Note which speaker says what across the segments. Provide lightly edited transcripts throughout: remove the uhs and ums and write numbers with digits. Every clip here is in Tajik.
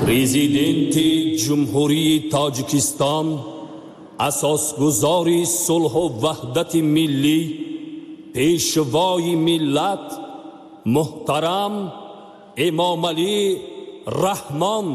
Speaker 1: Президенти Ҷумҳурии Тоҷикистон, асосгузори сулҳу ваҳдати миллӣ, Пешвои миллат муҳтарам Эмомалӣ Раҳмон.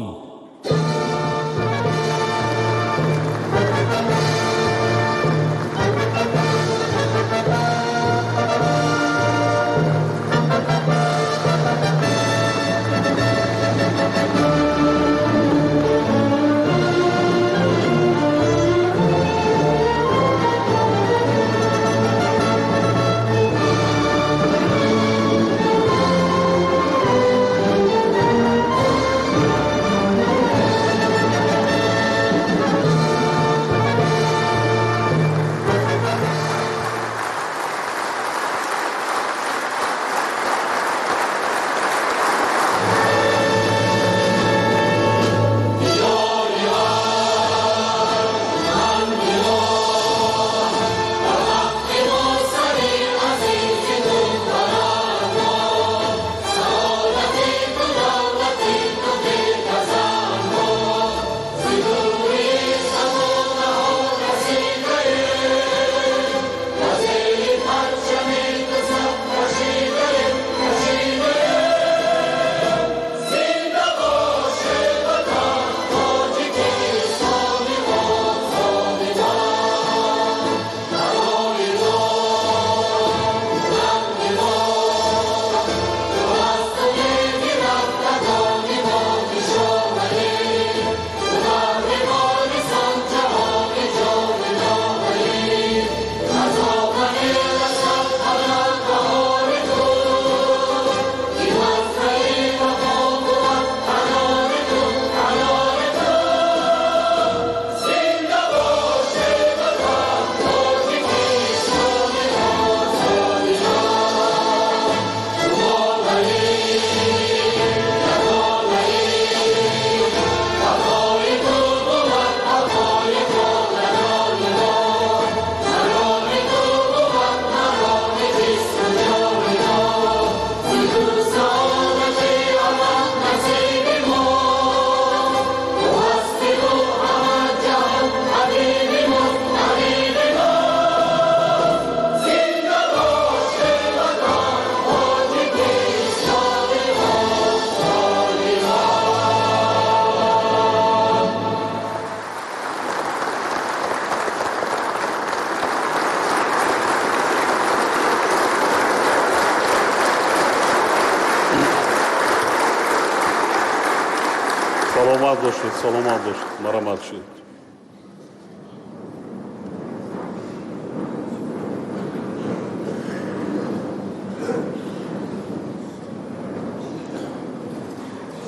Speaker 2: Саломат бошед, саломат бошед, марҳамат шуд.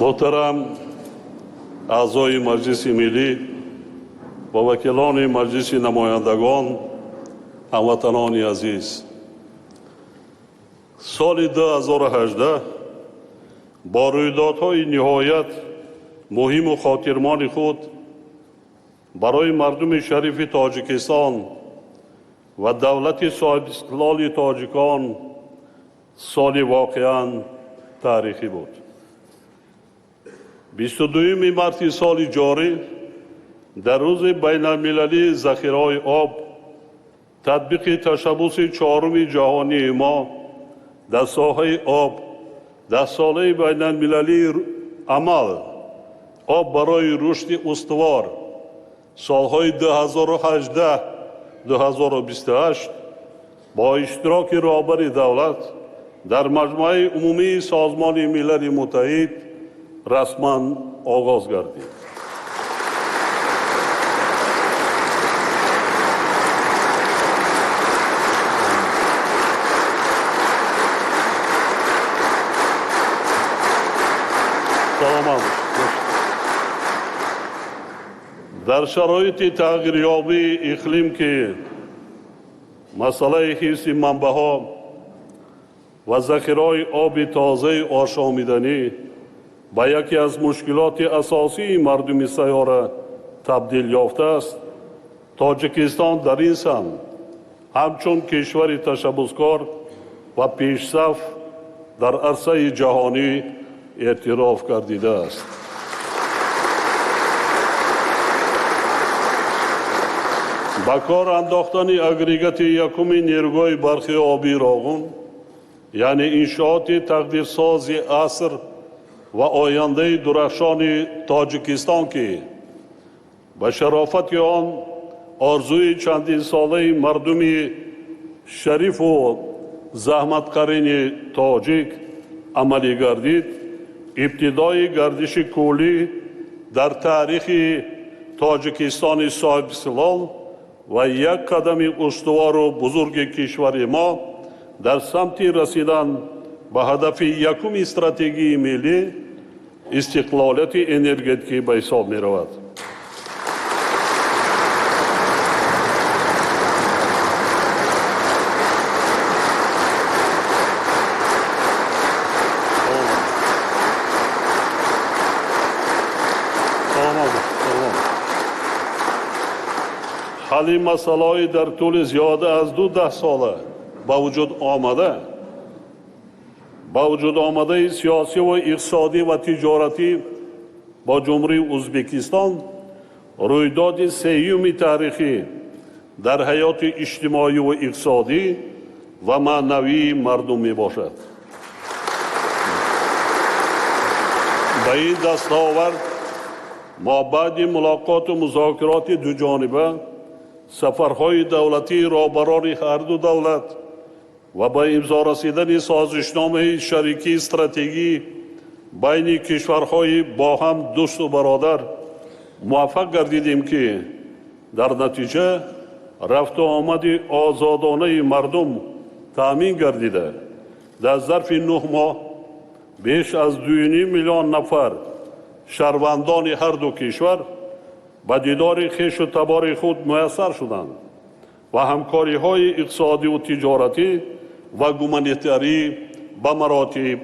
Speaker 2: Муҳтарам аъзои Маҷлиси Миллӣ ва вакилони Маҷлиси Намояндагон, ҳамватанони азиз, соли 2018 бо рӯйдодҳои ниҳоят муҳиму хотирмони худ барои мардуми шарифи Тоҷикистон ва давлати соҳибистиқлоли тоҷикон соли воқеан таърихӣ буд. 22 марти соли ҷорӣ, дар рӯзи байналмилалии захираҳои об, татбиқи ташаббуси чоруми ҷаҳонии мо дар соҳаи об, дар солаи байналмилалии амал «Об барои рушди устувор» солҳои 2018-2028 бо иштироки роҳбари давлат дар Маҷмӯаи Умумии Созмони Милали Муттаҳид расман оғоз гардид. Саломат. Дар шароити тағйирёбии иқлим, ки масъалаи ҳифзи манбаъҳо ва захираҳои оби тозаи ошомиданӣ ба яке аз мушкилоти асосии мардуми сайёра табдил ёфтааст, Тоҷикистон дар ин самт ҳамчун кишвари ташаббускор ва пешсаф Дар арсаи ҷаҳонӣ эътироф гардидааст. Ба кор андохтани агрегати якуми нерӯгоҳи барқи обии Роғун, яъне иншооти тақдирсози аср ва ояндаи дурахшони Тоҷикистон, ки ба шарофати он орзуи чандинсолаи мардуми шарифу заҳматкарини тоҷик амалӣ гардид, ибтидои гардиши кӯлӣ дар таърихи Тоҷикистони соҳибистиқлол ва як қадами устувору бузурги кишвари мо дар самти расидан ба ҳадафи якуми стратегияи миллӣ, истиқлолияти энергетикӣ, ба ҳисоб меравад. Ҳалли масъалаҳои дар тӯли зиёда аз 2 даҳсола ба вуҷуд омадаи сиёсиву иқтисодӣ ва тиҷоратӣ бо Ҷумҳурии Ӯзбекистон рӯйдоди сеюми таърихӣ дар ҳаёти иҷтимоиву иқтисодӣ ва маънавии мардум мебошад. Ба ин дастовард мо баъди мулоқоту музокироти дуҷониба, сафарҳои давлатии роҳбарони ҳарду давлат ва ба имзо расидани созишномаи шарикии стратегӣ байни кишварҳои бо ҳам дӯсту бародар муваффақ гардидем, ки дар натиҷа рафту омади озодонаи мардум таъмин гардида, дар зарфи 9 моҳ беш аз 2,5 миллион нафар шаҳрвандони ҳарду кишвар ба дидори хешу табори худ муяссар шуданд ва ҳамкориҳои иқтисодиву тиҷоратӣ ва гуманитарӣ ба маротиб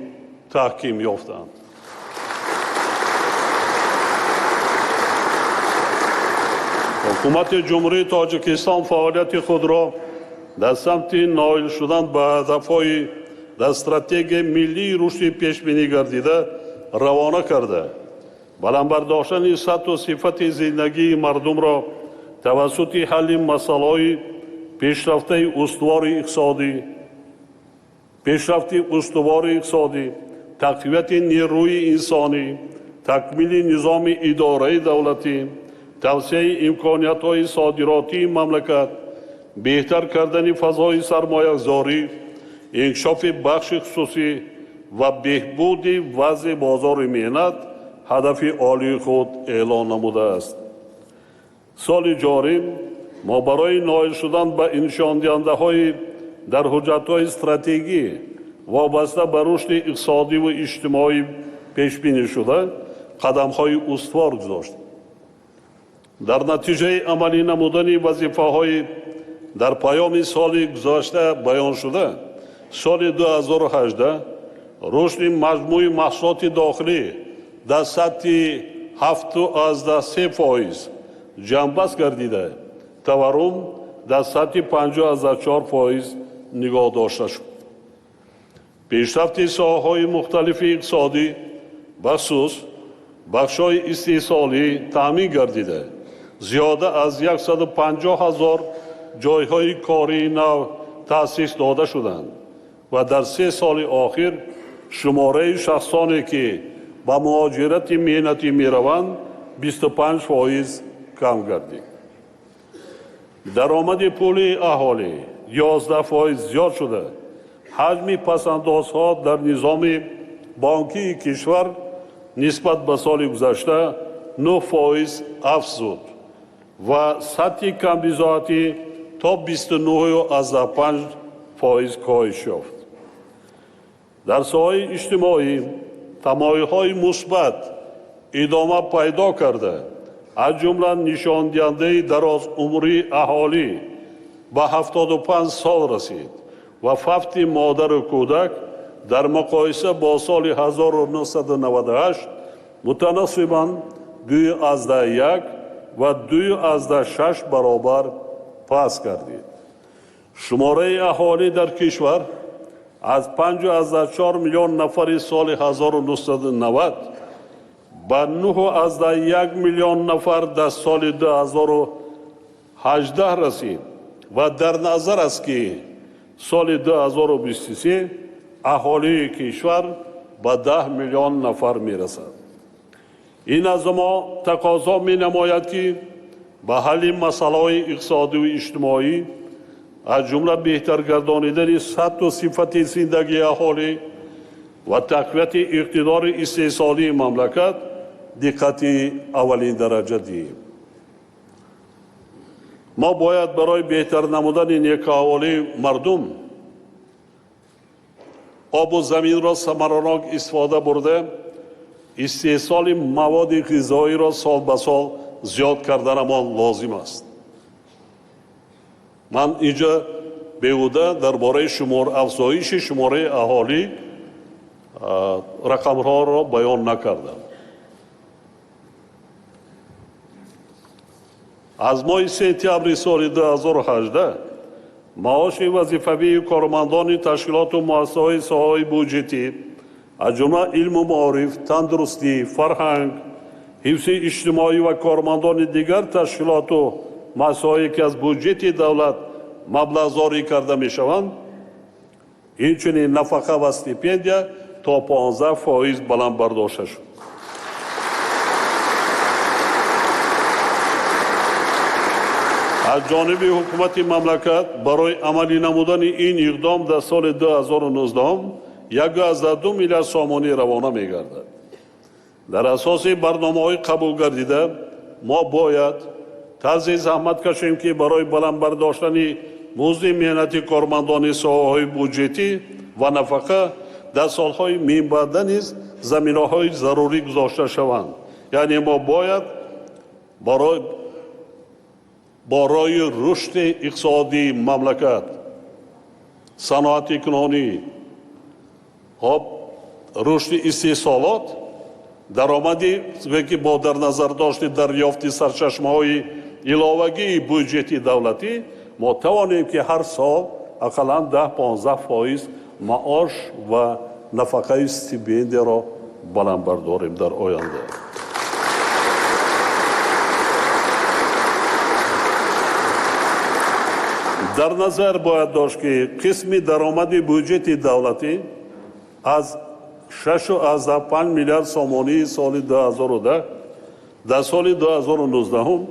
Speaker 2: таҳким ёфтанд. Ҳукумати Ҷумҳурии Тоҷикистон фаъолияти худро дар самти ноил шудан ба ҳадафҳои дар стратегияи миллии рушди пешбинӣ гардида равона карда, баланд бардоштани сатҳу сифати зиндагии мардумро тавассути ҳалли масъалаҳои пешрафти устувори иқтисодӣ, тақвияти нерӯи инсонӣ, такмили низоми идораи давлатӣ, тавсеаи имкониятҳои содиротии мамлакат, беҳтар кардани фазои сармоягузорӣ, инкишофи бахши хусусӣ ва беҳбуди вазъи бозори меҳнат ҳадафи олии худ эълон намудааст. Соли ҷорӣ мо барои ноил шудан ба нишондиҳандаҳои дар ҳуҷҷатҳои стратегӣ вобаста ба рушди иқтисодиву иҷтимоӣ пешбинӣ шуда қадамҳои устувор гузоштем. Дар натиҷаи амалӣ намудани вазифаҳои дар паёми соли гузашта баёншуда, соли 2018 рушди маҷмӯи маҳсулоти дохилӣ дар сатҳи 7,3% ҷамъбаст гардида, таваррум дар сатҳи 5,4% нигоҳ дошта шуд. Пешрафти соҳаҳои мухталифи иқтисодӣ, бахусус бахшҳои истеҳсолӣ, таъмин гардида, зиёда аз 150 ҳазор ҷойҳои кории нав таъсис дода шуданд ва дар 3 соли охир шумораи шахсоне, ки ба муҳоҷирати меҳнатӣ мераванд, 25% кам гардид. Даромади пули аҳолӣ 11% зиёд шуда, ҳаҷми пасандозҳо дар низоми бонкии кишвар нисбат ба соли гузашта 9% афзуд ва сатҳи камбизоатӣ то 29,5% коҳиш ёфт. Дар соҳаи иҷтимоӣ тамоюлҳои мусбат идома пайдо карда, аз ҷумла нишондиҳандаи дарозумрии аҳолӣ ба 75 сол расид ва фавти модару кӯдак дар муқоиса бо соли 1998 мутаносибан 2,1 ва 2,6 баробар паст гардид. Шумораи аҳолӣ дар кишвар аз 5,4 миллион нафари соли 1990 ба 9,1 миллион нафар дар соли 2018 расид ва дар назар аст, ки соли 2023 аҳолии кишвар ба 10 миллион нафар мерасад. Ин аз мо тақозо менамояд, ки ба ҳалли масъалаҳои иқтисодию иҷтимоӣ, аз ҷумла беҳтар гардонидани сатҳу сифати зиндагии аҳолӣ ва тақвияти иқтидори истеҳсолии мамлакат диққати аввалиндараҷа диҳем. Мо бояд барои беҳтар намудани некӯаҳволии мардум обу заминро самаранок истифода бурда, истеҳсоли маводи ғизоиро сол ба сол зиёд карданамон лозим аст. Ман инҷа беҳуда дар бораи афзоиши шумораи аҳолӣ рақамҳоро баён накардам. Аз моҳи сентябри соли 2018 маоши вазифавии кормандони ташкилоту муассисаҳои соҳаҳои буҷетӣ, аз ҷумла илму маориф, тандурустӣ, фарҳанг, ҳифзи иҷтимоӣ ва кормандони дигар ташкилоту муассисаҳое, ки аз буҷети давлат маблағгузорӣ карда мешаванд, инчунин нафақа ва стипендия то 15% баланд бардошта шуд. Аз ҷониби ҳукумати мамлакат барои амалӣ намудани ин иқдом дар соли 2019 1,2 миллиард сомонӣ равона мегардад. Дар асоси барномаҳои қабулгардида мо бояд тарзи заҳмат кашем, ки барои баланд бардоштани музди меҳнати кормандони соҳаҳои буҷетӣ ва нафақа дар солҳои минбаъда низ заминаҳои зарурӣ гузошта шаванд. Яъне мо бояд барои рушди иқтисодии мамлакат, саноати кунонӣ, рушди истеҳсолот, даромади ки бо дар назар дошти дарёфти сарчашмаҳои иловагии буҷети давлатӣ мо тавонем, ки ҳар сол ақаллан 10-15% маош ва нафақаи стипендияро баланд бардорем дар оянда. Дар назар бояд дошт, ки қисми даромади буҷети давлатӣ аз 6,5 миллиард сомонии соли 2010 дар соли 2019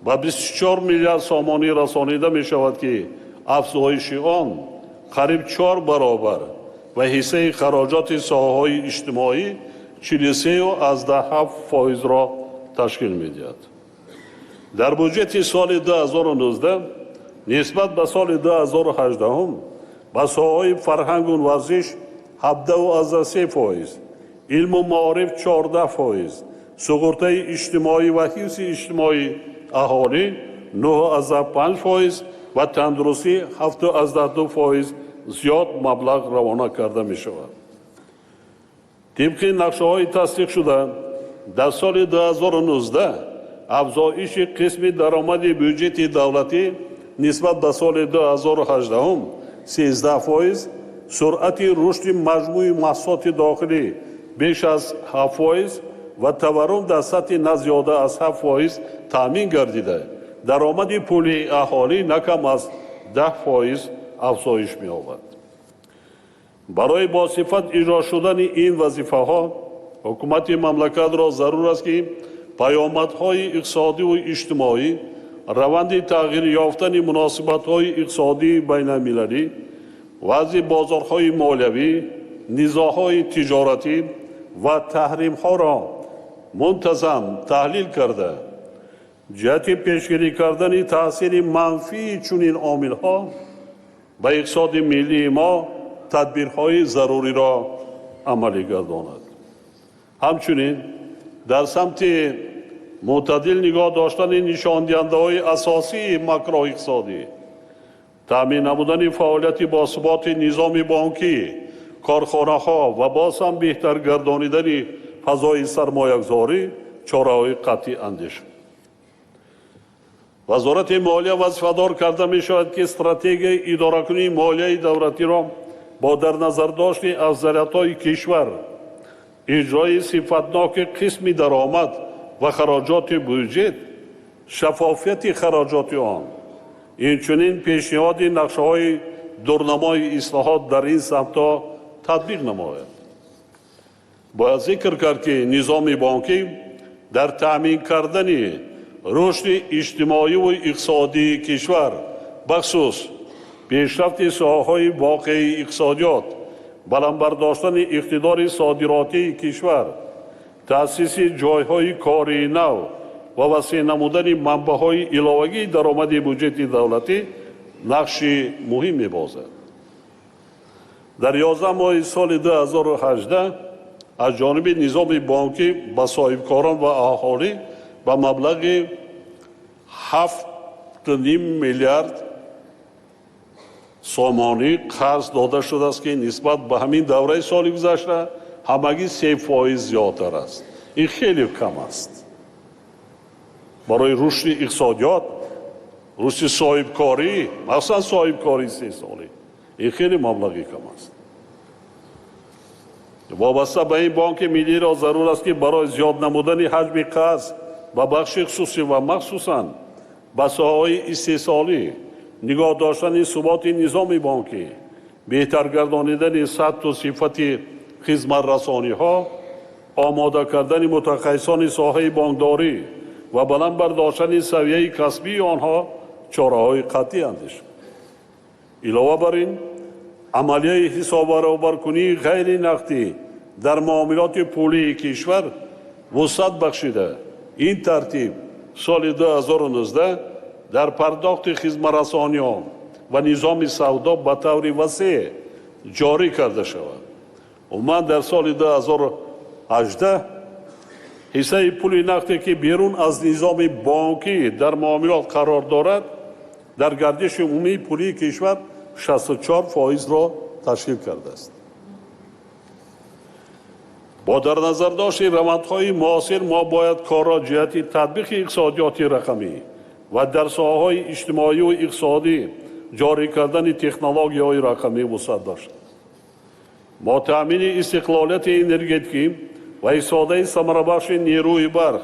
Speaker 2: ба 24 миллиард сомонӣ расонида мешавад, ки афзоиши он қариб 4 баробар ва ҳиссаи хароҷоти соҳаҳои иҷтимоӣ 43,7%-ро ташкил медиҳад. Дар буҷети соли 2019 нисбат ба соли 2018 ба соҳаҳои фарҳангу варзиш 17,3%, илму маориф 14%, суғуртаи иҷтимоӣ ва ҳифзи иҷтимоии аҳолӣ 9,5% ва тандурустӣ 7,2% зиёд маблағ равона карда мешавад. Тибқи нақшаҳои тасдиқшуда дар соли 2019 афзоиши қисми даромади буҷети давлатӣ нисбат ба соли 2018 13%, суръати рушди маҷмӯи маҳсулоти дохилӣ беш аз 7% ва таваррум дар сатҳи на зиёда аз 7% таъмин гардида, даромади пулии аҳолӣ на кам аз 10% афзоиш меёбад. Барои босифат иҷро шудани ин вазифаҳо ҳукумати мамлакатро зарур аст, ки паёмадҳои иқтисодиву иҷтимоӣ, раванди тағйир ёфтани муносибатҳои иқтисодии байналмилалӣ, вазъи бозорҳои молиявӣ, низоъҳои тиҷоратӣ ва таҳримҳоро мунтазам таҳлил карда, ҷиҳати пешгирӣ кардани таъсири манфии чунин омилҳо ба иқтисоди миллии мо тадбирҳои заруриро амалӣ гардонад. Ҳамчунин дар самти мӯътадил нигоҳ доштани нишондиҳандаҳои асосии макроиқтисодӣ, таъмин намудани фаъолияти босуботи низоми бонкӣ, корхонаҳо ва боз ҳам беҳтар гардонидани фазои сармоягузорӣ чораҳои қатъӣ андешад. Вазорати молия вазифадор карда мешавад, ки стратегияи идоракунии молияи давлатиро Бо дар назардошти афзалиятҳои кишвар, иҷрои сифатноки қисми даромад ва хароҷоти бюҷет, шаффофияти хароҷоти он, инчунин пешниҳоди нақшаҳои дурнамои ислоҳот дар ин самтҳо татбиқ намояд. Бояд зикр кард, ки низоми бонкӣ дар таъмин кардани рушди иҷтимоиву иқтисодии кишвар, бахусус пешрафти соҳаҳои воқеии иқтисодиёт, баланд бардоштани иқтидори содиротии кишвар, таъсиси ҷойҳои кории нав ва васеъ намудани манбаъҳои иловагии даромади буҷети давлатӣ нақши муҳим мебозад. Дар 11 моҳи соли 2018 аз ҷониби низоми бонкӣ ба соҳибкорон ва аҳолӣ ба маблағи 7,5 миллиард сомонӣ қарз дода шудааст, ки нисбат ба ҳамин давраи соли гузашта ҳамагӣ 3% зиёдтар аст. Ин хеле кам аст. Барои рушди иқтисодиёт, рушди соҳибкорӣ, махсусан соҳибкории истеҳсолӣ, ин хеле маблағи кам аст. Вобаста ба ин Бонки Миллиро зарур аст, ки барои зиёд намудани ҳаҷми қарз ба бахши хусусӣ ва махсусан ба соҳаҳои истеҳсолӣ, нигоҳ доштани суботи низоми бонкӣ, беҳтар гардонидани сатҳу сифати хизматрасониҳо, омода кардани мутахассисони соҳаи бонкдорӣ ва баланд бардоштани савияи касбии онҳо чораҳои қатъӣ андешад. Илова бар ин, амалияи ҳисоббаробаркунии ғайри нақдӣ дар муомилоти пулии кишвар вусъат бахшида, ин тартиб соли 2019 дар пардохти хизматрасониҳо ва низоми савдо ба таври васеъ ҷорӣ карда шавад. Умуман дар соли 2018 ҳиссаи пули нақде, ки берун аз низоми бонкӣ дар муомилот қарор дорад, дар гардиши умумии пулии кишвар 64%-ро ташкил кардааст. Бо дар назардошти равандҳои муосир мо бояд корро ҷиҳати татбиқи иқтисодиёти рақамӣ ва дар соҳаҳои иҷтимоию иқтисодӣ ҷорӣ кардани технологияҳои рақамӣ вусъат дошт. Мо таъмини истиқлолияти энергетикӣ ва истифодаи самарабахши нерӯи барқ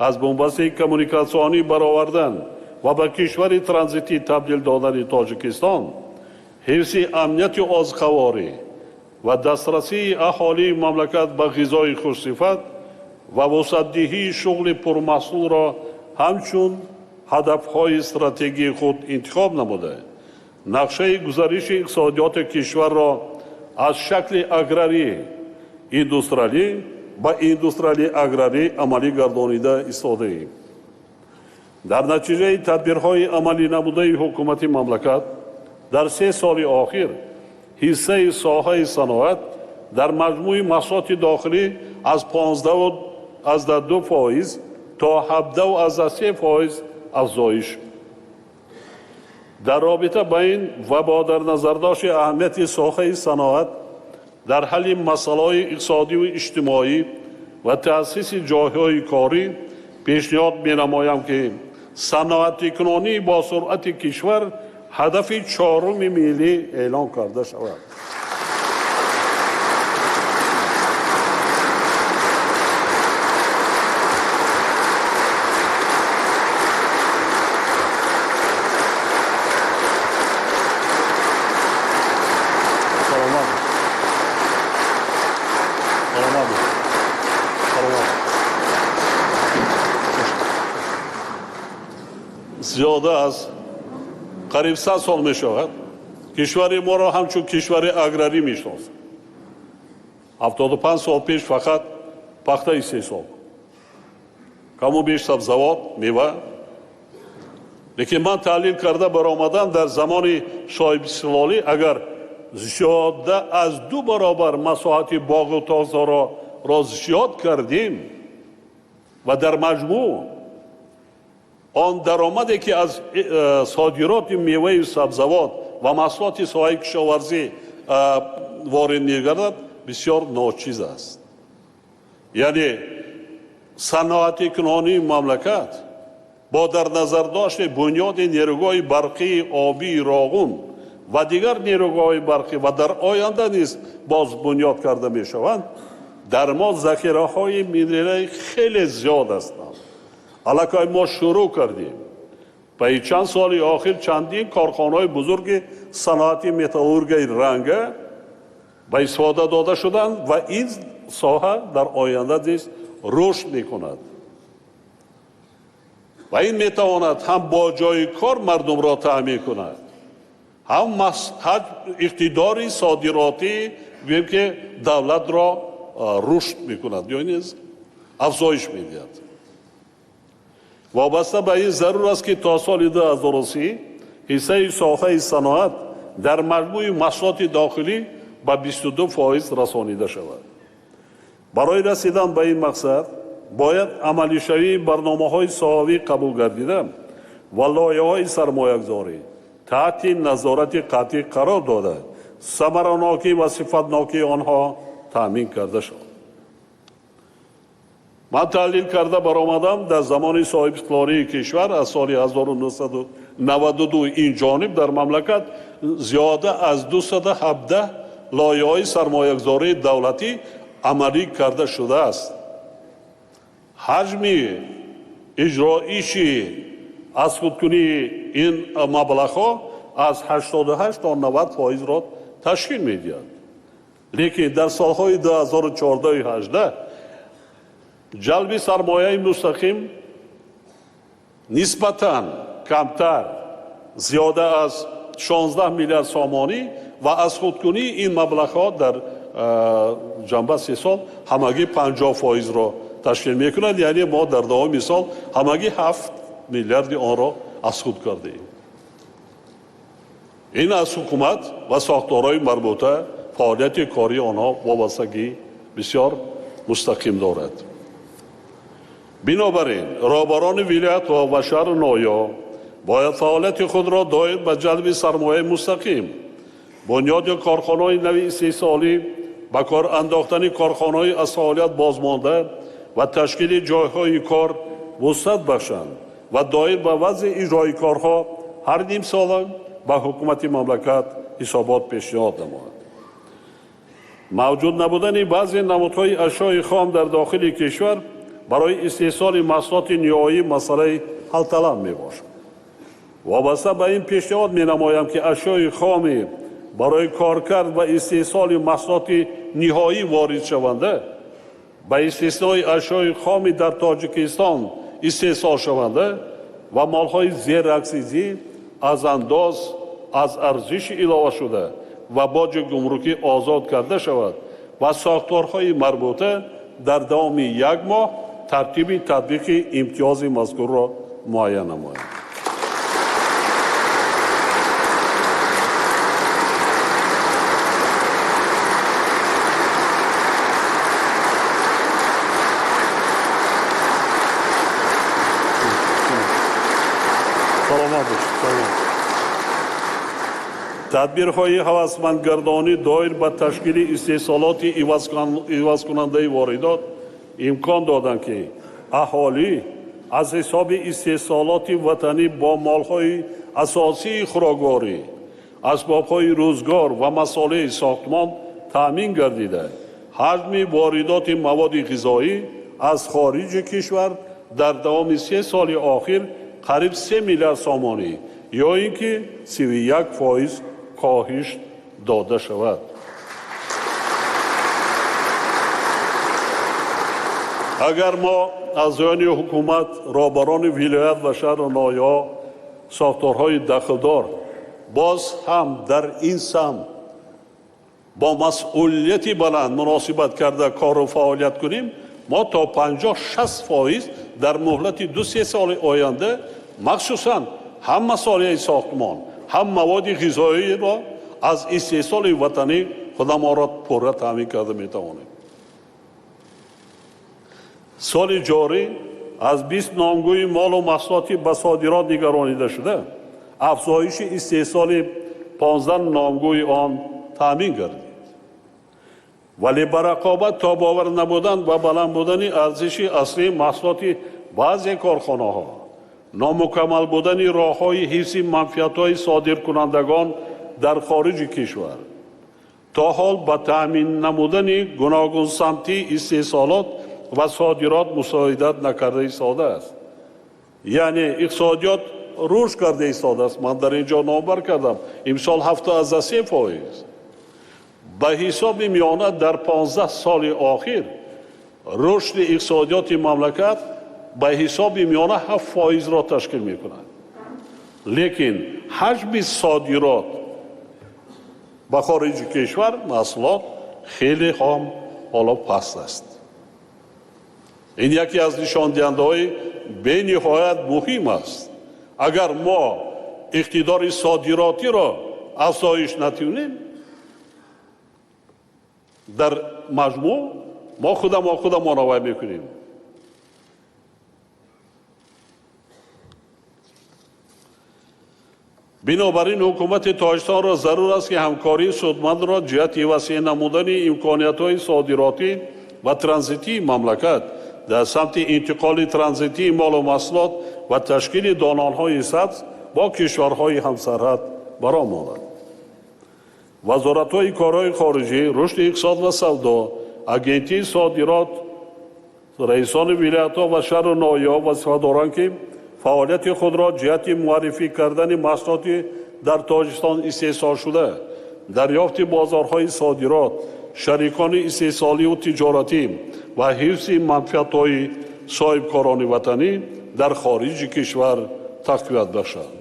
Speaker 2: аз бунбасти коммуникатсионӣ баровардан ва ба кишвари транзитӣ табдил додани Тоҷикистон, ҳифзи амнияти озуқаворӣ ва дастрасии аҳолии мамлакат ба ғизои хушсифат ва вусъатдиҳии шуғли пурмаҳсулро ҳамчун ҳадафҳои стратегии худ интихоб намуда, нақшаи гузариши иқтисодиёти кишварро аз шакли аграрӣ индустриалӣ ба индустриалӣ аграрӣ амалӣ гардонида истодаем. Дар натиҷаи тадбирҳои амалӣ намудаи ҳукумати мамлакат дар 3 соли охир ҳиссаи соҳаи саноат дар маҷмӯи маҳсулоти дохилӣ аз 15,2% то 17,3% афзоиш. Дар робита ба ин ва бо дар назардошти аҳамияти соҳаи саноат дар ҳалли масъалаҳои иқтисодиву иҷтимоӣ ва таъсиси ҷойҳои корӣ пешниҳод менамоям, ки саноатикунонӣ бо суръати кишвар ҳадафи чоруми миллӣ эълон карда шавад. Зиёда аз қариб 100 сол мешавад, кишвари моро ҳамчун кишвари аграрӣ мешиносанд. 75 сол пеш фақат пахта истеҳсол, каму беш сабзавот, мева. Лекин ман таҳлил карда баромадам, дар замони соҳибистиқлолӣ агар зиёда аз 2 баробар масоҳати боғу токзорро зиёд кардем ва дар маҷмӯъ он даромаде, ки аз содироти меваи сабзавот ва маҳсулоти соҳаи кишоварзӣ ворид мегардад, бисёр ночиз аст. Яъне саноатикунонии мамлакат бо дар назардошти бунёди нерӯгоҳи барқии обии Роғун ва дигар нерӯгоҳҳои барқӣ ва дар оянда низ боз бунёд карда мешаванд, дар мо захираҳои минералӣ хеле зиёд ҳастанд. Аллакай мо шурӯъ кардем. Ба чанд соли охир чандин корхонаҳои бузурги саноати металлургияи ранга ба истифода дода шуданд ва ин соҳа дар оянда низ рушд мекунад. Ва ин метавонад ҳам бо ҷои кор мардумро таъмин кунад, ҳам иқтидори содиротӣ гӯем ки давлатро рушд мекунад ё низ афзоиш медиҳад. Вобаста ба ин зарур аст, ки то соли 2030 ҳиссаи соҳаи саноат дар маҷмӯи маҳсулоти дохилӣ ба 22% расонида шавад. Барои расидан ба ин мақсад бояд амалишавии барномаҳои соҳавӣ қабул гардида ва лоиҳаҳои сармоягузорӣ таҳти назорати қатъӣ қарор дода, самаранокӣ ва сифатнокии онҳо таъмин карда шавад. Ман таҳлил карда баромадам, дар замони соҳибистиқлолии кишвар аз соли 1992 ин ҷониб дар мамлакат зиёда аз 217 лоиҳаҳои сармоягузории давлатӣ амалӣ карда шудааст. Ҳаҷми иҷроиши аз худкунии ин маблағҳо аз 88 то 90%-ро ташкил медиҳад. Лекин дар солҳои 2014-18 ҷалби сармояи мустақим нисбатан камтар, зиёда аз 16 миллиард сомонӣ ва аз худкунии ин маблағҳо дар ҷанба се сол ҳамагӣ 50%-ро ташкил мекунад. Яъне мо дар давоми сол ҳамагӣ 7 миллиарди онро аз худ кардаем. Ин аз ҳукумат ва сохторҳои марбута фаъолияти кории онҳо вобастагӣ бисёр мустақим дорад. Бинобар ин роҳбарони вилоятҳо ва шаҳру ноҳияҳо бояд фаъолияти худро доир ба ҷалби сармояи мустақим, бунёди корхонаҳои нави истеҳсолӣ, ба кор андохтани корхонаҳои аз фаъолият бозмонда ва ташкили ҷойҳои кор вусъат бахшанд ва доир ба вазъи иҷрои корҳо ҳар нимсола ба ҳукумати мамлакат ҳисобот пешниҳод намояд. Мавҷуд набудани баъзе намудҳои ашёи хом дар дохили кишвар барои истеҳсоли маҳсулоти ниҳоӣ масъалаи ҳалталаб мебошад. Вобаста ба ин пешниҳод менамоям, ки ашёи хоми барои коркард ва истеҳсоли маҳсулоти ниҳоӣ воридшаванда ба истиснои ашёи хоми дар Тоҷикистон истеҳсолшаванда ва молҳои зераксизӣ аз андоз, аз арзиши иловашуда ва боҷи гумрукӣ озод карда шавад ва сохторҳои марбута дар давоми як моҳ тартиби татбиқи имтиёзи мазкурро муайян намоянд. Тадбирҳои ҳавасмандгардонӣ доир ба ташкили истеҳсолоти ивазкунандаи воридот имкон доданд, ки аҳолӣ аз ҳисоби истеҳсолоти ватанӣ бо молҳои асосии хӯрокворӣ, асбобҳои рӯзгор ва масолеҳи сохтмон таъмин гардида, ҳаҷми воридоти маводи ғизоӣ аз хориҷи кишвар дар давоми 3 соли охир қариб 3 миллиард сомонӣ ё ин ки 31% коҳиш дода шавад. Агар мо аъзоёни ҳукумат, роҳбарони вилоят ва шаҳру ноҳияҳо, сохторҳои дахлдор боз ҳам дар ин самт бо масъулияти баланд муносибат карда кору фаъолият кунем, мо то 50-60% дар муҳлати 2-3 соли оянда махсусан ҳам масолеҳи сохтмон, ҳам маводи ғизоиро аз истеҳсоли ватанӣ худамонро пурра таъмин карда метавонем. Соли ҷорӣ аз 20 номгӯи молу маҳсулоти ба содирот нигаронида шуда, афзоиши истеҳсоли 15 номгӯи он таъмин гардид. Вале ба рақобат тобовар набудан ва баланд будани арзиши аслии маҳсулоти баъзе корхонаҳо, номукаммал будани роҳҳои ҳифзи манфиатҳои содиркунандагон дар хориҷи кишвар то ҳол ба таъмин намудани гуногунсамтии истеҳсолот ва содирот мусоидат накарда истодааст. Яъне иқтисодиёт рушд карда истодааст. Ман дар ин ҷо номбар кардам, имсол 7,3%. Ба ҳисоби миёна дар 15 соли охир рушди иқтисодиёти мамлакат ба ҳисоби миёна 7%-ро ташкил мекунад. Лекин ҳаҷми содирот ба хориҷи кишвар маҳсулот хеле ҳам ҳоло паст аст. Ин яке аз нишондиҳандаҳои бениҳоят муҳим аст. Агар мо иқтидори содиротиро афзоиш натавонем, дар маҷмӯъ мо худамонро вай мекунем. Бинобар ин ҳукумати Тоҷикистонро зарур аст, ки ҳамкории судмандро ҷиҳати васеъ намудани имкониятҳои содиротӣ ва транзитии мамлакат дар самти интиқоли транзитии молу маҳсулот ва ташкили долонҳои сабз бо кишварҳои ҳамсарҳад баро монад. Вазоратҳои корҳои хориҷӣ, рушди иқтисод ва савдо, агентии содирот, раисони вилоятҳо ва шаҳру ноҳияҳо вазифа доранд, ки фаъолияти худро ҷиҳати муаррифӣ кардани маҳсулоти дар Тоҷикистон истеҳсолшуда, дарёфти бозорҳои содирот, шарикони истеҳсоливу тиҷоратӣ ва ҳифзи манфиатҳои соҳибкорони ватанӣ дар хориҷи кишвар тақвият бахшанд.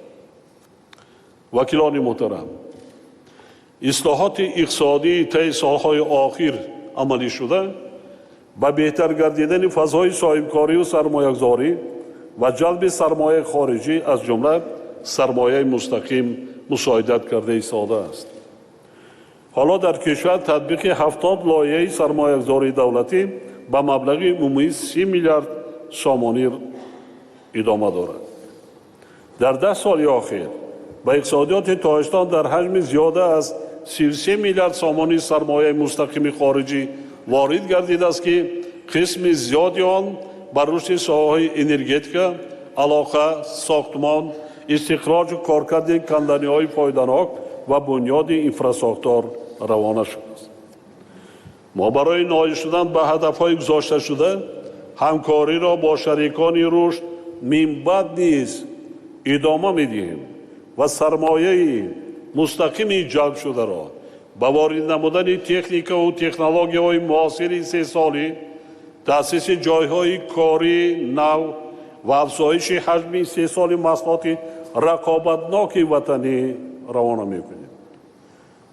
Speaker 2: Вакилони муҳтарам, ислоҳоти иқтисодии таи солҳои охир амалӣ шуда ба беҳтар гардидани фазои соҳибкорию сармоягузорӣ ва ҷалби сармояи хориҷӣ аз ҷумла сармояи мустақим мусоидат карда истодааст. Ҳоло дар кишвар татбиқи 70 лоиҳаи сармоягузории давлатӣ ба маблағи умумии 30 миллиард сомонӣ идома дорад. Дар 10 соли охир ба иқтисодиёти Тоҷикистон дар ҳаҷми зиёда аз 33 миллиард сомонӣ сармояи мустақими хориҷӣ ворид гардидааст, ки қисми зиёди он ба рушди соҳаҳои энергетика, алоқа, сохтмон, истихроҷу коркарди канданиҳои фоиданок ва бунёди инфрасохтор равона шудааст. Мо барои ноил шудан ба ҳадафҳои гузошташуда ҳамкориро бо шарикони рушд минбаъд низ идома медиҳем ва сармояи мустақими ҷалбшударо ба ворид намудани техникаву технологияҳои муосири истеҳсолӣ, таъсиси ҷойҳои кории нав ва афзоиши ҳаҷми истеҳсоли маҳсулоти рақобатноки ватанӣ равона мекунем.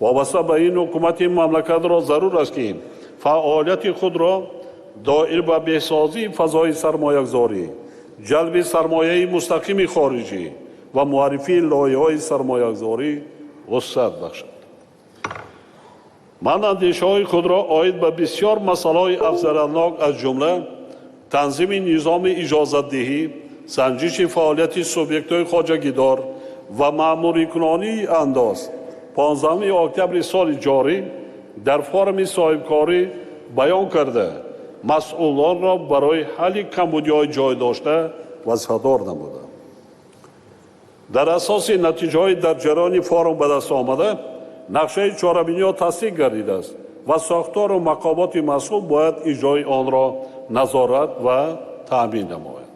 Speaker 2: Вобаста ба ин ҳукумати мамлакатро зарур аст, ки фаъолияти худро доир ба беҳсозии фазои сармоягузорӣ, ҷалби сармояи мустақими хориҷӣ ва муаррифии лоиҳаҳои сармоягузорӣ вусъат бахшад. Ман андешаҳои худро оид ба бисёр масъалаҳои афзалиятнок аз ҷумла танзими низоми иҷозатдиҳӣ, санҷиши фаъолияти субъектҳои хоҷагидор ва маъмурикунонии андоз 15 октябри соли ҷорӣ дар форуми соҳибкорӣ баён карда, масъулонро барои ҳалли камбудиҳои ҷой дошта вазифадор намудам. Дар асоси натиҷаҳои дар ҷараёни форум ба даст омада, нақшаи чорабиниҳо тасдиқ гардидааст ва сохтору мақомоти масъул бояд иҷрои онро назорат ва таъмин намояд.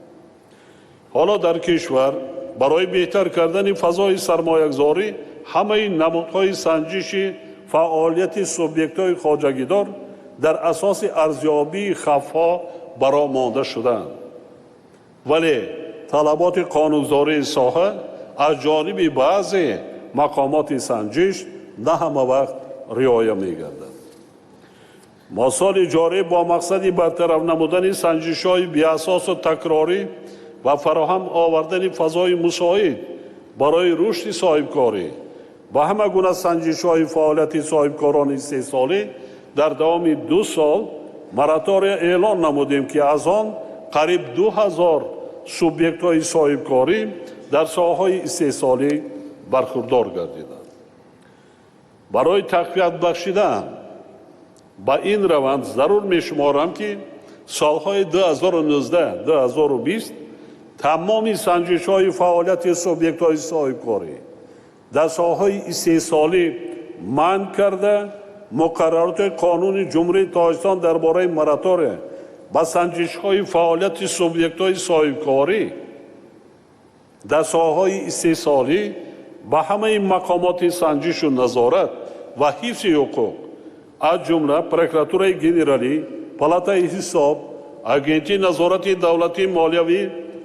Speaker 2: Ҳоло дар кишвар барои беҳтар кардани фазои сармоягузорӣ ҳамаи намудҳои санҷиши фаъолияти субъектҳои хоҷагидор дар асоси арзёбии хавфҳо баро монда шудаанд. Вале талаботи қонунгузории соҳа аз ҷониби баъзе мақомоти санҷиш на ҳама вақт риоя мегардад. Мо соли ҷорӣ бо мақсади бартараф намудани санҷишҳои беасосу такрорӣ ва фароҳам овардани фазои мусоид барои рушди соҳибкорӣ ба ҳама гуна санҷишҳои фаъолияти соҳибкорони истеҳсолӣ дар давоми 2 сол моратория эълон намудем, ки аз он қариб 2000 субъектҳои соҳибкорӣ дар соҳаҳои истеҳсолӣ бархурдор гардиданд. Барои тақвият бахшидан ба ин раванд зарур мешуморам, ки солҳои 2019-2020 тамоми санҷишҳои фаъолияти субъектҳои соҳибкорӣ Дар соҳаҳои истеҳсолӣ манъ карда, муқаррароти қонуни Ҷумҳурии Тоҷикистон дар бораи моратория ба санҷишҳои фаъолияти субъектҳои соҳибкорӣ дар соҳаҳои истеҳсолӣ ба ҳамаи мақомоти санҷишу назорат ва ҳифзи ҳуқуқ, аз ҷумла Прокуратураи генералӣ, Палатаи ҳисоб, Агентии назорати давлатии молиявӣ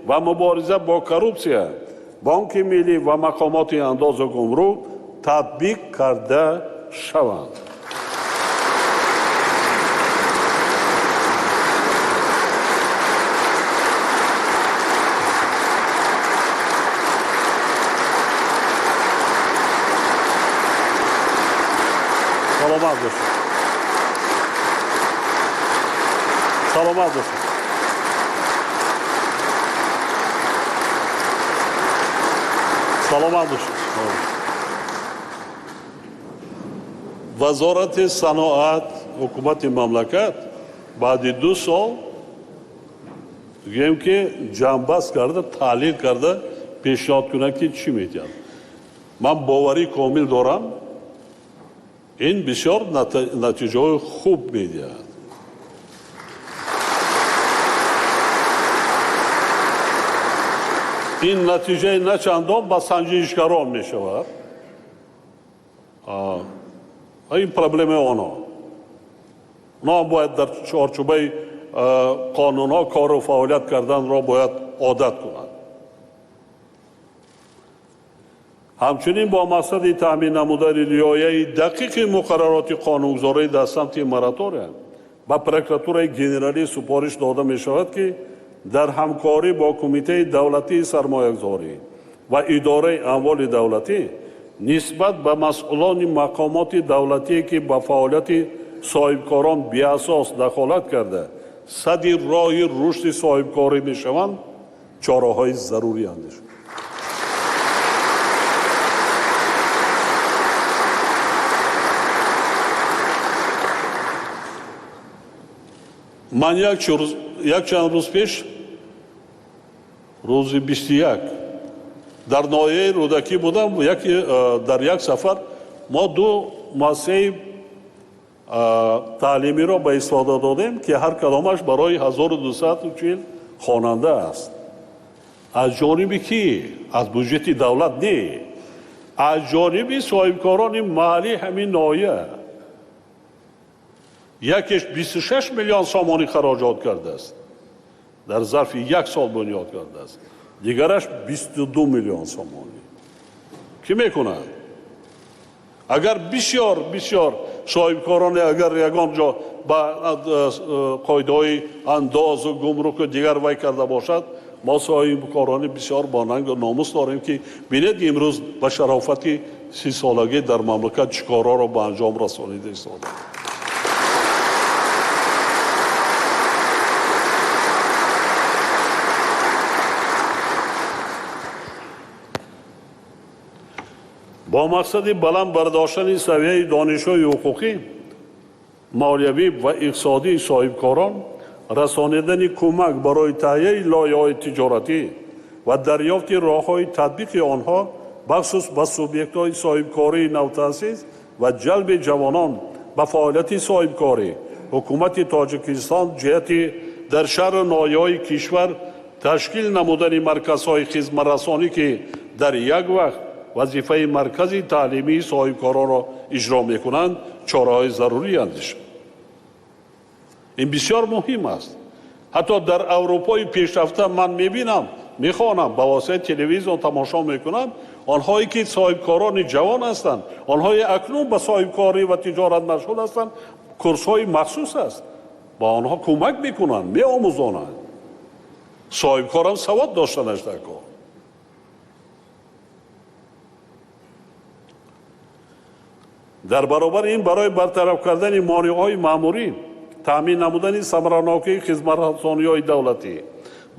Speaker 2: ва мубориза бо коррупсия, Бонки миллӣ ва мақомоти андозу гумрук татбиқ карда шаванд. Саломат бошед. Саломат бошед. Саломат бошед. Вазорати саноат ҳукумати мамлакат баъди 2 сол гӯем ки ҷамъбаст карда, таҳлил карда пешниҳод кунад ки чӣ медиҳад. Ман боварии комил дорам, ин бисёр натиҷаҳои хуб медиҳад. Ин натиҷаи на чандон ба санҷишгарон мешавад. Ин проблемаи онҳо. Онҳо бояд дар чорчӯбаи қонунҳо кору фаъолият карданро бояд одат кунанд. Ҳамчунин бо мақсади таъмин намудани риояи дақиқи муқаррароти қонунгузорӣ дар самти моратория ба Прокуратураи генералӣ супориш дода мешавад, ки дар ҳамкорӣ бо Кумитаи давлатии сармоягузорӣ ва идораи амволи давлатӣ нисбат ба масъулони мақомоти давлатие, ки ба фаъолияти соҳибкорон беасос дахолат карда, садди роҳи рушди соҳибкорӣ мешаванд, чораҳои зарурӣ андешанд. Ман якчанд рӯз пеш, рӯзи 21, дар ноҳияи Рӯдакӣ будам. Дар як сафар мо 2 муассисаи таълимиро ба истифода додем, ки ҳар кадомаш барои 1240 хонанда аст. Аз ҷониби кӣ? Аз буҷети давлат не, аз ҷониби соҳибкорони маҳаллии ҳамин ноҳия. Якеш 26 миллион сомонӣ хароҷот кардааст, дар зарфи 1 сол бунёд кардааст, дигараш 22 миллион сомонӣ. Кӣ мекунад? Агар бисёр бисёр соҳибкороне агар ягон ҷо ба қоидаҳои андозу гумруку дигар вай карда бошад, мо соҳибкорони бисёр бо нангу номус дорем, ки бинед имрӯз ба шарофати 30-солагӣ дар мамлакат чӣ корҳоро ба анҷом расонида истодаанд. Бо мақсади баланд бардоштани савияи донишҳои ҳуқуқӣ, молиявӣ ва иқтисодии соҳибкорон, расонидани кӯмак барои таҳияи лоиҳаҳои тиҷоратӣ ва дарёфти роҳҳои татбиқи онҳо бахусус ба субъектҳои соҳибкории навтаъсис ва ҷалби ҷавонон ба фаъолияти соҳибкорӣ, ҳукумати Тоҷикистон ҷиҳати дар шаҳру ноҳияҳои кишвар ташкил намудани марказҳои хизматрасонӣ, ки дар як вақт вазифаи маркази таълимии соҳибкоронро иҷро мекунанд, чораҳои зарурӣ андешанд. Ин бисёр муҳим аст. Ҳатто дар Аврупои пешрафта ман мебинам, мехонам, ба воситаи телевизион тамошо мекунам, онҳое ки соҳибкорони ҷавон ҳастанд, онҳое акнун ба соҳибкорӣ ва тиҷорат машғул ҳастанд, курсҳои махсус аст, ба онҳо кӯмак мекунанд, меомӯзонанд. Соҳибкорам савод доштанаш дар кор. Дар баробари ин барои бартараф кардани монеаҳои маъмурӣ, таъмин намудани самаранокии хизматрасониҳои давлатӣ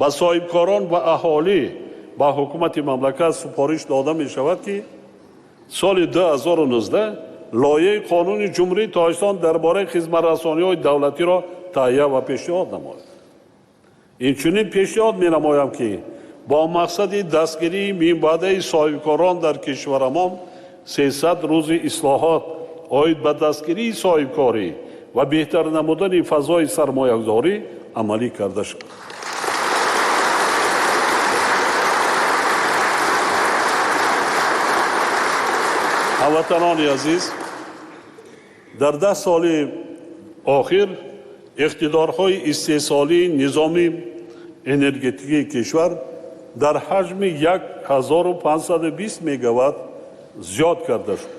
Speaker 2: ба соҳибкорон ва аҳолӣ ба ҳукумати мамлакат супориш дода мешавад, ки соли 2019 лоиҳаи қонуни Ҷумҳурии Тоҷикистон дар бораи хизматрасониҳои давлатиро таҳия ва пешниҳод намояд. Инчунин пешниҳод менамоям, ки бо мақсади дастгирии минбаъдаи соҳибкорон дар кишварамон 300 рӯзи ислоҳот оид ба дастгирии соҳибкорӣ ва беҳтар намудани фазои сармоягузорӣ амалӣ карда шуд. Ҳамватанони азиз, дар 10 соли охир иқтидорҳои истеҳсолии низоми энергетикии кишвар дар ҳаҷми 1520 мегаватт зиёд карда шуд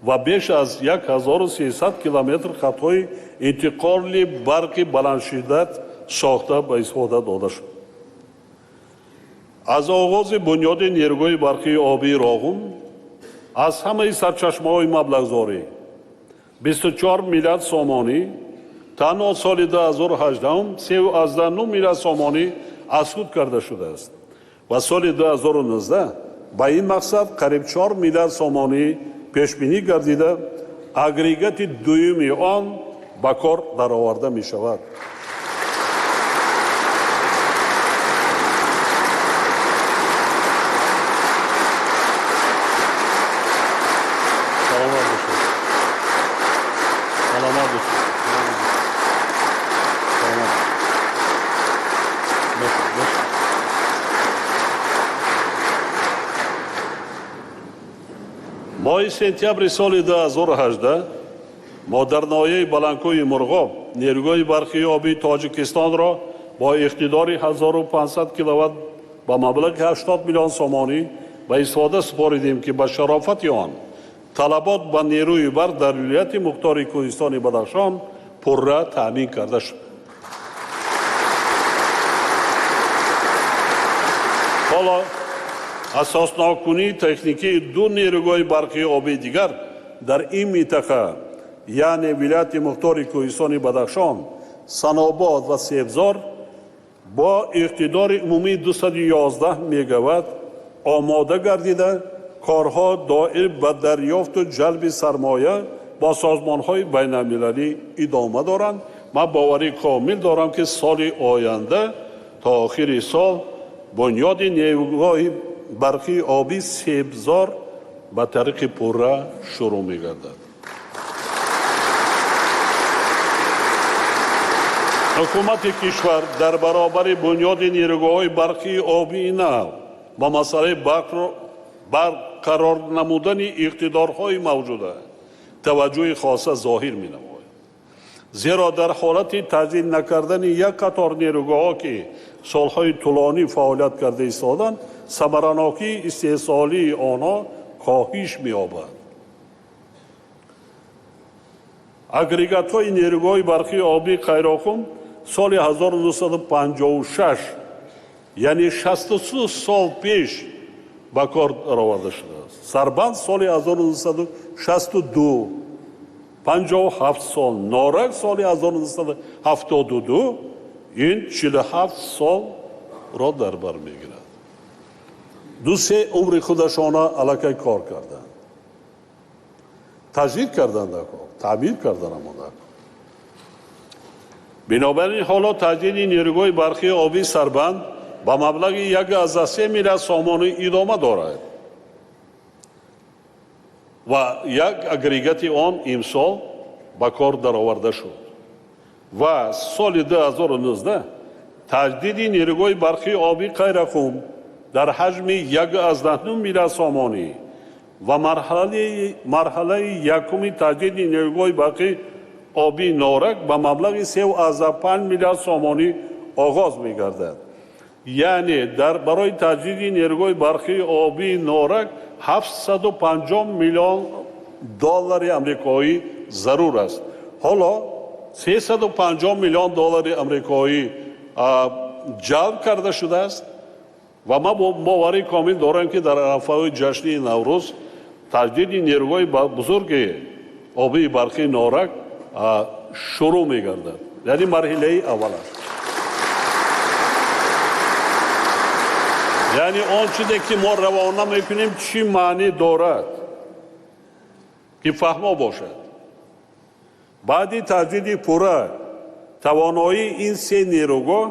Speaker 2: ва беш аз 1300 километр хатҳои интиқоли барқи баландшиддат сохта ба истифода дода шуд. Аз оғози бунёди нерӯгоҳи барқии обии Роғун аз ҳамаи сарчашмаҳои маблағгузорӣ 24 миллиард сомонӣ танҳо соли 2018 3,9 миллиард сомонӣ аз худ карда шудааст ва соли 2019 ба ин мақсад қариб 4 миллиард сомонӣ пешбинӣ гардида, агрегати дуюми он ба кор дароварда мешавад. Моҳи сентябри соли 2018 мо дар ноҳияи Баландкӯҳи Мурғоб нерӯгоҳи барқии обии Тоҷикистонро бо иқтидори 1500 киловатт ба маблағи 80 миллион сомонӣ ба истифода супоридем, ки ба шарофати он талабот ба нерӯи барқ дар вилояти мухтори Кӯҳистони Бадахшон пурра таъмин карда шуд. Ҳоло асосноккунии техникии ду нерӯгоҳи барқии обии дигар дар ин минтақа, яъне вилояти мухтори Кӯҳистони Бадахшон, Санобод ва Себзор бо иқтидори умумии 211 мегаватт омода гардида, корҳо доир ба дарёфту ҷалби сармоя бо созмонҳои байналмилалӣ идома доранд. Ман боварии комил дорам, ки соли оянда то охири сол бунёди нерӯгоҳи барқии обии Себзор ба тариқи пурра шурӯъ мегардад. Ҳукумати кишвар дар баробари бунёди нерӯгоҳҳои барқии обии нав ба масъалаи барқарор намудани иқтидорҳои мавҷуда таваҷҷӯҳи хоса зоҳир менамояд. Зеро дар ҳолати таҷдид накардани як қатор нерӯгоҳҳо, ки солҳои тӯлонӣ фаъолият карда истоданд, самаранокии истеҳсолии онҳо коҳиш меёбад. Агрегатҳои нерӯгоҳи барқии обии Қайроқум соли 1956, яъне 63 сол пеш ба кор дароварда шудааст. Сарбанд соли 1962, 57 сол, Норак соли 1972, ин 47 солро дар бар мегирад. Ду-се умри худашона аллакай кор карданд, таҷдид карданд, таъмир карданд амода. Бинобар ин ҳоло таҷдиди нерӯгоҳи барқии обии Сарбанд ба маблағи 1,3 миллиард сомонӣ идома дорад ва як агрегати он имсол ба кор дароварда шуд ва соли 2019 таҷдиди нерӯгоҳи барқии обии Қайрақум дар ҳаҷми 1,9 миллиард сомонӣ ва марҳалаи якуми таҷдиди нерӯгоҳи барқии обии Норак ба маблағи 3,5 миллиард сомонӣ оғоз мегардад. Яъне барои таҷдиди нерӯгоҳи барқии обии Норак 750 миллион доллари амрикоӣ зарур аст. Ҳоло 350 миллион доллари амрикоӣ ҷалб карда шудааст ва ман боварии комил дорам, ки дар арафаҳои ҷашни Наврӯз таҷдиди нерӯгоҳи бузурги обии барқии Норак шурӯъ мегардад, яъне марҳилаи аввал аст. Яъне он чизе ки мо равона мекунем чӣ маънӣ дорад, ки фаҳмо бошад. Баъди таҷдиди пурра тавоноии ин се нерӯгоҳ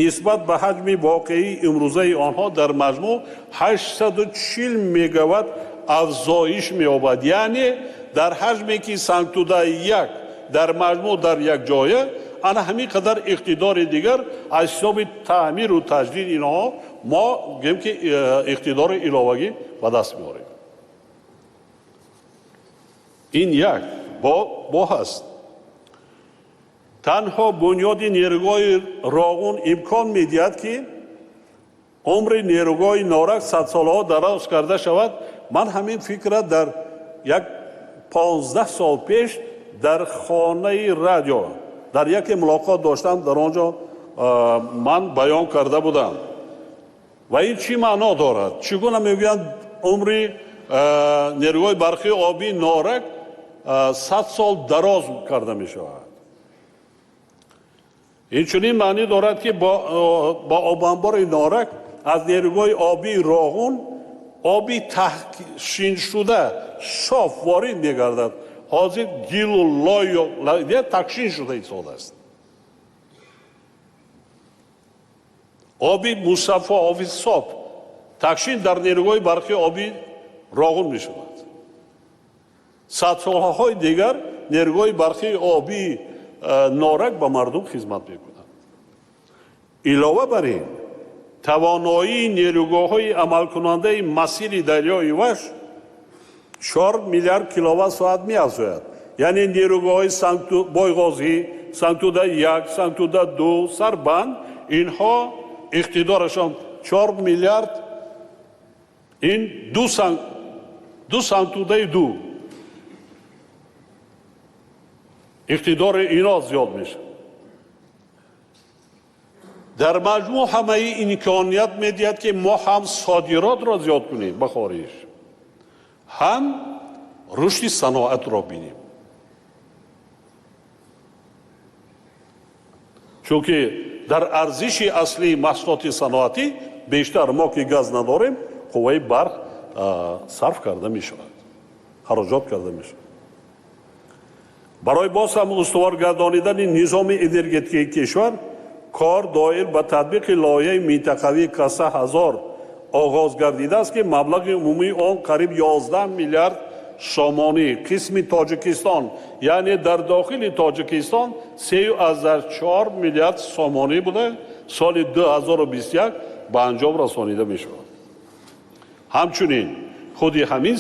Speaker 2: нисбат ба ҳаҷми воқеии имрӯзаи онҳо дар маҷмӯъ 840 мегаватт Афзоиш меёбад, яъне дар ҳаҷме ки Сангтудаи 1 дар маҷмӯъ дар як ҷоя ана ҳамин қадар иқтидори дигар аз ҳисоби таъмиру таҷдид инҳо мо гӯем ки иқтидори иловагӣ ба даст меорем. Ин як бо ҳаст. Танҳо бунёди нерӯгоҳи Роғун имкон медиҳад, ки умри нерӯгоҳи Норак садсолаҳо дароз карда шавад. Ман ҳамин фикрра дар як 15 сол пеш дар хонаи радио дар яке мулоқот доштам, дар он ҷо ман баён карда будам. Ва ин чӣ маъно дорад? Чӣ гуна мегӯянд, умри нерӯгоҳи барқии обии Норак 100 сол дароз карда мешавад? Инчунин маънӣ дорад, ки бо обанбори Норак аз нерӯгоҳи обии Роғун оби таҳшиншуда соф ворид мегардад. Ҳозир гилу лою таҳшин шуда истодааст. Оби мусаффо, оби соф таҳшин дар нерӯгоҳи барқии оби Роғун мешавад. Садсолаҳои дигар нерӯгоҳи барқии обии Норак ба мардум хизмат мекунад. Илова бар ин, тавоноии нерӯгоҳҳои амалкунандаи масири дарёи Вахш 4 миллиард киловатт соат меафзояд. Яъне нерӯгоҳҳои Бойғозӣ, Сангтуда 1, Сангтуда 2, Сарбанд, инҳо иқтидорашон 4 миллиард, ин ду Сангтудаи 2 иқтидори ино зиёд мешавад. Дар маҷмӯъ ҳамаи имконият медиҳад, ки мо ҳам содиротро зиёд кунем ба хориҷ, ҳам рушди саноатро бинем. Чунки дар арзиши аслии маҳсулоти саноатӣ бештар мо ки газ надорем, қувваи барқ сарф карда мешавад, хароҷот карда мешавад. Барои боз ҳам устувор гардонидани низоми энергетикии кишвар кор доир ба татбиқи лоиҳаи минтақавии Каса 1000 оғоз гардидааст, ки маблағи умумии он қариб 11 миллиард сомонӣ қисми Тоҷикистон, яъне дар дохили Тоҷикистон 3,4 миллиард сомонӣ буда, соли 2021 ба анҷом расонида мешавад. Ҳамчунин худи ҳамин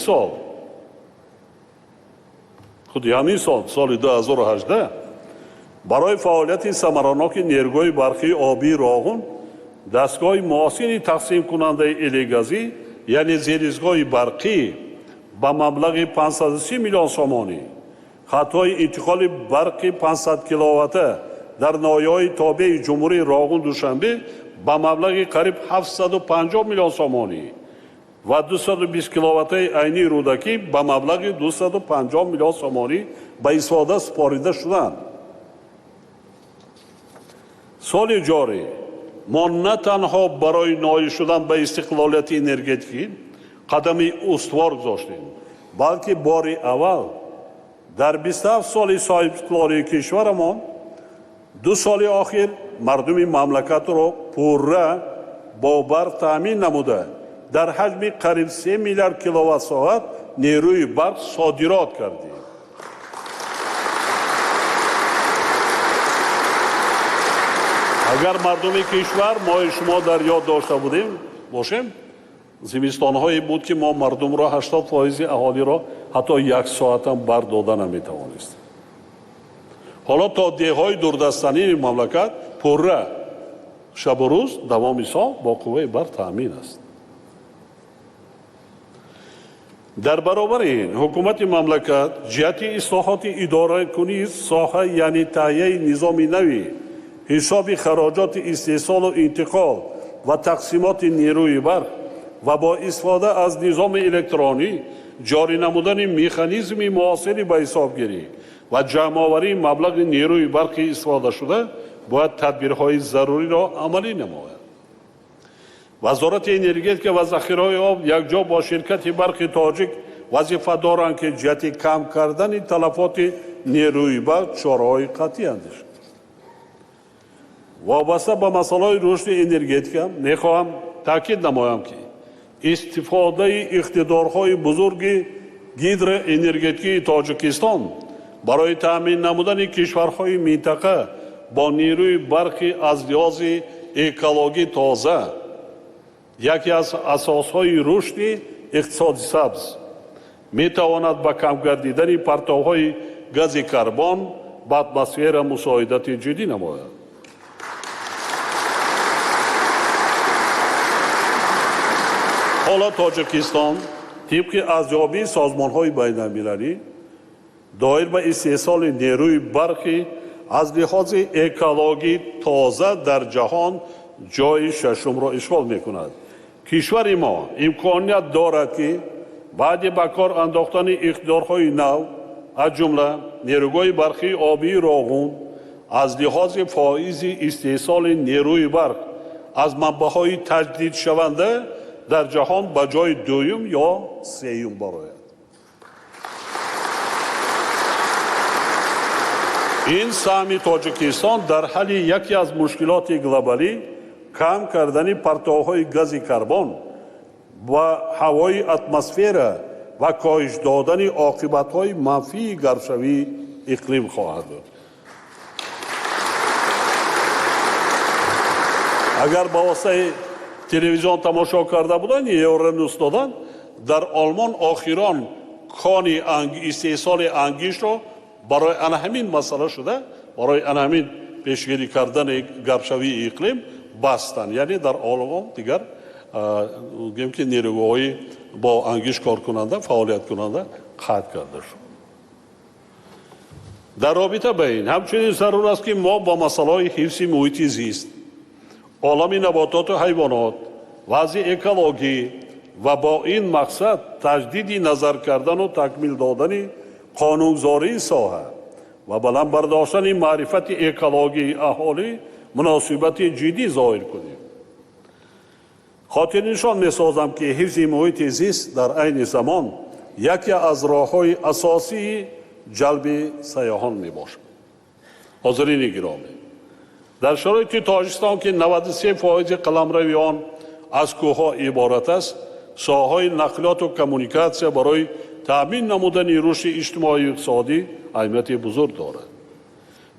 Speaker 2: сол, соли 2018, барои фаъолияти самараноки нерӯгоҳи барқии обии Роғун дастгоҳи муосири тақсимкунандаи элегазӣ, яъне зеризгоҳи барқӣ ба маблағи 530 миллион сомонӣ, хатҳои интиқоли барқи 500 киловатта дар ноҳияҳои тобеи ҷумҳурии Роғун Душанбе ба маблағи қариб 750 миллион сомонӣ ва 220 киловаттаи айнии Рӯдакӣ ба маблағи 250 миллион сомонӣ ба истифода супорида шуданд. Соли ҷорӣ мо на танҳо барои ноил шудан ба истиқлолияти энергетикӣ қадами устувор гузоштем, балки бори аввал дар 27 соли соҳибистиқлолии кишварамон 2 соли охир мардуми мамлакатро пурра бо барқ таъмин намуда, дар ҳаҷми қариб 3 миллиард киловатт соат нерӯи барқ содирот кардем. Агар мардуми кишвар мои шумо дар ёд дошта будем бошем, зимистонҳое буд, ки мо мардумро 80% аҳолиро ҳатто як соатам барқ дода наметавонистем. Ҳоло то деҳҳои дурдастании мамлакат пурра шабу рӯз давоми сол бо қувваи барқ таъмин аст. Дар баробари ин ҳукумати мамлакат ҷиҳати ислоҳоти идоракунии соҳа, яъне таҳияи низоми нави ҳисоби хароҷоти истеҳсолу интиқол ва тақсимоти нерӯи барқ ва бо истифода аз низоми электронӣ ҷорӣ намудани механизми муосири ба ҳисобгирӣ ва ҷамъоварии маблағи нерӯи барқи истифодашуда бояд тадбирҳои заруриро амалӣ намояд. Вазорати энергетика ва захираҳои об якҷо бо ширкати барқи тоҷик вазифа доранд, ки ҷиҳати кам кардани талафоти нерӯи барқ чораҳои қатъӣ андешанд. Вобаста ба масъалаҳои рушди энергетика мехоҳам таъкид намоям, ки Истифодаи иқтидорҳои бузурги гидроэнергетикии Тоҷикистон барои таъмин намудани кишварҳои минтақа бо нерӯи барқи аз лиҳози экологӣ тоза яке аз асосҳои рушди иқтисоди сабз метавонад ба кам гардидани партовҳои гази карбон ба атмосфера мусоидати ҷиддӣ намояд. Ҳоло Тоҷикистон тибқи арзёбии созмонҳои байналмилалӣ доир ба истеҳсоли нерӯи барқи аз лиҳози экологӣ тоза дар ҷаҳон ҷойи шашумро ишғол мекунад. Кишвари мо имконият дорад, ки баъди ба кор андохтани иқтидорҳои нав, аз ҷумла нерӯгоҳи барқии обии Роғун, аз лиҳози фоизи истеҳсоли нерӯи барқ аз манбаъҳои таҷдидшаванда дар ҷаҳон ба ҷойи дуюм ё сеюм барояд. Ин саҳми Тоҷикистон дар ҳалли яке аз мушкилоти глобалӣ, кам кардани партовҳои гази карбон ва ҳавои атмосфера ва коҳиш додани оқибатҳои манфии гармшавии иқлим хоҳад буд. Агар ба воситаи телевизион тамошо карда буданд, Евронюс доданд, дар Олмон охирон кони истеҳсоли ангишро барои ана ҳамин масъала шуда, барои ана ҳамин пешгирӣ кардани гармшавии иқлим бастанд. Яъне дар Олмон дигар гӯем ки нерӯгоҳҳои бо ангиш коркунанда, фаъолияткунанда қатъ карда шуд. Дар робита ба ин ҳамчунин зарур аст, ки мо бо масъалаҳои ҳифзи муҳити зист, олами набототу ҳайвонот, вазъи экологӣ ва бо ин мақсад таҷдиди назар кардану такмил додани қонунгузории соҳа ва баланд бардоштани маърифати экологии аҳолӣ муносибати ҷиддӣ зоҳир кунем. Хотирнишон месозам, ки ҳифзи муҳити зист дар айни замон яке аз роҳҳои асосии ҷалби сайёҳон мебошад. Ҳозирини гиромӣ, дар шароити Тоҷикистон, ки 93% қаламрави он аз кӯҳҳо иборат аст, соҳаҳои нақлиёту коммуникатсия барои таъмин намудани рушди иҷтимоию иқтисодӣ аҳамияти бузург дорад.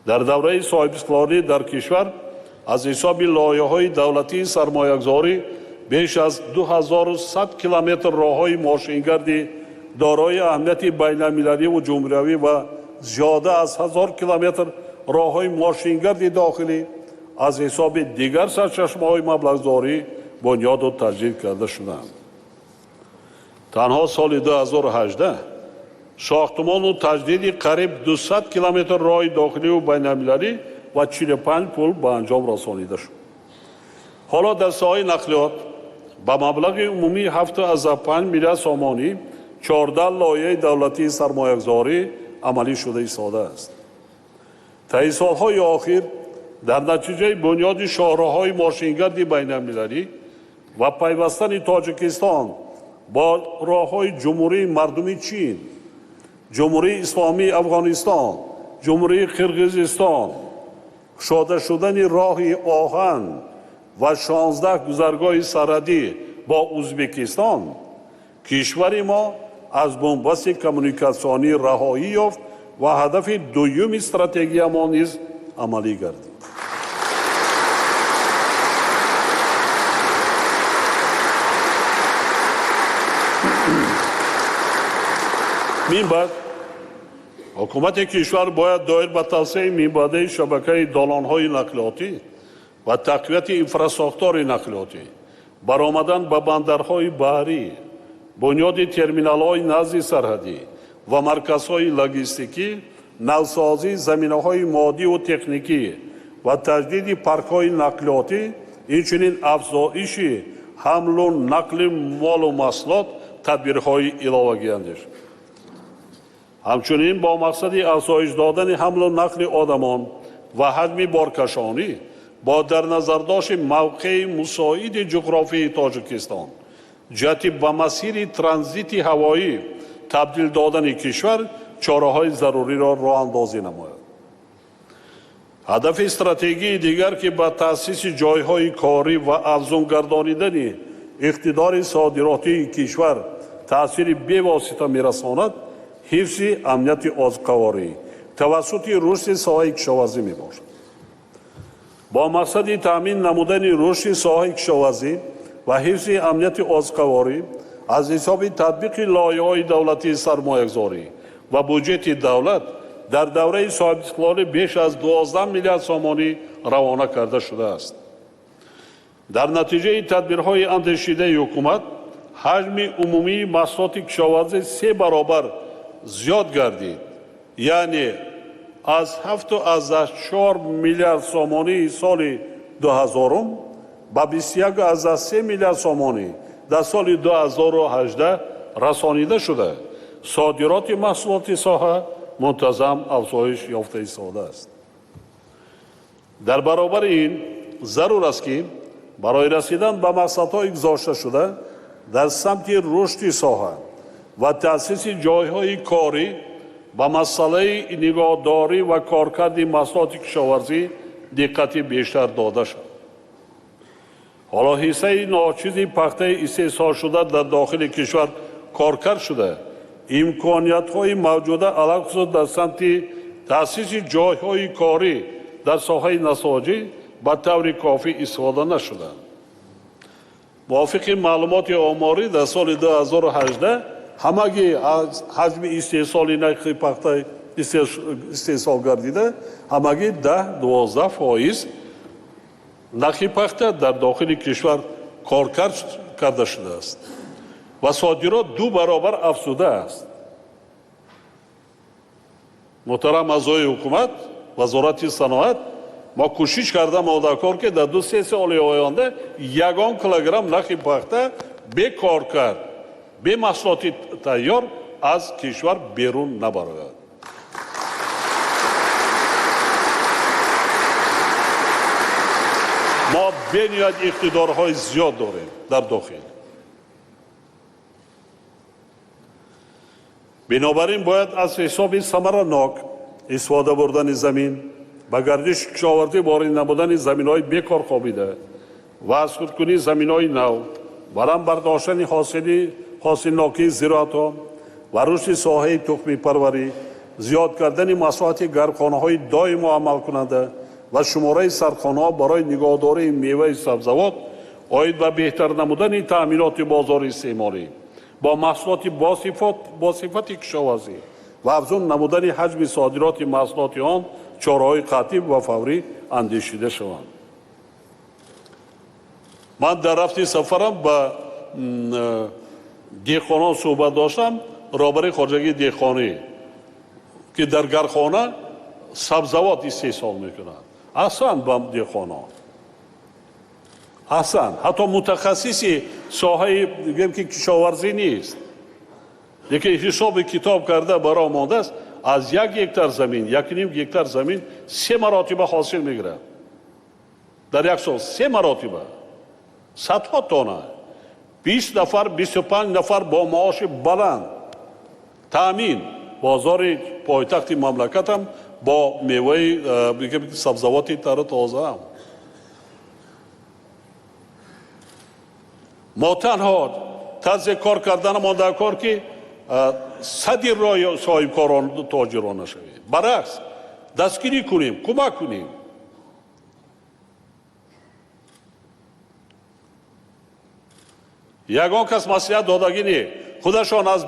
Speaker 2: Дар давраи соҳибистиқлолӣ дар кишвар аз ҳисоби лоиҳаҳои давлатии сармоягузорӣ беш аз 2100 километр роҳҳои мошингарди дорои аҳамияти байналмилаливу ҷумҳуриявӣ ва зиёда аз 1000 километр роҳҳои мошингарди дохилӣ аз ҳисоби дигар сарчашмаҳои маблағгузорӣ бунёду таҷдид карда шуданд. Танҳо соли 2018 сохтмону таҷдиди қариб 200 километр роҳи дохиливу байналмилалӣ ва 45 пул ба анҷом расонида шуд. Ҳоло дар соҳаи нақлиёт ба маблағи умумии 7,5 миллиард сомонӣ 14 лоиҳаи давлатии сармоягузорӣ амалӣ шуда истодааст. Таи солҳои охир дар натиҷаи бунёди шоҳроҳҳои мошингарди байналмилалӣ ва пайвастани Тоҷикистон бо роҳҳои Ҷумҳурии Мардумии Чин, Ҷумҳурии Исломии Афғонистон, Ҷумҳурии Қирғизистон, кушода шудани роҳи оҳан ва 16 гузаргоҳи сарҳадӣ бо Ӯзбекистон, кишвари мо аз бунбасти коммуникатсионӣ раҳоӣ ёфт ва ҳадафи дуюми стратегиямо низ амалӣ гардид. Мин баъд ҳукумати кишвар бояд доир ба тавсеаи минбаъдаи шабакаи долонҳои нақлиётӣ ва тақвияти инфрасохтори нақлиётӣ, баромадан ба бандарҳои баҳрӣ, бунёди терминалҳои назди сарҳадӣ ва марказҳои логистикӣ, навсозии заминаҳои моддиву техникӣ ва таҷдиди паркҳои нақлиётӣ, инчунин афзоиши ҳамлу нақли молу маҳсулот тадбирҳои иловагӣ андешид. Ҳамчунин бо мақсади афзоиш додани ҳамлу нақли одамон ва ҳаҷми боркашонӣ бо дар назардошти мавқеи мусоиди ҷуғрофии Тоҷикистон ҷиҳати ба масири транзити ҳавоӣ табдил додани кишвар чораҳои заруриро роҳандозӣ намояд. Ҳадафи стратегии дигар, ки ба таъсиси ҷойҳои корӣ ва афзун гардонидани иқтидори содиротии кишвар таъсири бевосита мерасонад, ҳифзи амнияти озуқаворӣ тавассути рушди соҳаи кишоварзӣ мебошад. Бо мақсади таъмин намудани рушди соҳаи кишоварзӣ ва ҳифзи амнияти озуқаворӣ аз ҳисоби татбиқи лоиҳаҳои давлатии сармоягузорӣ ва буҷети давлат дар давраи соҳибистиқлолӣ беш аз 12 миллиард сомонӣ равона карда шудааст. Дар натиҷаи тадбирҳои андешидаи ҳукумат ҳаҷми умумии маҳсулоти кишоварзӣ 3 баробар зиёд гардид, яъне аз 7,4 миллиард сомонии соли 2000 ба 21,3 миллиард сомонӣ дар соли 2018 расонида шуда, содироти маҳсулоти соҳа мунтазам афзоиш ёфта истодааст. Дар баробари ин зарур аст, ки барои расидан ба мақсадҳои гузошташуда дар самти рушди соҳа ва таъсиси ҷойҳои корӣ ба масъалаи нигоҳдорӣ ва коркарди маҳсулоти кишоварзӣ диққати бештар дода шавад. Ҳоло ҳиссаи ночизи пахтаи истеҳсолшуда дар дохили кишвар коркард шуда, имкониятҳои мавҷуда алалхусус дар самти таъсиси ҷойҳои корӣ дар соҳаи насоҷӣ ба таври кофӣ истифода нашуданд. Мувофиқи маълумоти оморӣ дар соли 2018 ҳамагӣ аз ҳаҷми истеҳсоли нахи пахта истеҳсол гардида, ҳамагӣ 10-12% нахи пахта дар дохили кишвар коркард карда шудааст ва содирот 2 баробар афзудааст. Муҳтарам аъзои ҳукумат, Вазорати саноат, мо кӯшиш карда модакор, ки дар 2-3 соли оянда ягон килограмм нахи пахта бекоркард, бе маҳсулоти тайёр аз кишвар берун набарояд. Мо бениҳоят иқтидорҳои зиёд дорем дар дохил. Бинобар ин бояд аз ҳисоби самаранок истифода бурдани замин, ба гардиши кишоварзӣ ворид намудани заминҳои бекор хобида ва аз худкунии заминҳои нав, баланд бардоштани ҳосилнокии зироатҳо ва рушди соҳаи тухмипарварӣ, зиёд кардани масоҳати гармхонаҳои доимо амалкунанда ва шумораи сардхонаҳо барои нигоҳдории меваи сабзавот оид ба беҳтар намудани таъминоти бозори истеъмолӣ бо маҳсулоти босифати кишоварзӣ ва афзун намудани ҳаҷми содироти маҳсулоти он чораҳои қатъӣ ва фаврӣ андешида шаванд. Ман дар рафти сафарам ба деҳқонон суҳбат доштам, роҳбари хоҷагии деҳқонӣ, ки дар гархона сабзавот истеҳсол мекунад. Аҳсан ба деҳқонон, аҳсан, ҳатто мутахассиси соҳаи гӯем ки кишоварзӣ нест, лекин ҳисоби китоб карда баро мондааст, аз 1 гектар замин, 1,5 гектар замин 3 маротиба ҳосил мегирад. Дар як сол 3 маротиба, садҳо тонна, 20 нафар, 25 нафар бо маоши баланд таъмин бозори пойтахти мамлакатам бо меваи сабзавоти тару тозаам. Мо танҳо тарзи кор карданамон дар кор, ки сади роҳи соҳибкорон тоҷирон нашавем, баръакс дастгирӣ кунем, кӯмак кунем. Ягон кас маслиҳат додагӣ не, худашон аз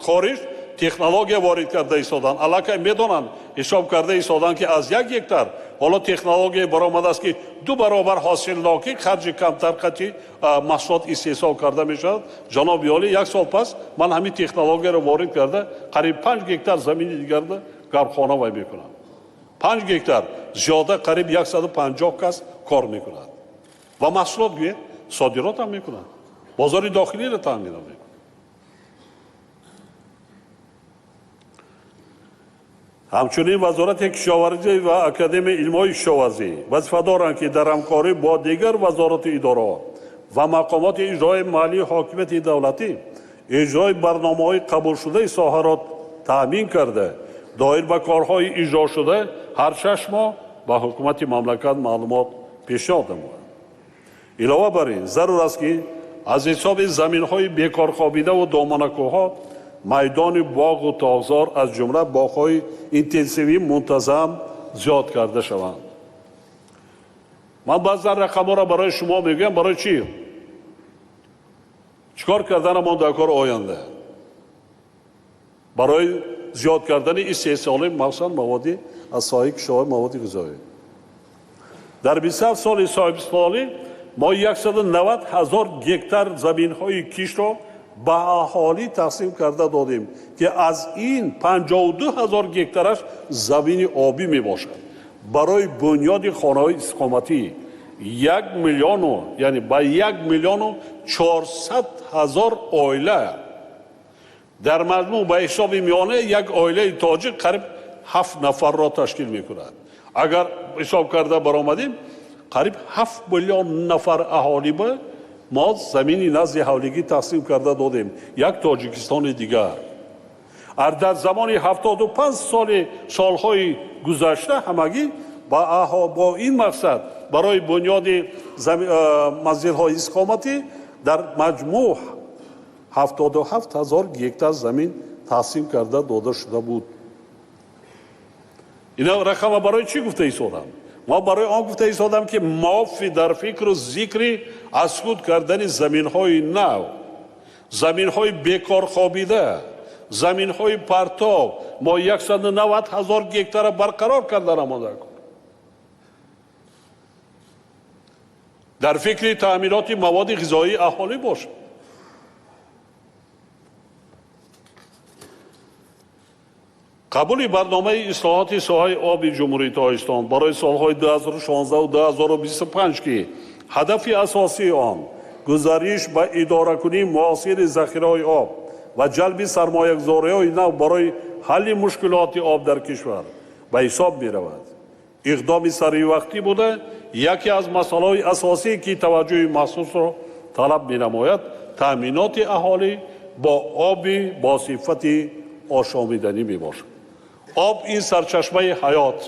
Speaker 2: хориҷ технология ворид карда истоданд, аллакай медонанд, ҳисоб карда истоданд, ки аз 1 гектар ҳоло технология баромадааст, ки 2 баробар ҳосилнокӣ, харҷи камтар қатъи маҳсулот истеҳсол карда мешавад. Ҷаноби олӣ, 1 сол пас ман ҳамин технологияро ворид карда қариб 5 гектар замини дигарда гармхона вай мекунам. 5 гектар зиёда қариб 150 кас кор мекунад ва маҳсулот гӯед содирот ҳам мекунад, бозори дохилиро таъмин мекунад. Ҳамчунин Вазорати кишоварзӣ ва Академияи илмҳои кишоварзӣ вазифа доранд, ки дар ҳамкорӣ бо дигар вазорату идораҳо ва мақомоти иҷрои маҳаллии ҳокимияти давлатӣ иҷрои барномаҳои қабулшудаи соҳаро таъмин карда, доир ба корҳои иҷрошуда ҳар 6 моҳ ба ҳукумати мамлакат маълумот пешниҳод намояд. Илова бар ин зарур аст, ки аз ҳисоби заминҳои бекорхобидаву доманакӯҳҳо майдони боғу тоғзор, аз ҷумла боғҳои интенсивӣ мунтазам зиёд карда шаванд. Ман баъзан рақамҳоро барои шумо мегӯям. Барои чӣ? Чӣ кор карданамон дар кор оянда барои зиёд кардани истеҳсоли, махсусан маводи аз соҳаи кишоварзӣ, маводи ғизоӣ. Дар 27 соли соҳибистиқлолӣ мо 190 ҳазор гектар заминҳои киштро ба аҳолӣ тақсим карда додем, ки аз ин 52 ҳазор гектараш замини обӣ мебошад. Барои бунёди хонаҳои истиқоматӣ як миллиону, яъне ба 1 400 000 оила, дар маҷмӯъ ба ҳисоби миёна як оилаи тоҷик қариб ҳафт нафарро ташкил мекунад. Агар ҳисоб карда баромадем, қариб 7 миллион нафар аҳолӣ ба мо замини назди ҳавлигӣ тақсим карда додем. Як Тоҷикистони дигар. Ар дар замони 75 соли солҳои гузашта ҳамагӣ бо ин мақсад барои бунёди манзилҳои истиқоматӣ дар маҷмӯъ 77 ҳазор гектар замин тақсим карда дода шуда буд. Ина рақама барои чӣ гуфта истодам? Мо барои он гуфта истодам, ки мо дар фикру зикри аз худ кардани заминҳои нав, заминҳои бекорхобида, заминҳои партов, мо 190 ҳазор гектара барқарор карда намода, дар фикри таъминоти маводи ғизоии аҳолӣ бошад. Қабули барномаи ислоҳоти соҳаи оби Ҷумҳурии Тоҷикистон барои солҳои 2016 2025, ки ҳадафи асосии он гузариш ба идоракунии муосири захираҳои об ва ҷалби сармоягузориҳои нав барои ҳалли мушкилоти об дар кишвар ба ҳисоб меравад, иқдоми саривақтӣ буда, яке аз масъалаҳои асосие, ки таваҷҷӯҳи махсусро талаб менамояд, таъминоти аҳолӣ бо оби бо сифати ошомиданӣ мебошад. Об ин сарчашмаи ҳаёт,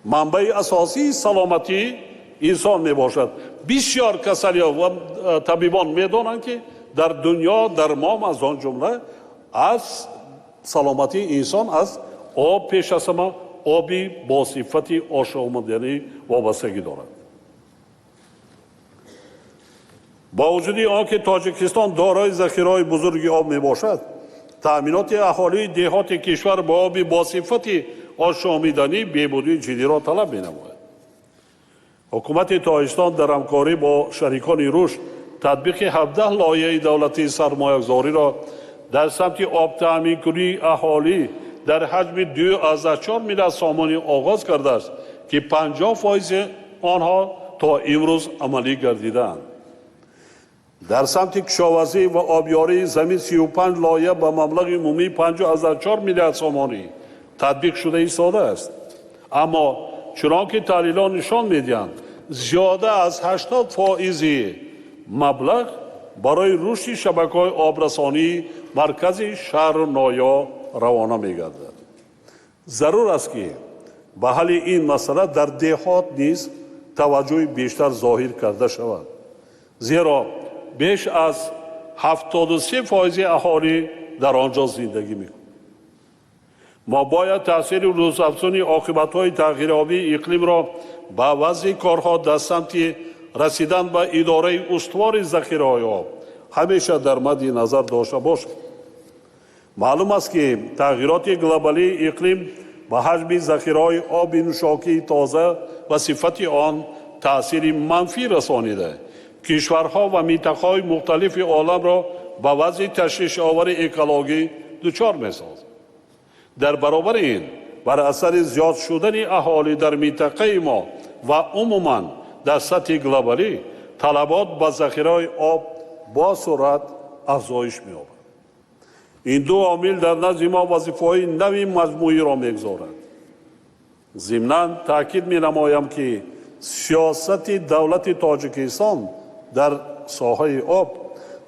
Speaker 2: манбаи асосии саломатии инсон мебошад. Бисёр касалиҳо ва табибон медонанд, ки дар дунё дармон, аз он ҷумла аз саломатии инсон, аз об, пеш аз ҳама оби бо сифати ошомиданӣ вобастагӣ дорад. Бо вуҷуди он ки Тоҷикистон дорои захираҳои бузурги об мебошад, таъминоти аҳолии деҳоти кишвар бо оби бо сифати ошомиданӣ беҳбудии ҷиддиро талаб менамояд. Ҳукумати Тоҷикистон дар ҳамкорӣ бо шарикони рушд татбиқи 17 лоиҳаи давлатии сармоягузориро дар самти обтаъминкунии аҳолӣ дар ҳаҷми 2,4 миллиард сомонӣ оғоз кардааст, ки 50 фоизи онҳо то имрӯз амалӣ гардидаанд. Дар самти кишоварзӣ ва обёрии замин 35 лоиҳа ба маблағи умумии 5,4 миллиард сомонӣ татбиқ шуда истодааст. Аммо чунон ки таҳлилҳо нишон медиҳанд, зиёда аз 80 фоизи маблағ барои рушди шабакаҳои обрасонии маркази шаҳру ноҳияҳо равона мегардад. Зарур аст, ки ба ҳалли ин масъала дар деҳот низ таваҷҷӯҳи бештар зоҳир карда шавад, зеро беш аз 73 фоизи аҳолӣ дар он ҷо зиндагӣ мекунад. Мо бояд таъсири рӯзафзуни оқибатҳои тағйирёбии иқлимро ба вазъи корҳо дар самти расидан ба идораи устувори захираҳои об ҳамеша дар мадди назар дошта бошем. Маълум аст, ки тағйироти глобалии иқлим ба ҳаҷми захираҳои оби нӯшокии тоза ва сифати он таъсири манфӣ расонида, кишварҳо ва минтақаҳои мухталифи оламро ба вазъи ташвишовари экологӣ дучор месозад. Дар баробари ин, бар асари зиёд шудани аҳолӣ дар минтақаи мо ва умуман дар сатҳи глобалӣ талабот ба захираҳои об бо суръат афзоиш меёбад. Ин ду омил дар назди мо вазифаҳои нави маҷмӯиро мегузорад. Зимнан таъкид менамоям, ки сиёсати давлати Тоҷикистон дар соҳаи об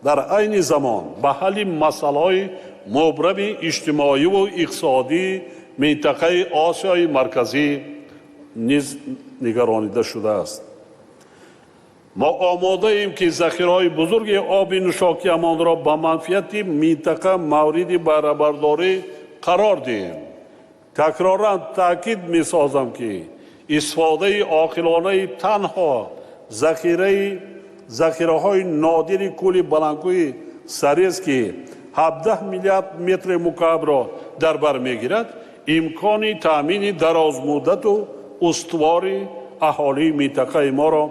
Speaker 2: дар айни замон ба ҳалли масъалаҳои мубрами иҷтимоиву иқтисодии минтақаи Осиёи Марказӣ низ нигаронида шудааст. Мо омодаем, ки захираҳои бузурги оби нӯшокиамонро ба манфиати минтақа мавриди баҳрабардорӣ қарор диҳем. Такроран таъкид месозам, ки истифодаи оқилонаи танҳо захираҳои нодири кӯли баландкӯҳи Сарез, ки 17 миллиард метри мукаабро дар бар мегирад, имкони таъмини дарозмуддату устувори аҳолии минтақаи моро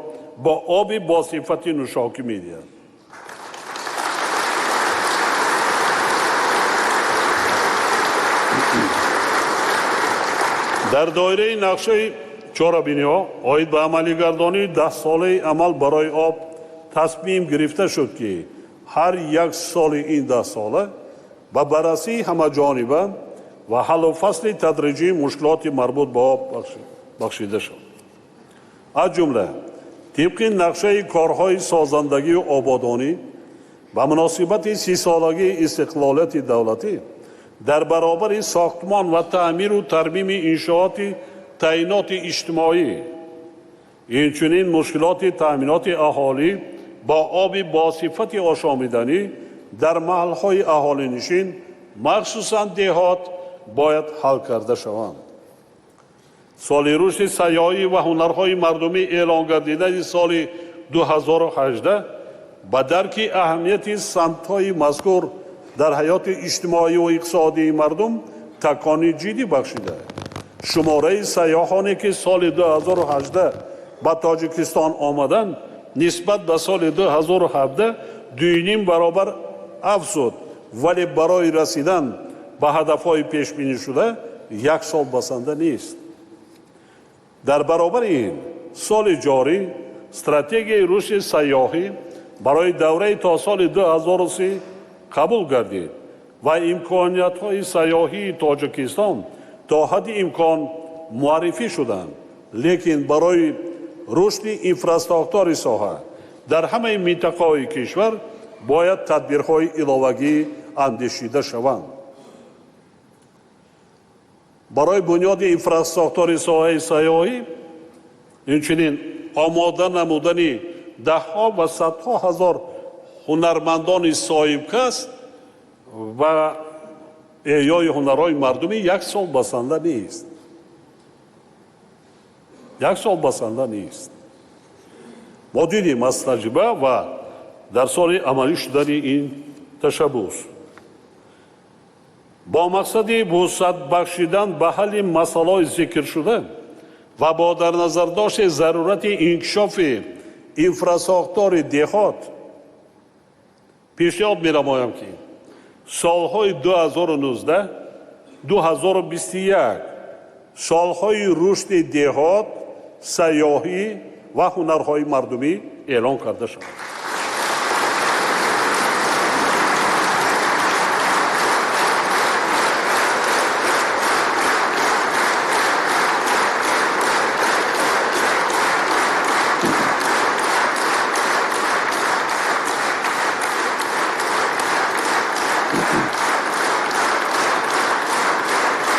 Speaker 2: бо оби босифати нӯшокӣ медиҳад. Дар доираи нақшаи чорабиниҳо оид ба амалигардонии даҳсолаи амал барои об тасмим гирифта шуд, ки ҳар як соли ин даҳсола ба баррасии ҳамаҷониба ва ҳаллу фасли тадриҷии мушкилоти марбут ба об бахшида шуд. Аз ҷумла тибқи нақшаи корҳои созандагию ободонӣ ба муносибати 30-солагии истиқлолияти давлатӣ дар баробари сохтмон ва таъмиру тармими иншооти таъиноти иҷтимоӣ, инчунин мушкилоти таъминоти аҳолӣ бо оби босифати ошомиданӣ дар маҳалҳои аҳолинишин, махсусан деҳот, бояд ҳал карда шаванд. Соли рушди сайёҳӣ ва ҳунарҳои мардумӣ эълон гардидани соли 2018 ба дарки аҳамияти самтҳои мазкур дар ҳаёти иҷтимоӣ ва иқтисодии мардум такони ҷиддӣ бахшида, шумораи сайёҳоне, ки соли 2018 ба Тоҷикистон омаданд, нисбат ба соли 2017 2,5 баробар афзуд, вале барои расидан ба ҳадафҳои пешбинишуда як сол басанда нест. Дар баробари ин соли ҷорӣ стратегияи рушди сайёҳӣ барои давраи то соли 2030 қабул гардид ва имкониятҳои сайёҳии Тоҷикистон то ҳадди имкон муаррифӣ шуданд, лекин барои рушди инфрасохтори соҳа дар ҳамаи минтақаҳои кишвар бояд тадбирҳои иловагӣ андешида шаванд. Барои бунёди инфрасохтори соҳаи сайёҳӣ инчунин омода намудани даҳҳо ва садҳо ҳазор ҳунармандони соҳибкасб ва эҳёи ҳунарҳои мардумӣ як сол басанда нест. Як сол басанда нест. Мо дидем аз таҷриба ва дар соли амалӣ шудани ин ташаббус бо мақсади вусъат бахшидан ба ҳалли масъалаҳои зикршуда ва бо дар назардошти зарурати инкишофи инфрасохтори деҳот пешниҳод менамоям, ки солҳои 2019 2021 солҳои рушди деҳот, сайёҳӣ ва ҳунарҳои мардумӣ эълон карда шавад.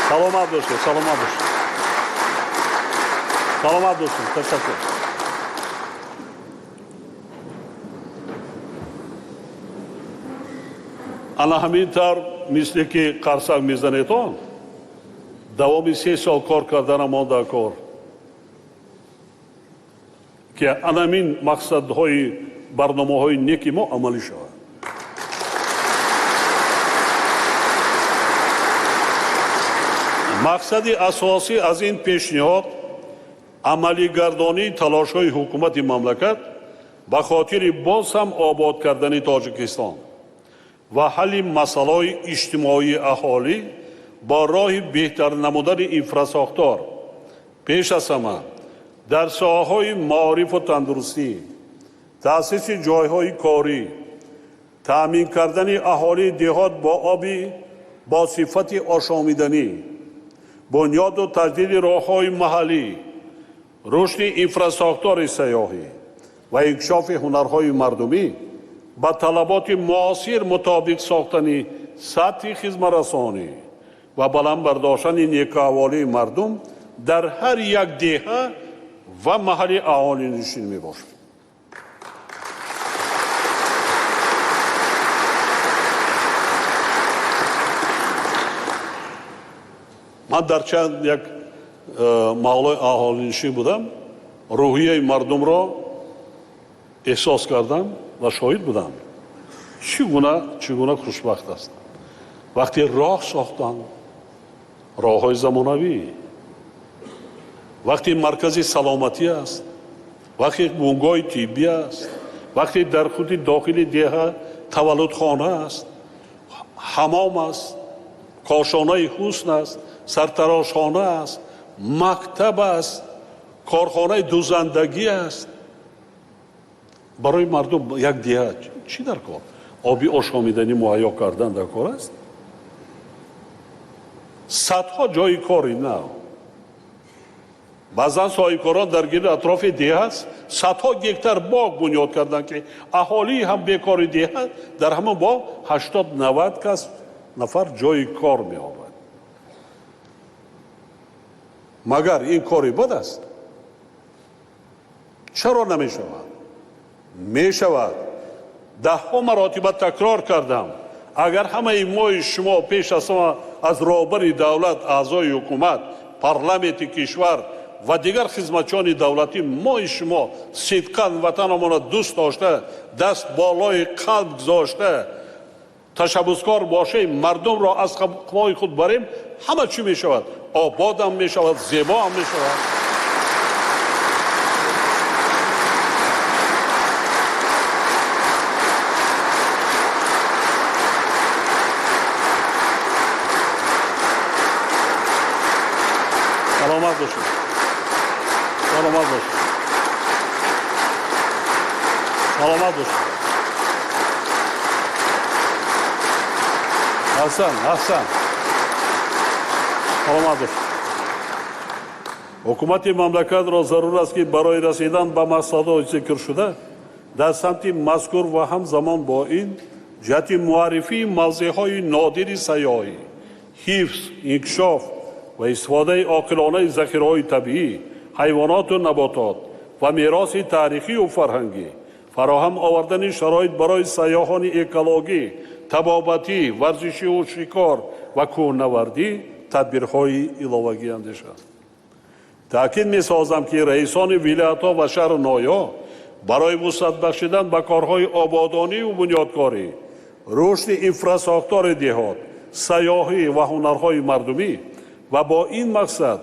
Speaker 2: Саломат бошед, саломат бошед. Саломат бошед, ташаккур. Ана ҳамин тавр, мисле ки қарсак мезанедон, давоми 3 сол кор карданамон дар кор, ки ана ҳамин мақсадҳои барномаҳои неки мо амалӣ шавад. Мақсади асосӣ аз ин пешниҳод амалигардонии талошҳои ҳукумати мамлакат ба хотири боз ҳам обод кардани Тоҷикистон ва ҳалли масъалаҳои иҷтимоии аҳолӣ бо роҳи беҳтар намудани инфрасохтор, пеш аз ҳама дар соҳаҳои маорифу тандурустӣ, таъсиси ҷойҳои корӣ, таъмин кардани аҳолии деҳот бо оби бо сифати ошомиданӣ, бунёду таҷдиди роҳҳои маҳаллӣ, рушди инфрасохтори сайёҳӣ ва инкишофи ҳунарҳои мардумӣ ба талаботи муосир мутобиқ сохтани сатҳи хизматрасонӣ ва баланд бардоштани некуаҳволии мардум дар ҳар як деҳа ва маҳалли аҳолинишин мебошад. Ман дар чанд як маҳаллаи аҳолинишин будам, рӯҳияи мардумро эҳсос кардам ва шоҳид будам. Чӣ гуна хушбахт аст. Вақте роҳ сохтанд, роҳҳои замонавӣ, вақте маркази саломатӣ аст, вақте бунгоҳи тиббӣ аст, вақте дар худи дохили деҳа таваллудхона аст, ҳамом аст, кошонаи ҳусн аст, сартарошхона аст, мактаб аст, корхонаи дузандагӣ аст. Барои мардум як деҳа чӣ дар кор? Оби ошомиданӣ муҳайё кардан дар кор аст? Садҳо ҷойи кори нав. Баъзан соҳибкорон дар гирди атрофи деҳа садҳо гектар боғ бунёд карданд, ки аҳолии ҳам бекори деҳа дар ҳамон боғ 80-90 кас нафар ҷойи кор меёбад. Магар ин кори бад аст? Чаро намешавад? Мешавад. Даҳҳо маротиба такрор кардам. Агар ҳамаи мои шумо пеш аз ҳама аз роҳбари давлат, аъзои ҳукумат, парламенти кишвар ва дигар хизматчиёни давлатӣ мои шумо сидқан ватанамонро дӯст дошта, даст болои қалб гузошта, ташаббускор бошем, мардумро аз қафои худ барем, ҳама чӣ мешавад? Ободам мешавад, зебоам мешавад. Саломат бошед. Саломат бошед. Саломат бошед. Аҳсан, аҳсан. Саломат бошед. Ҳукумати мамлакатро зарур аст, ки барои расидан ба мақсадҳои зикршуда дар самти мазкур ва ҳамзамон бо ин ҷиҳати муаррифии мавзеъҳои нодири сайёҳӣ, ҳифз, инкишоф ва истифодаи оқилонаи захираҳои табиӣ, ҳайвоноту наботот ва мероси таърихию фарҳангӣ, фароҳам овардани шароит барои сайёҳони экологӣ, табобатӣ, варзишию шикор ва кӯҳнавардӣ тадбирҳои иловагӣ андешанд. Таъкид месозам, ки раисони вилоятҳо ва шаҳру ноҳияҳо барои вусъат бахшидан ба корҳои ободонию бунёдкорӣ, рушди инфрасохтори деҳот, сайёҳӣ ва ҳунарҳои мардумӣ ва бо ин мақсад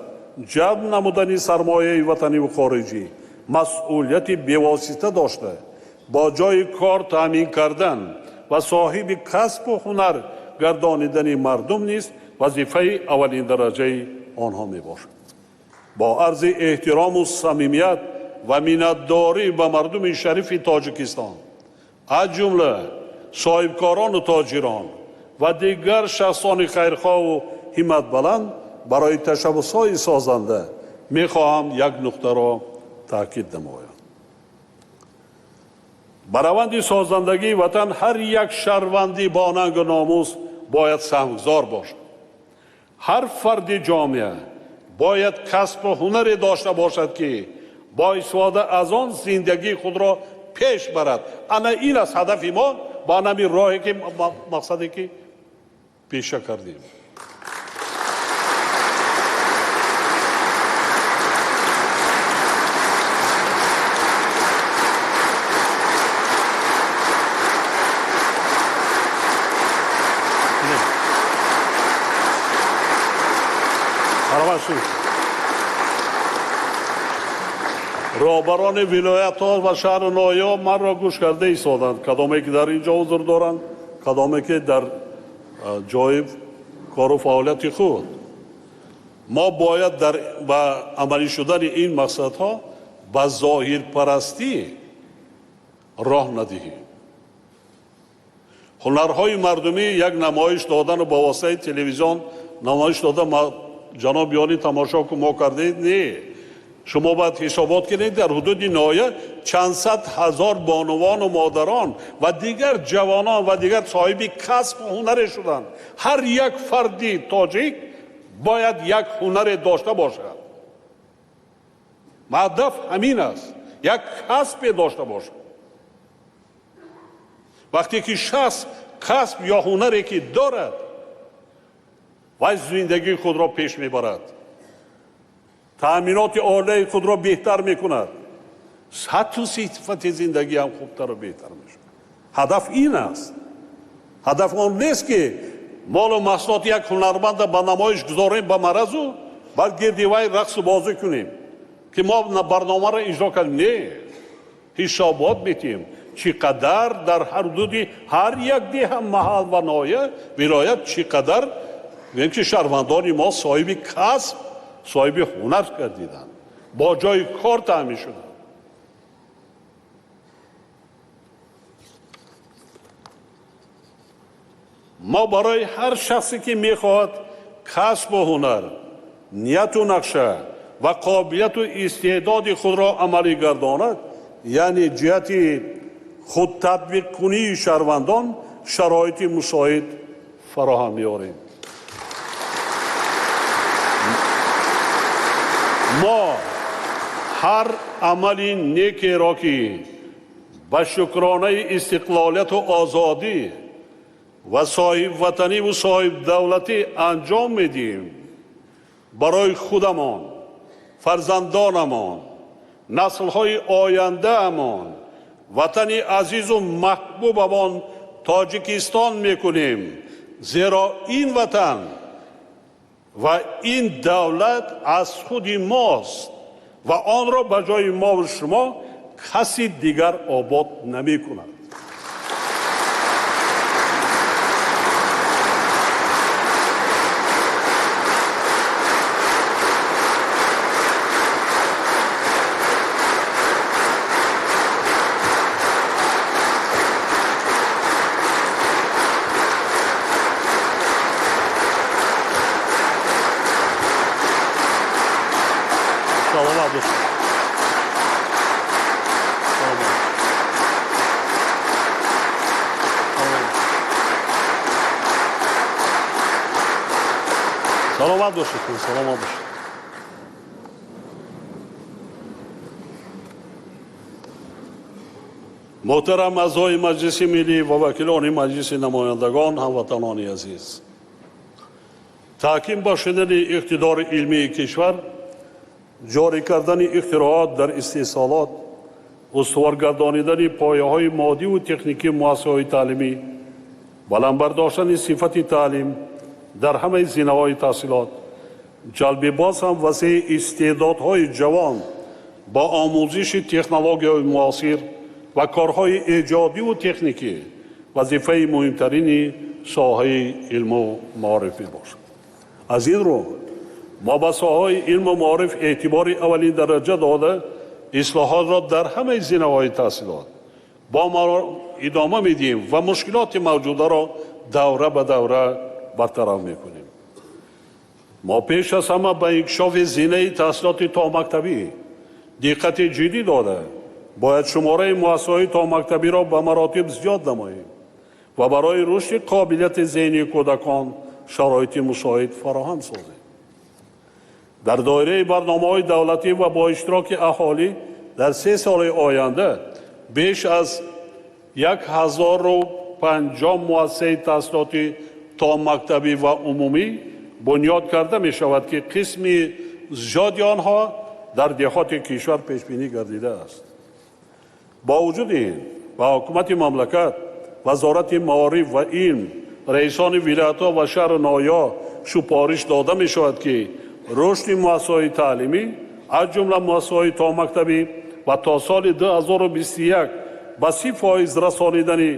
Speaker 2: ҷалб намудани сармояи ватаниву хориҷӣ масъулияти бевосита дошта, бо ҷойи кор таъмин кардан ва соҳиби касбу ҳунар гардонидани мардум низ вазифаи аввалиндараҷаи онҳо мебошад. Бо арзи эҳтирому самимият ва миннатдорӣ ба мардуми шарифи Тоҷикистон, аз ҷумла соҳибкорону тоҷирон ва дигар шахсони хайрхоҳу ҳимматбаланд барои ташаббусҳои созанда мехоҳам як нуқтаро таъкид намоям. Ба раванди созандагии ватан ҳар як шаҳрванди бо нангу номус бояд саҳмгузор бошад. Ҳар фарди ҷомеа бояд касбу ҳунаре дошта бошад, ки бо истифода аз он зиндагии худро пеш барад. Ана ин аст ҳадафи мо, ба ҳамин роҳе ки мақсаде ки пеша кардем. Роҳбарони вилоятҳо ва шаҳру ноҳияҳо манро гӯш карда истоданд, кадоме ки дар ин ҷо ҳузур доранд, кадоме ки дар ҷои кору фаъолияти худ. Мо бояд ба амалӣ шудани ин мақсадҳо ба зоҳирпарастӣ роҳ надиҳем. Ҳунарҳои мардумӣ як намоиш додану ба воситаи телевизион намоиш дода ҷаноби олӣ тамошо ку мо кардед, не. Шумо бояд ҳисобот кунед, дар ҳудуди ноҳия чанд сад ҳазор бонувану модарон ва дигар ҷавонон ва дигар соҳиби касбу ҳунаре шуданд. Ҳар як фарди тоҷик бояд як ҳунаре дошта бошад. Ҳадаф ҳамин аст, як касбе дошта бошад. Вақте ки шахс касб ё ҳунаре ки дорад Вай зиндагии худро пеш мебарад, таъминоти оилаи худро беҳтар мекунад, сатҳу сифати зиндагӣ ҳам хубтару беҳтар мешавад. Ҳадаф ин аст. Ҳадаф он нест, ки молу маҳсулоти як ҳунарманда ба намоиш гузорем ба маразу, баъд гирди вай рақсу бозӣ кунем, ки мо барномаро иҷро кардем. Не, ҳисобот метиҳем, чӣ қадар дар ҳудуди ҳар як деҳа, маҳал ва ноҳия, вилоят чӣ қадар гӯем, ки шаҳрвандони мо соҳиби касб, соҳиби ҳунар гардиданд, бо ҷои кор таъмин шуданд. Мо барои ҳар шахсе, ки мехоҳад касбу ҳунар, нияту нақша ва қобилияту истеъдоди худро амалӣ гардонад, яъне ҷиҳати худтатбиқкунии шаҳрвандон шароити мусоид фароҳам меорем. Мо ҳар амали некеро, ки ба шукронаи истиқлолияту озодӣ ва соҳибватаниву соҳибдавлатӣ анҷом медиҳем, барои худамон, фарзандонамон, наслҳои ояндаамон, ватани азизу маҳбубамон Тоҷикистон мекунем, зеро ин ватан ва ин давлат аз худи мост ва онро ба ҷои мову шумо каси дигар обод намекунад. Саломат бошед, саломат бошед. Муҳтарам аъзои Маҷлиси Миллӣ ва вакилони Маҷлиси Намояндагон, ҳамватанони азиз, таҳким бахшидани иқтидори илмии кишвар, ҷорӣ кардани ихтироот дар истеҳсолот, устувор гардонидани пояҳои моддиву техникии муассисаҳои таълимӣ, баланд бардоштани сифати таълим дар ҳамаи зинаҳои таҳсилот, ҷалби боз ҳам васеи истеъдодҳои ҷавон бо омӯзиши технологияҳои муосир ва корҳои эҷодиву техникӣ вазифаи муҳимтарини соҳаи илму маориф мебошад. Аз ин рӯ мо ба соҳаҳои илму маориф эътибори аввалин дараҷа дода, ислоҳотро дар ҳамаи зинаҳои таҳсилот бо идома медиҳем ва мушкилоти мавҷударо давра ба давра бартараф мекунем. Мо пеш аз ҳама ба инкишофи зинаи таҳсилоти томактабӣ диққати ҷиддӣ дода, бояд шумораи муассисаҳои томактабиро ба маротиб зиёд намоем ва барои рушди қобилияти зеҳнии кӯдакон шароити мусоид фароҳам созем. Дар доираи барномаҳои давлатӣ ва бо иштироки аҳолӣ дар 3 соли оянда беш аз 1050 муассисаи таҳсилоти томактабӣ ва умумӣ бунёд карда мешавад, ки қисми зиёди онҳо дар деҳоти кишвар пешбинӣ гардидааст. Бо вуҷуди ин ба ҳукумати мамлакат, вазорати маориф ва илм, раисони вилоятҳо ва шаҳру ноҳияҳо супориш дода мешавад, ки рушди муассисаҳои таълимӣ аз ҷумла муассисаҳои томактабӣ ва то соли 2021 ба 30% расонидани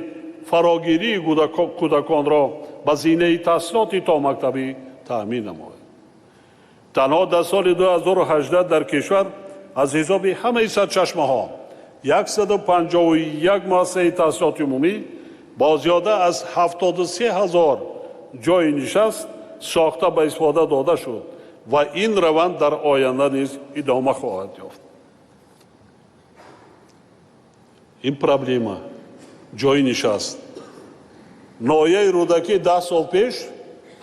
Speaker 2: фарогирии кӯдаконро ба зинаи таҳсилоти томактабӣ таъмин намояд. Танҳо дар соли 2018 дар кишвар аз ҳисоби ҳамаи сарчашмаҳо 151 муассисаи таҳсилоти умумӣ бо зиёда аз 73 ҳазор ҷойи нишаст сохта ба истифода дода шуд ва ин раванд дар оянда низ идома хоҳад ёфт. Ин проблема ҷойи нишаст. Ноҳияи Рӯдакӣ 10 сол пеш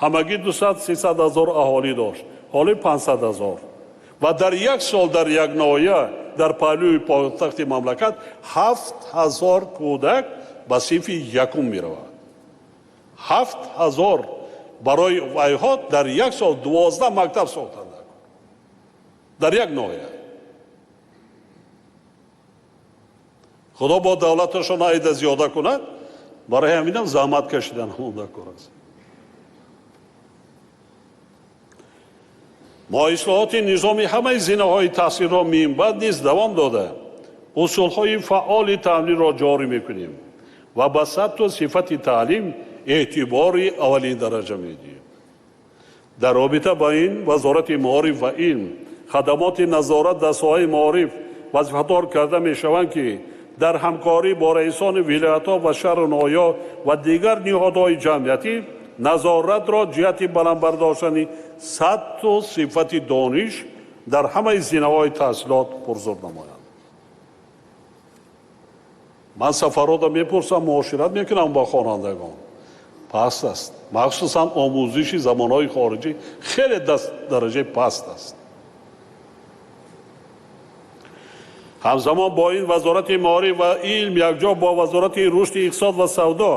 Speaker 2: ҳамагӣ 200-300 ҳазор аҳолӣ дошт, ҳоли 500 ҳазор. Ва дар як сол дар як ноҳия дар паҳлӯи пойтахти мамлакат 7 ҳазор кӯдак ба синфи якум меравад. 7 ҳазор Барои вайҳо дар як сол 12 мактаб сохтанд дар як ноҳия. Худо бо давлаташон айда зиёда кунад, барои ҳаминам заҳмат кашидан ҳамонда кор аст. Мо ислоҳоти низоми ҳамаи зинаҳои таҳсилро минбаъд низ давом дода, усулҳои фаъоли таълимро ҷорӣ мекунем ва ба сатҳу сифати таълим эътибори аввалин дараҷа медиҳем. Дар робита ба ин Вазорати маориф ва илм, хадамоти назорат дар соҳаи маориф вазифадор карда мешаванд, ки дар ҳамкорӣ бо раисони вилоятҳо ва шаҳру ноҳияҳо ва дигар ниҳодҳои ҷамъиятӣ назоратро ҷиҳати баланд бардоштани сатҳу сифати дониш дар ҳамаи зинаҳои таҳсилот пурзур намоянд. Ман сафарҳоро мепурсам, муошират мекунам бо хонандагон. Паст аст. Махсусан омӯзиши забонҳои хориҷӣ хеле дараҷаи паст аст. Ҳамзамон бо ин Вазорати маориф ва илм якҷо бо Вазорати рушди иқтисод ва савдо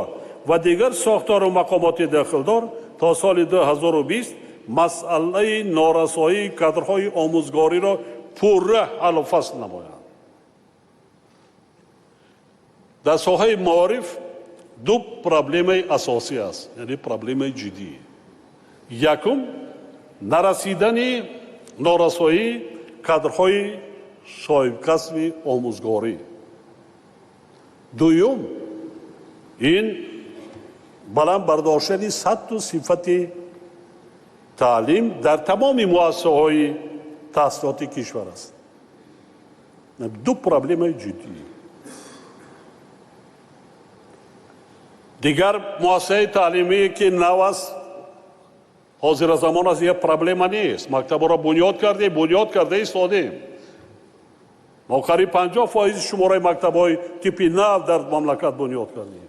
Speaker 2: ва дигар сохтору мақомоти дахлдор то соли 2020 масъалаи норасоии кадрҳои омӯзгориро пурра ҳаллу фасл намоянд. Дар соҳаи маориф ду проблемаи асосӣ аст, яъне проблемаи ҷиддӣ. Якум, нарасидани норасоии кадрҳои соҳибкасби омӯзгорӣ. Дуюм, ин баланд бардоштани сатҳу сифати таълим дар тамоми муассисаҳои таҳсилоти кишвар аст. Ду проблемаи ҷиддӣ. Дигар муассисаи таълимие ки нав аст, ҳозира замон аст, як проблема нест. Мактабҳоро бунёд кардем, бунёд карда истодем. Мо қариб 50% шумораи мактабҳои типи нав дар мамлакат бунёд кардем.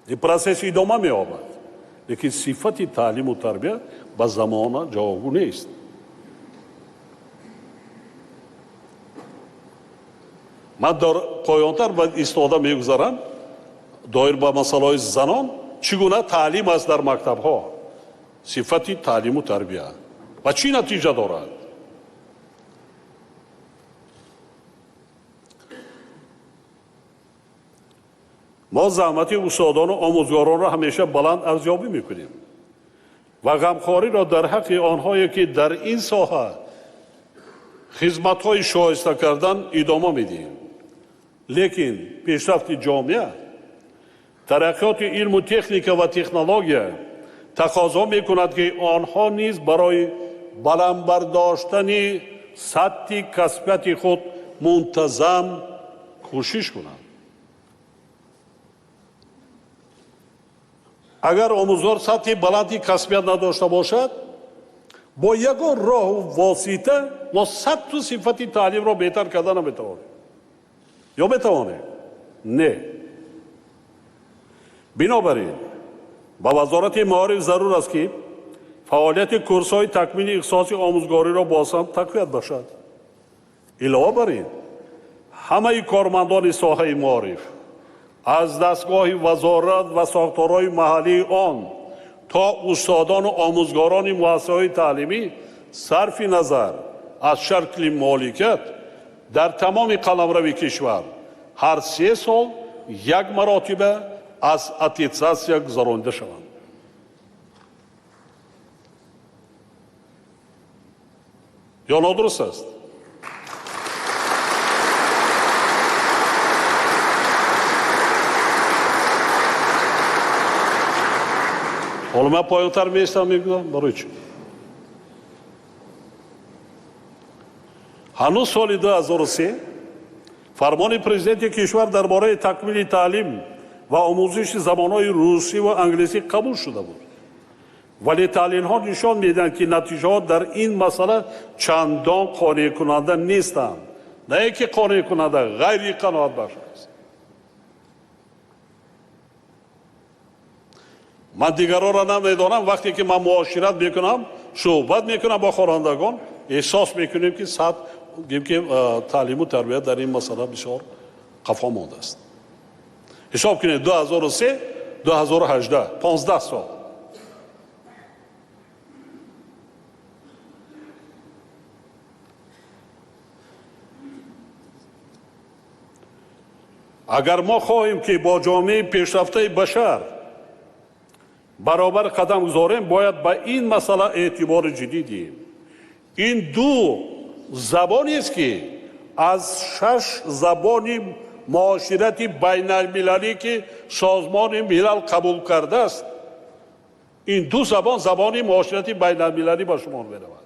Speaker 2: Ин процесс идома меёбад, лекин сифати таълиму тарбия ба замона ҷавобгӯ нест. Ман дар поёнтар ба истода мегузарам доир ба масъалаҳои занон, чӣ гуна таълим аст дар мактабҳо, сифати таълиму тарбия ва чӣ натиҷа дорад. Мо заҳмати устодону омӯзгоронро ҳамеша баланд арзёбӣ мекунем ва ғамхориро дар ҳаққи онҳое ки дар ин соҳа хизматҳои шоиста кардан идома медиҳем. Лекин пешрафти ҷомеа, тараққиёти илму техника ва технология тақозо мекунад, ки онҳо низ барои баланд бардоштани сатҳи касбияти худ мунтазам кӯшиш кунанд. Агар омӯзгор сатҳи баланди касбият надошта бошад, бо ягон роҳу восита мо сатҳу сифати таълимро беҳтар карда наметавонем. Ё метавонем? Не. Бинобар ин ба Вазорати маориф зарур аст, ки фаъолияти курсҳои такмили ихтисоси омӯзгориро боз ҳам тақвият бахшад. Илова бар ин, ҳамаи кормандони соҳаи маориф аз дастгоҳи вазорат ва сохторҳои маҳаллии он то устодону омӯзгорони муассисаҳои таълимӣ сарфи назар аз шакли моликият дар тамоми қаламрави кишвар ҳар 3 сол як маротиба аз аттестатсия гузаронида шаванд. Ё нодуруст аст? Ҳоло ман поёнтар меистам, мегӯям барои чӣ? Ҳанӯз соли 2003 фармони президенти кишвар дар бораи такмили таълим ва омӯзиши забонҳои русӣ ва англисӣ қабул шуда буд. Вале таҳлилҳо нишон медиҳанд, ки натиҷаҳо дар ин масъала чандон қонеъкунанда нестанд. На ин ки қонеъкунанда, ғайриқаноатбахш аст. Ман дигаронро намедонам, вақте ки ман муошират мекунам, суҳбат мекунам бо хонандагон, эҳсос мекунем, ки сатҳ, ки таълиму тарбия дар ин масъала бисёр қафо мондааст. Ҳисоб кунед, 2003, 2018, 15 сол. Агар мо хоҳем, ки бо ҷомеаи пешрафтаи башар баробар қадам гузорем, бояд ба ин масъала эътибори ҷиддӣ диҳем. Ин ду забонест, ки аз 6 забони муоширати байналмилалӣ, ки Созмони Милал қабул кардааст, ин ду забон забони муоширати байналмилалӣ ба шумор меравад.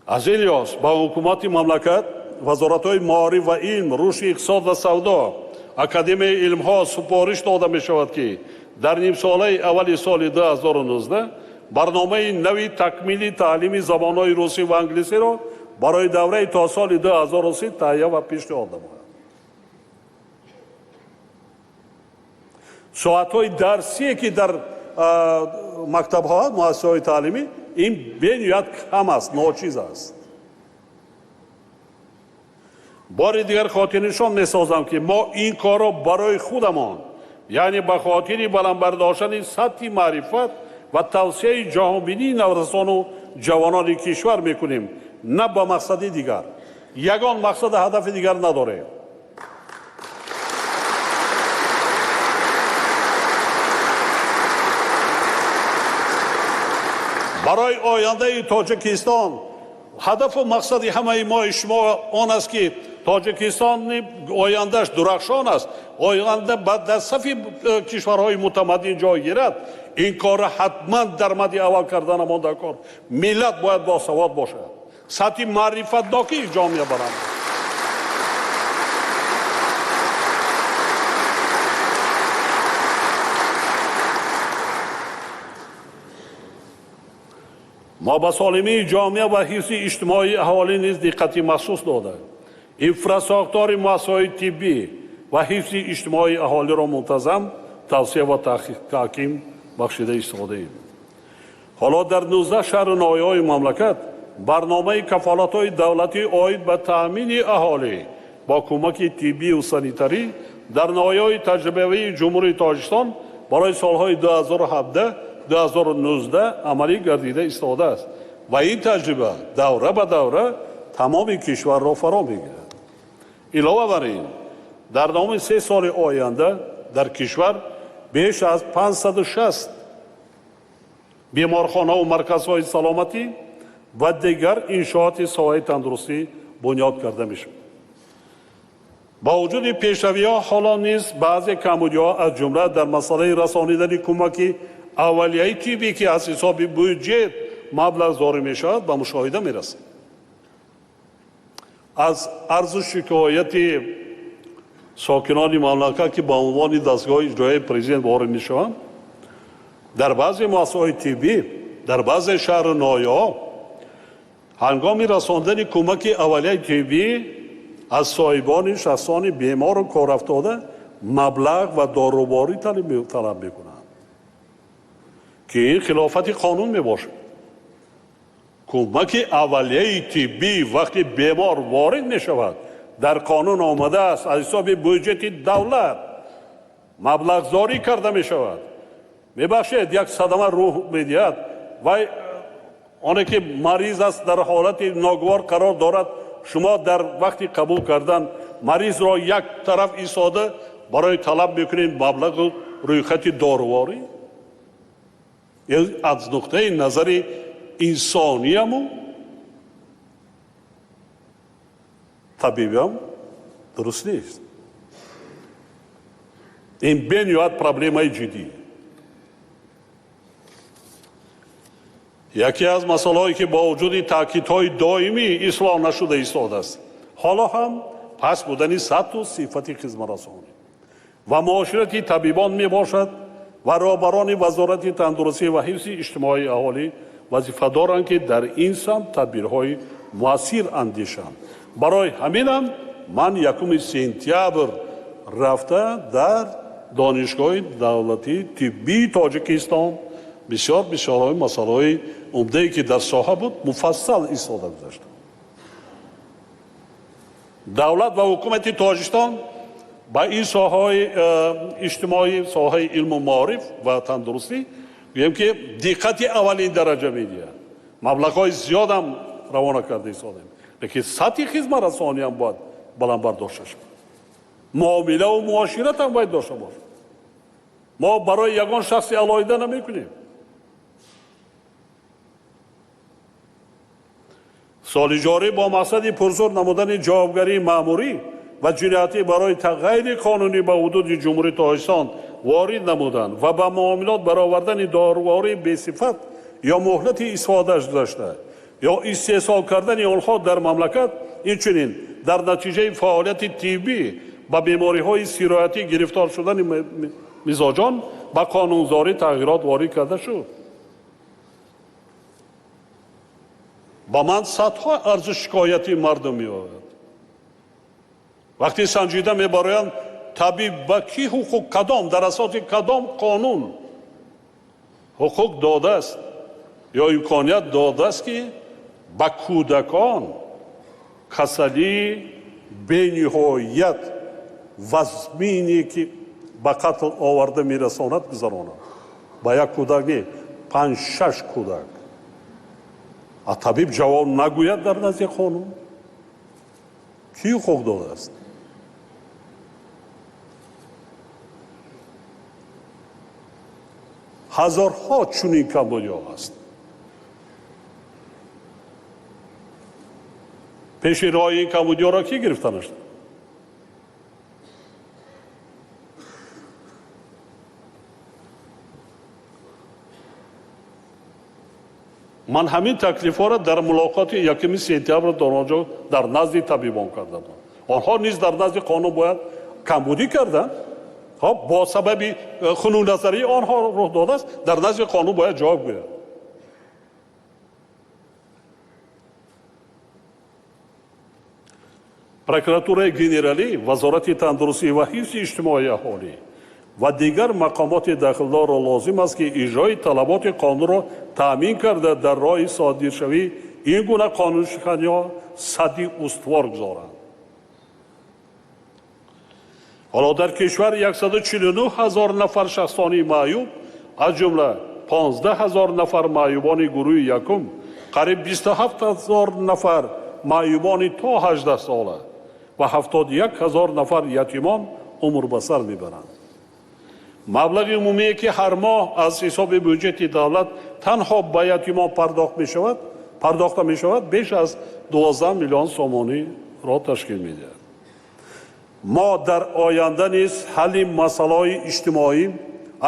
Speaker 2: Аз ин лиҳоз ба ҳукумати мамлакат, вазоратҳои маориф ва илм, рушди иқтисод ва савдо, Академияи илмҳо супориш дода мешавад, ки дар нимсолаи аввали соли 2019 барномаи нави такмили таълими забонҳои русӣ ва англисиро барои давраи то соли 2030 таҳия ва пешниҳод намояд. Соатҳои дарсие, ки дар мактабҳо, муассисаҳои таълимӣ, ин бениҳоят кам аст, ночиз аст. Бори дигар хотирнишон месозам, ки мо ин корро барои худамон, яъне ба хотири баланд бардоштани сатҳи маърифат ва тавсеаи ҷаҳонбинии наврасону ҷавонони кишвар мекунем, на ба мақсади дигар. Ягон мақсаду ҳадафи дигар надорем. Барои ояндаи Тоҷикистон ҳадафу мақсади ҳамаи мои шумо он аст, ки Тоҷикистони ояндааш дурахшон аст, оянда дар сафи кишварҳои мутамаддин ҷой гирад. Ин корро ҳатман дар мадди аввал карданамон дар кор. Миллат бояд босавод бошад, сатҳи маърифатнокии ҷомеа баланд. Мо ба солимии ҷомеа ва ҳифзи иҷтимоии аҳолӣ низ диққати махсус дода, инфрасохтори муассисаҳои тиббӣ ва ҳифзи иҷтимоии аҳолиро мунтазам тавсия ва таҳким бахшида истодаем. Ҳоло дар 19 шаҳру ноҳияҳои мамлакат барномаи кафолатҳои давлатӣ оид ба таъмини аҳолӣ бо кӯмаки тиббию санитарӣ дар ноҳияҳои таҷрибавии Ҷумҳурии Тоҷикистон барои солҳои 2017 2019 амалӣ гардида истодааст ва ин таҷриба давра ба давра тамоми кишварро фаро мегирад. Илова бар ин, дар давоми 3 соли оянда дар кишвар беш аз 560 беморхонаву марказҳои саломатӣ ва дигар иншооти соҳаи тандурустӣ бунёд карда мешавад. Бо вуҷуди пешравиҳо ҳоло низ баъзе камбудиҳо аз ҷумла дар масъалаи расонидани кӯмаки аввалияи тиббӣ, ки аз ҳисоби бюҷет маблағ зорӣ мешавад, ба мушоҳида мерасад. Аз арзу шикояти сокинони мамлакат, ки ба унвони дастгоҳи иҷроияи президент ворид мешаванд, дар баъзе муассисаҳои тиббӣ, дар баъзе шаҳру ноҳияҳо ҳангоми расондани кӯмаки аввалияи тиббӣ аз соҳибони шахсони бемору корафтода маблағ ва доруборӣ талаб мекунанд, ки ин хилофати қонун мебошад. Кӯмаки аввалияи тиббӣ вақти бемор ворид мешавад, дар қонун омадааст, аз ҳисоби бюҷети давлат маблағзорӣ карда мешавад. Мебахшед, як садама рӯҳ медиҳад, вай оне ки мариз аст, дар ҳолати ногувор қарор дорад, шумо дар вақти қабул кардан маризро як тараф истода барои талаб мекунед маблағу рӯйхати доруворӣ. Аз нуқтаи назари инсонияму табибиам дуруст нест. Ин бениҳоят проблемаи ҷиддӣ. Яке аз масъалаҳое, ки бо вуҷуди таъкидҳои доимӣ ислоҳ нашуда истодааст, ҳоло ҳам паст будани сатҳу сифати хизматрасонӣ ва муоширати табибон мебошад ва роҳбарони Вазорати тандурустӣ ва ҳифзи иҷтимоии аҳолӣ вазифа доранд, ки дар ин самт тадбирҳои муассир андешанд. Барои ҳаминам ман 1 сентябр рафта дар Донишгоҳи давлатии тиббии Тоҷикистон бисёр бисёрҳои масъалаҳои умдае, ки дар соҳа буд, муфассал истода гузаштам. Давлат ва ҳукумати Тоҷикистон ба ин соҳаҳои иҷтимоӣ, соҳаи илму маориф ва тандурустӣ гӯем, ки диққати аввалин дараҷа медиҳад. Маблағҳои зиёдам равона карда истодем. Лекин сатҳи хизматрасониам бояд баланд бардошта шавад. Муомилаву муошират ҳам бояд дошта бошад. Мо барои ягон шахси алоҳида намекунем. Соли ҷорӣ бо мақсади пурзур намудани ҷавобгарии маъмурӣ ва ҷиноятӣ барои ғайриқонунӣ ба ҳудуди Ҷумҳурии Тоҷикистон ворид намудан ва ба муомилот баровардани дорувории бесифат ё муҳлати истифодааш гузашта ё истеҳсол кардани онҳо дар мамлакат, инчунин дар натиҷаи фаъолияти тиббӣ ба бемориҳои сироятӣ гирифтор шудани мизоҷон ба қонунгузорӣ тағйирот ворид карда шуд. Ба ман садҳо арзу шикояти мардум меояд. Вақте санҷида мебароянд, табиб ба кӣ ҳуқуқ, кадом дар асоси кадом қонун ҳуқуқ додааст ё имконият додааст, ки ба кӯдакон касалии бениҳоят вазмине, ки ба қатл оварда мерасонад, гузаронад. Ба як кӯдак не, 5-6 кӯдак. А табиб ҷавоб нагӯяд дар назди қонун. Кӣ ҳуқуқ додааст? Ҳазорҳо чунин камбудиҳо ҳаст. Пеши роҳи ин камбудиҳоро кӣ гирифта нашуд? Ман ҳамин таклифҳоро дар мулоқоти 1 сентябр дар он ҷо дар назди табибон карда будам. Онҳо низ дар назди қонун бояд камбудӣ карданд. Бо сабаби хунукназарии онҳо рух додааст, дар назди қонун бояд ҷавоб гӯяд. Прокуратураи генералӣ, Вазорати тандурустӣ ва ҳифзи иҷтимоии аҳолӣ ва дигар мақомоти дахлдорро лозим аст, ки иҷрои талаботи қонунро таъмин карда дар роҳи содиршавии ин гуна қонуншиканиҳо садди устувор гузоранд. Ҳоло дар кишвар 149 ҳазор нафар шахсони маъюб, аз ҷумла 15 ҳазор нафар маъюбони гурӯҳи якум, қариб 27 ҳазор нафар маъюбони то 18 сола ва 71 ҳазор нафар ятимон умр ба сар мебаранд. Маблағи умумие, ки ҳар моҳ аз ҳисоби бюҷети давлат танҳо ба ятимон пардохта мешавад, беш аз 12 миллион сомониро ташкил медиҳад. Мо дар оянда низ ҳалли масъалаҳои иҷтимоӣ,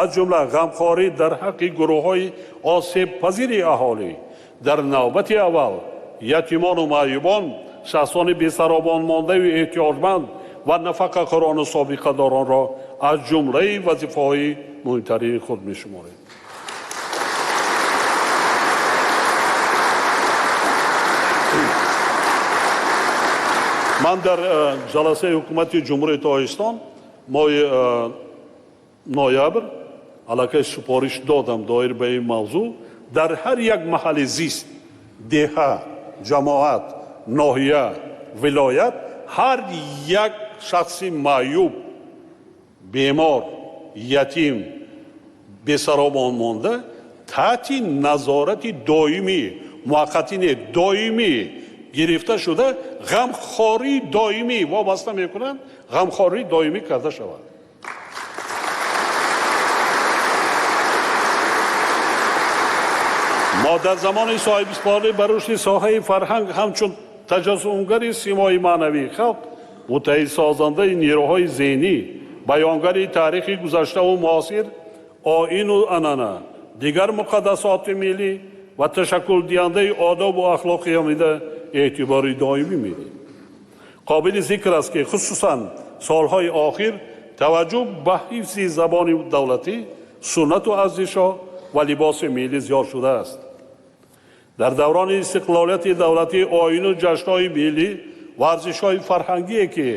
Speaker 2: аз ҷумла ғамхорӣ дар ҳаққи гурӯҳҳои осебпазири аҳолӣ, дар навбати аввал ятимону маъюбон, шахсони бесаробонмондаю эҳтиёҷманд ва нафақахӯрону собиқадоронро аз ҷумлаи вазифаҳои муҳимтарини худ мешуморем. Ман дар ҷаласаи ҳукумати Ҷумҳурии Тоҷикистон моҳи ноябр аллакай супориш додам доир ба ин мавзӯъ. Дар ҳар як маҳалли зист, деҳа, ҷамоат, ноҳия, вилоят ҳар як шахси маъюб, бемор, ятим, бесаробон монда таҳти назорати доимӣ, муваққатӣ не, доимӣ гирифта шуда, ғамхории доимӣ вобаста мекунанд, ғамхории доимӣ карда шавад. Мо дар замони соҳибистиқлолӣ ба рушди соҳаи фарҳанг ҳамчун таҷассумгари симои маънавии халқ, муттаҳидсозандаи нерӯҳои зеҳнӣ, баёнгари таърихи гузаштаву муосир, оину анъана, дигар муқаддасоти миллӣ ва ташаккулдиҳандаи одобу ахлоқи ҳамида эътибори доимӣ медиҳем. Қобили зикр аст, ки хусусан солҳои охир таваҷҷӯҳ ба ҳифзи забони давлатӣ, суннату арзишҳо ва либоси миллӣ зиёд шудааст. Дар даврони истиқлолияти давлатӣ оину ҷашнҳои миллӣ ва арзишҳои фарҳангие, ки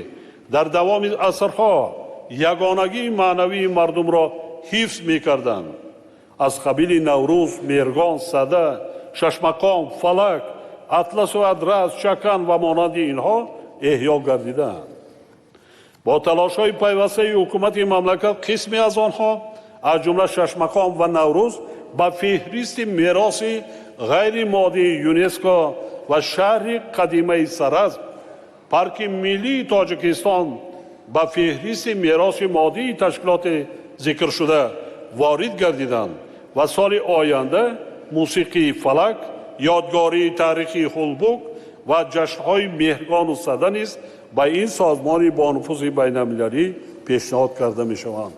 Speaker 2: дар давоми асрҳо ягонагии маънавии мардумро ҳифз мекарданд, аз қабили Наврӯз, Меҳргон, Сада, Шашмақом, Фалак, Атласу Адрас, Чакан ва монанди инҳо эҳё гардидаанд. Бо талошҳои пайвастаи ҳукумати мамлакат қисме аз онҳо, аз ҷумла Шашмақом ва Наврӯз, ба феҳристи мероси ғайримоддии ЮНЕСКО ва шаҳри қадимаи Саразм, парки миллии Тоҷикистон ба феҳристи мероси моддии ташкилоти зикршуда ворид гардиданд ва соли оянда мусиқии фалак, ёдгории таърихии Ҳулбук ва ҷашнҳои Меҳргону Сада низ ба ин созмони бонуфузи байналмилалӣ пешниҳод карда мешаванд.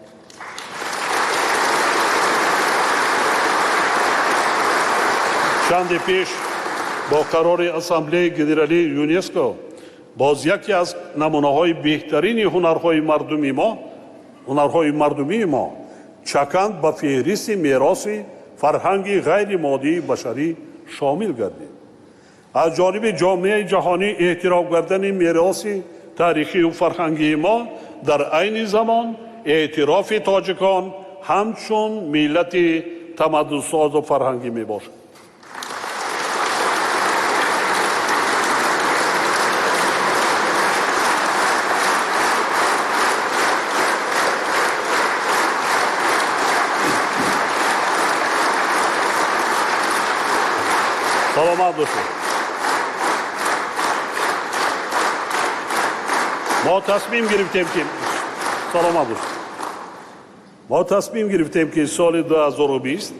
Speaker 2: Чанде пеш бо қарори Ассамблеяи Генералии ЮНЕСКО боз яке аз намунаҳои беҳтарини ҳунарҳои мардумии мо чаканд ба феҳристи мероси фарҳанги ғайримоддии башарӣ шомил гардид. Аз ҷониби ҷомеаи ҷаҳонӣ эътироф гардани мероси таърихию фарҳангии мо дар айни замон эътирофи тоҷикон ҳамчун миллати тамаддунсозу фарҳангӣ мебошад. Саломат бошед. Мо тасмим гирифтем ки саломат бошед. Мо тасмим гирифтем ки соли 2020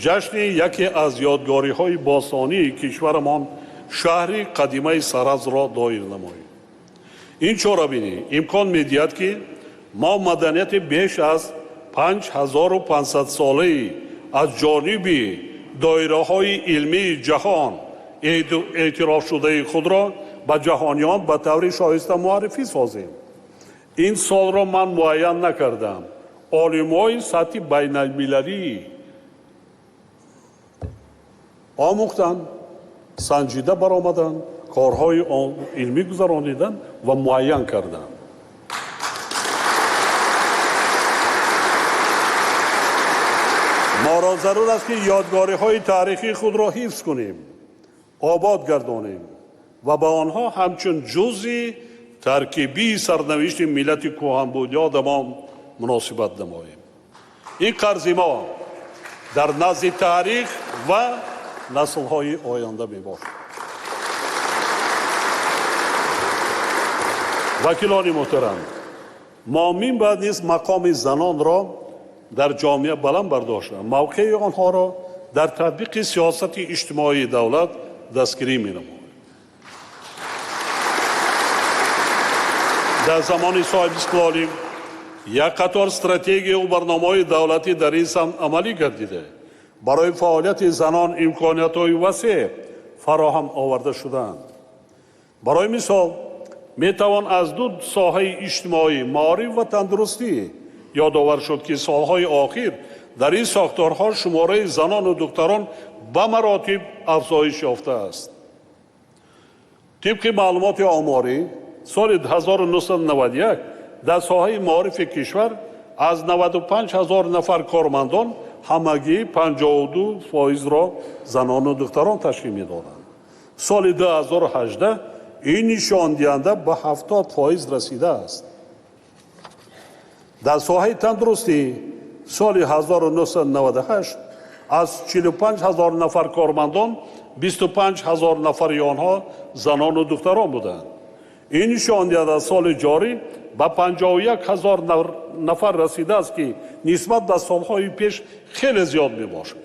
Speaker 2: ҷашни яке аз ёдгориҳои бостонии кишварамон шаҳри қадимаи Саразмро доир намоем. Ин чорабинӣ имкон медиҳад, ки мо маданияти беш аз 5500 солаи аз ҷониби доираҳои илмии ҷаҳон эътирофшудаи худро ба ҷаҳониён ба таври шоиста муаррифӣ созем. Ин солро ман муайян накардам. Олимои сатҳи байналмилалӣ омӯхтанд, санҷида баромаданд, корҳои илмӣ гузарониданд ва муайян карданд. Моро зарур аст, ки ёдгориҳои таърихии худро ҳифз кунем, обод гардонем ва ба онҳо ҳамчун ҷузъи таркибии сарнавишти миллати кӯҳанбунёдамон муносибат намоем. Ин қарзи мо дар назди таърих ва наслҳои оянда мебошад. Вакилони муҳтарам, мо мин баъд низ мақоми занонро дар ҷомеа баланд бардошта, мавқеи онҳоро дар татбиқи сиёсати иҷтимоии давлат дастгирӣ менамоем. Дар замони соҳибистиқлолӣ як қатор стратегияву барномаҳои давлатӣ дар ин самт амалӣ гардида, барои фаъолияти занон имкониятҳои васеъ фароҳам оварда шудаанд. Барои мисол, метавон аз ду соҳаи иҷтимоӣ, маориф ва тандурустӣ ёдовар шуд, ки солҳои охир дар ин сохторҳо шумораи занону духтарон ба маротиб афзоиш ёфтааст. Тибқи маълумоти оморӣ, соли 1991 дар соҳаи маорифи кишвар аз 95 ҳазор нафар кормандон ҳамагӣ 52%-ро занону духтарон ташкил медоданд. Соли 2018 ин нишондиҳанда ба 70% расидааст. Дар соҳаи тандурустӣ соли 1998 аз 45 ҳазор нафар кормандон 25 ҳазор нафари онҳо занону духтарон буданд. Ин нишондиҳанда соли ҷорӣ ба 51 ҳазор нафар расидааст, ки нисбат ба солҳои пеш хеле зиёд мебошад.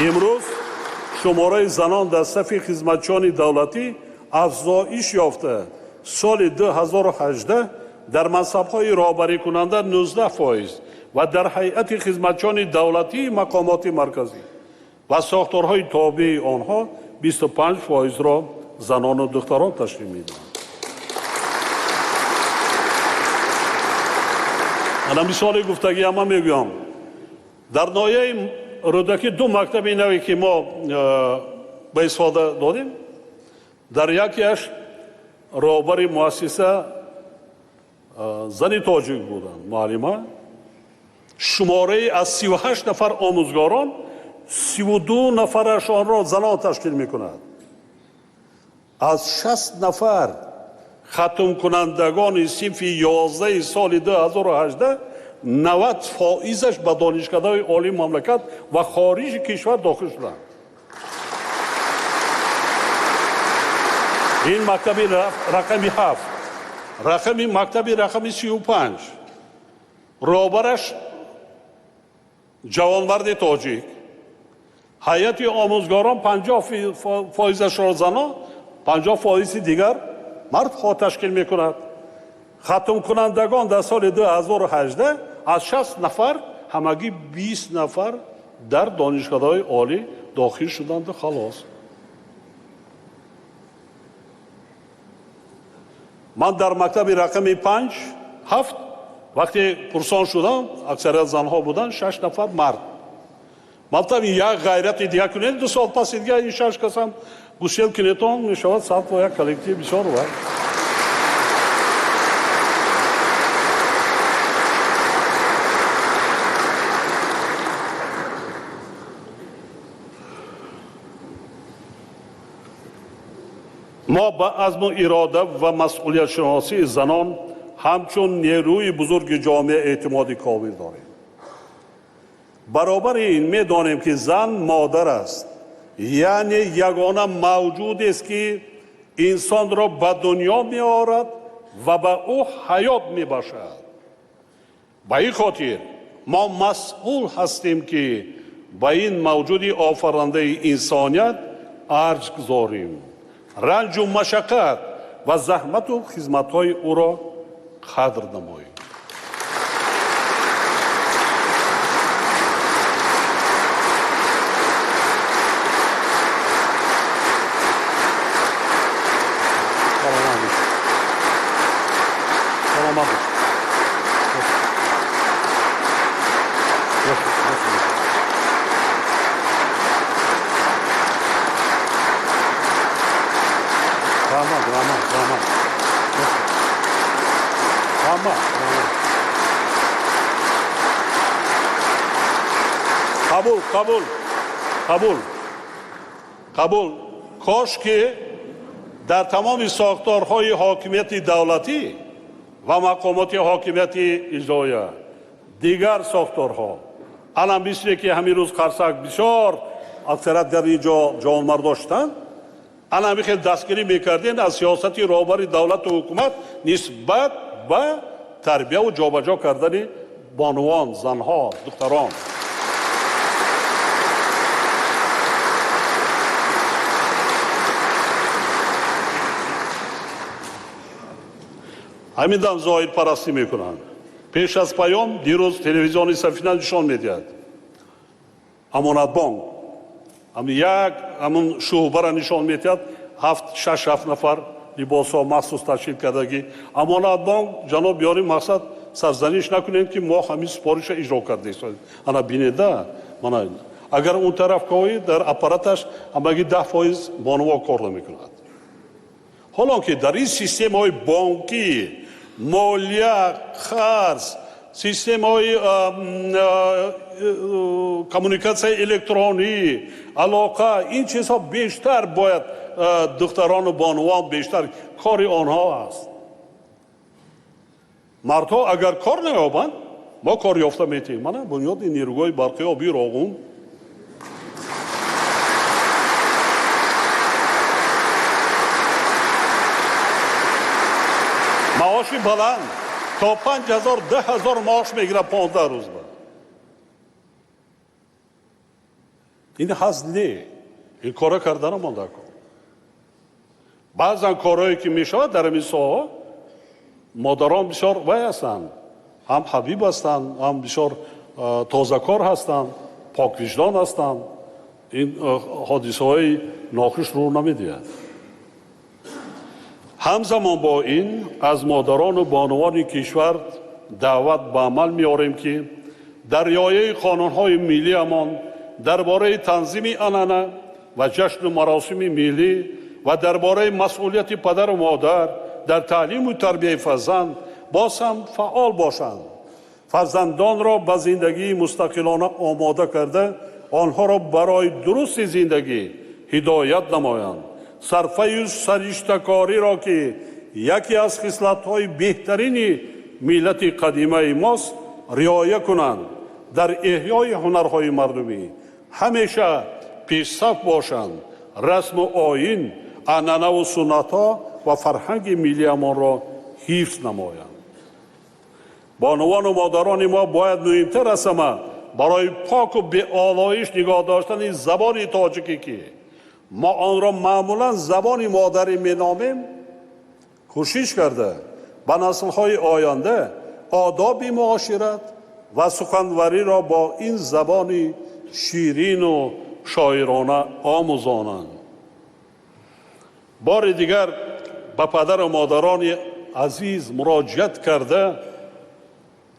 Speaker 2: Имрӯз шумораи занон дар сафи хизматчиёни давлатӣ афзоиш ёфта, соли 2018 дар мансабҳои роҳбарикунанда 19% ва дар ҳайати хизматчиёни давлатии мақомоти марказӣ ва сохторҳои тобеи онҳо 25%-ро занону духтарон ташкил медиҳанд. Ана мисоли гуфтагиам ман мегӯям. Дар ноҳияи Рӯдакӣ ду мактаби наве, ки мо ба истифода додем, дар якеаш роҳбари муассиса зани тоҷик буданд, муаллима. Шумораи аз 38 нафар омӯзгорон 32 нафарашонро занон ташкил мекунад. Аз 60 нафар хатмкунандагони синфи 11 соли 2018 90%-аш ба донишкадаҳои олии мамлакат ва хориҷи кишвар дохил шуданд. Ин мактаби рақами 7, рақами мактаби рақами 35, роҳбараш ҷавонмарди тоҷик, ҳайати омӯзгорон 50%-ашро занон, 50%-и дигар мардҳо ташкил мекунад. Хатмкунандагон дар соли 2018 аз 60 нафар ҳамагӣ 20 нафар дар донишкадаҳои олӣ дохил шуданду халос. Ман дар мактаби рақами 5, 7 вақте пурсон шудам, аксарият занҳо буданд, 6 нафар мард. Мактаб як ғайрати дигар кунед, 2 сол пас дигар ин 6 касам гусел кунедон мешавад 100% коллектив бисёр ва. Мо ба азму ирода ва масъулиятшиносии занон ҳамчун нерӯи бузурги ҷомеа эътимоди комил дорем. Баробари ин медонем, ки зан модар аст, яъне ягона мавҷудест, ки инсонро ба дунё меорад ва ба ӯ ҳаёт мебахшад. Ба ин хотир мо масъул ҳастем, ки ба ин мавҷуди офарандаи инсоният арҷ гузорем, ранҷу машаққат ва заҳмату хизматҳои ӯро қадр намоем. Қабул, қабул, қабул, қабул. Кош ки дар тамоми сохторҳои ҳокимияти давлатӣ ва мақомоти ҳокимияти иҷроия дигар сохторҳо, ана мисле ки ҳамин рӯз қарсак бисёр аксарият дар ин ҷо ҷавонмардо шуданд, ана ҳамин хел дастгирӣ мекардем аз сиёсати роҳбари давлату ҳукумат нисбат ба тарбияву ҷобаҷо кардани бонувон, занҳо, духтарон. Ҳамин дам зоҳирпарастӣ мекунанд. Пеш аз паём дирӯз телевизиони Сафина нишон медиҳад. Амонатбонк як ҳамун шӯъбара нишон медиҳад, 6-7 нафар либосҳо махсус ташкил кардагӣ. Амонатбонк ҷаноб ёри мақсад сарзаниш накунем, ки мо ҳамин супориша иҷро кардем. Ана бинеда, мана агар он тараф коӣ дар аппараташ ҳамагӣ 10% бонуво кор намекунад. Ҳолон ки дар ин системаҳои бонкӣ, молия, қарз, системаҳои коммуникатсияи электронӣ, алоқа, ин чизҳо бештар бояд духтарону бонувон бештар кори онҳо аст. Мардҳо агар кор наёбанд, мо кор ёфта метиҳем. Мана бунёди нерӯгоҳи барқи обии Роғун. Маоши баланд то 5000, 10000 маош мегирад 15 рӯз ба. Ин ҳазл не, ин кора кардана монда кор. Баъзан корҳое ки мешавад дар ҳамин соҳа, модарон бисёр вай ҳастанд, ҳам ҳабиб ҳастанд, ҳам бисёр тозакор ҳастанд, поквиҷдон ҳастанд. Ин ҳодисаҳои нохуш рӯ намедиҳад. Ҳамзамон бо ин аз модарону бонувони кишвар даъват ба амал меорем, ки дар риояи қонунҳои миллиамон дар бораи танзими анъана ва ҷашну маросими миллӣ ва дар бораи масъулияти падару модар дар таълиму тарбияи фарзанд боз ҳам фаъол бошанд. Фарзандонро ба зиндагии мустақилона омода карда, онҳоро барои дурусти зиндагӣ ҳидоят намоянд. Сарфаю сариштакориро, ки яке аз хислатҳои беҳтарини миллати қадимаи мост, риоя кунанд, дар эҳёи ҳунарҳои мардумӣ ҳамеша пешсаф бошанд, расму оин, анъанаву суннатҳо ва фарҳанги миллиамонро ҳифз намоянд. Бонувону модарони мо бояд муҳимтар аз ҳама барои поку беолоиш нигоҳ доштани забони тоҷикӣ, ки мо онро маъмулан забони модарӣ меномем, кӯшиш карда ба наслҳои оянда одоби муошират ва суханвариро бо ин забони ширину шоирона омӯзонанд. Бори дигар ба падару модарони азиз муроҷиат карда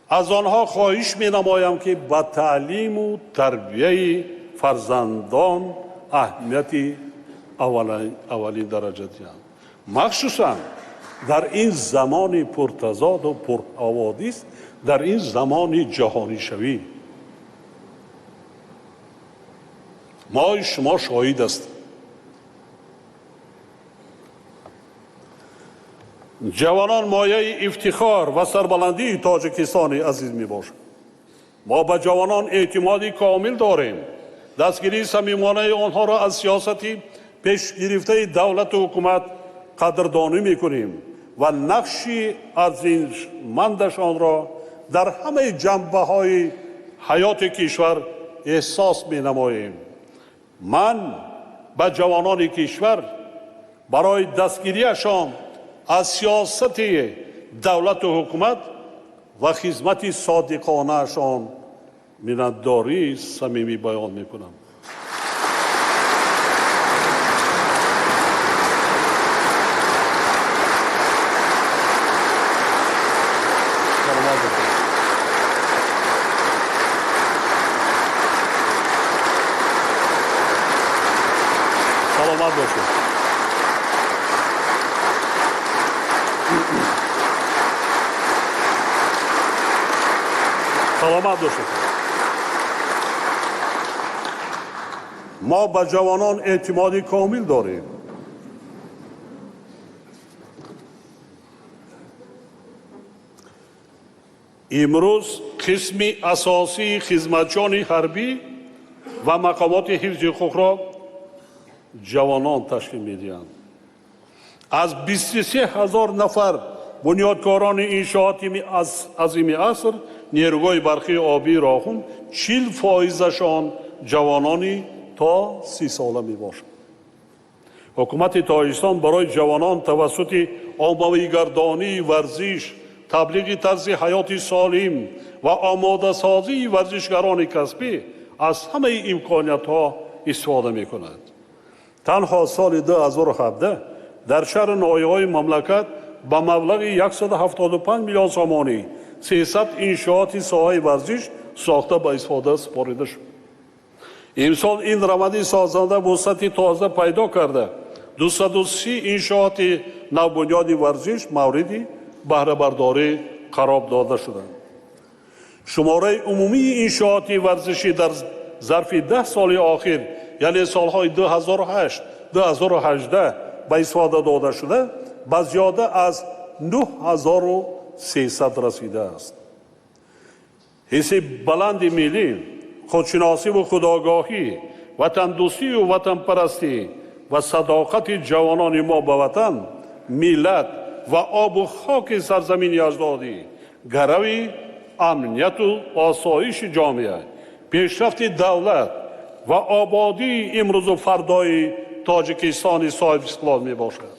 Speaker 2: аз онҳо хоҳиш менамоям, ки ба таълиму тарбияи фарзандон аҳамияти аввалин дараҷа диҳанд, махсусан дар ин замони пуртазоду пурҳаводис, дар ин замони ҷаҳонишавӣ. Мои шумо шоҳид ҳастем. Ҷавонон мояи ифтихор ва сарбаландии Тоҷикистони азиз мебошанд. Мо ба ҷавонон эътимоди комил дорем. Дастгирии самимонаи онҳоро аз сиёсати пешгирифтаи давлату ҳукумат қадрдонӣ мекунем ва нақши арзишмандашонро дар ҳамаи ҷанбаҳои ҳаёти кишвар эҳсос менамоем. Ман ба ҷавонони кишвар барои дастгириашон аз сиёсати давлату ҳукумат ва хизмати содиқонаашон миннатдории самимӣ баён мекунам. Саломат бошед. Саломат бошед. Мо ба ҷавонон эътимоди комил дорем. Имрӯз қисми асосии хизматчиёни ҳарбӣ ва мақомоти ҳифзи ҳуқуқро ҷавонон ташкил медиҳанд. Аз 23 ҳазор нафар бунёдкорони иншооти азими аср нерӯгоҳи барқии обии Роҳун 40%-ашон ҷавонони то 30 сола мебошанд. Ҳукумати Тоҷикистон барои ҷавонон тавассути оммавигардонии варзиш, таблиғи тарзи ҳаёти солим ва омодасозии варзишгарони касбӣ аз ҳамаи имкониятҳо истифода мекунад. Танҳо соли 2017 дар шаҳру ноҳияҳои мамлакат ба маблағи 175 миллион сомонӣ 300 иншооти соҳаи варзиш сохта ба истифода супорида шуд. Имсол ин раванди созанда вусъати тоза пайдо карда, 230 иншооти навбунёди варзиш мавриди баҳрабардорӣ қарор дода шуданд. Шумораи умумии иншооти варзишӣ дар зарфи 10 соли охир, яъне солҳои 2008-2018 ба истифода дода шуда, ба зиёда аз 9300 расидааст. Ҳисси баланди миллӣ, худшиносиву худогоҳӣ, ватандӯстию ватанпарастӣ ва садоқати ҷавонони мо ба ватан, миллат ва обу хоки сарзамини аҷдодӣ гарави амнияту осоиши ҷомеа, пешрафти давлат ва ободии имрӯзу фардои Тоҷикистони соҳибистиқлол мебошад.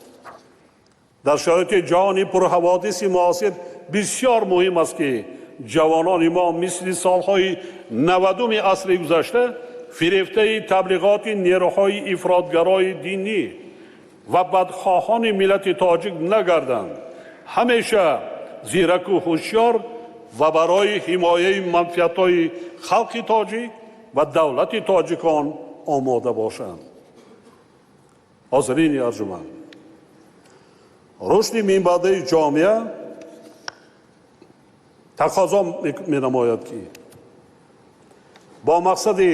Speaker 2: Дар шароити ҷаҳони пурҳаводиси муосир бисёр муҳим аст, ки ҷавонони мо мисли солҳои 90-уми асри гузашта фирефтаи таблиғоти нерӯҳои ифротгарои динӣ ва бадхоҳони миллати тоҷик нагарданд, ҳамеша зираку ҳушёр ва барои ҳимояи манфиатҳои халқи тоҷик ва давлати тоҷикон омода бошанд. Ҳозирини арҷуманд, рушди минбаъдаи ҷомеа тақозо менамояд, ки бо мақсади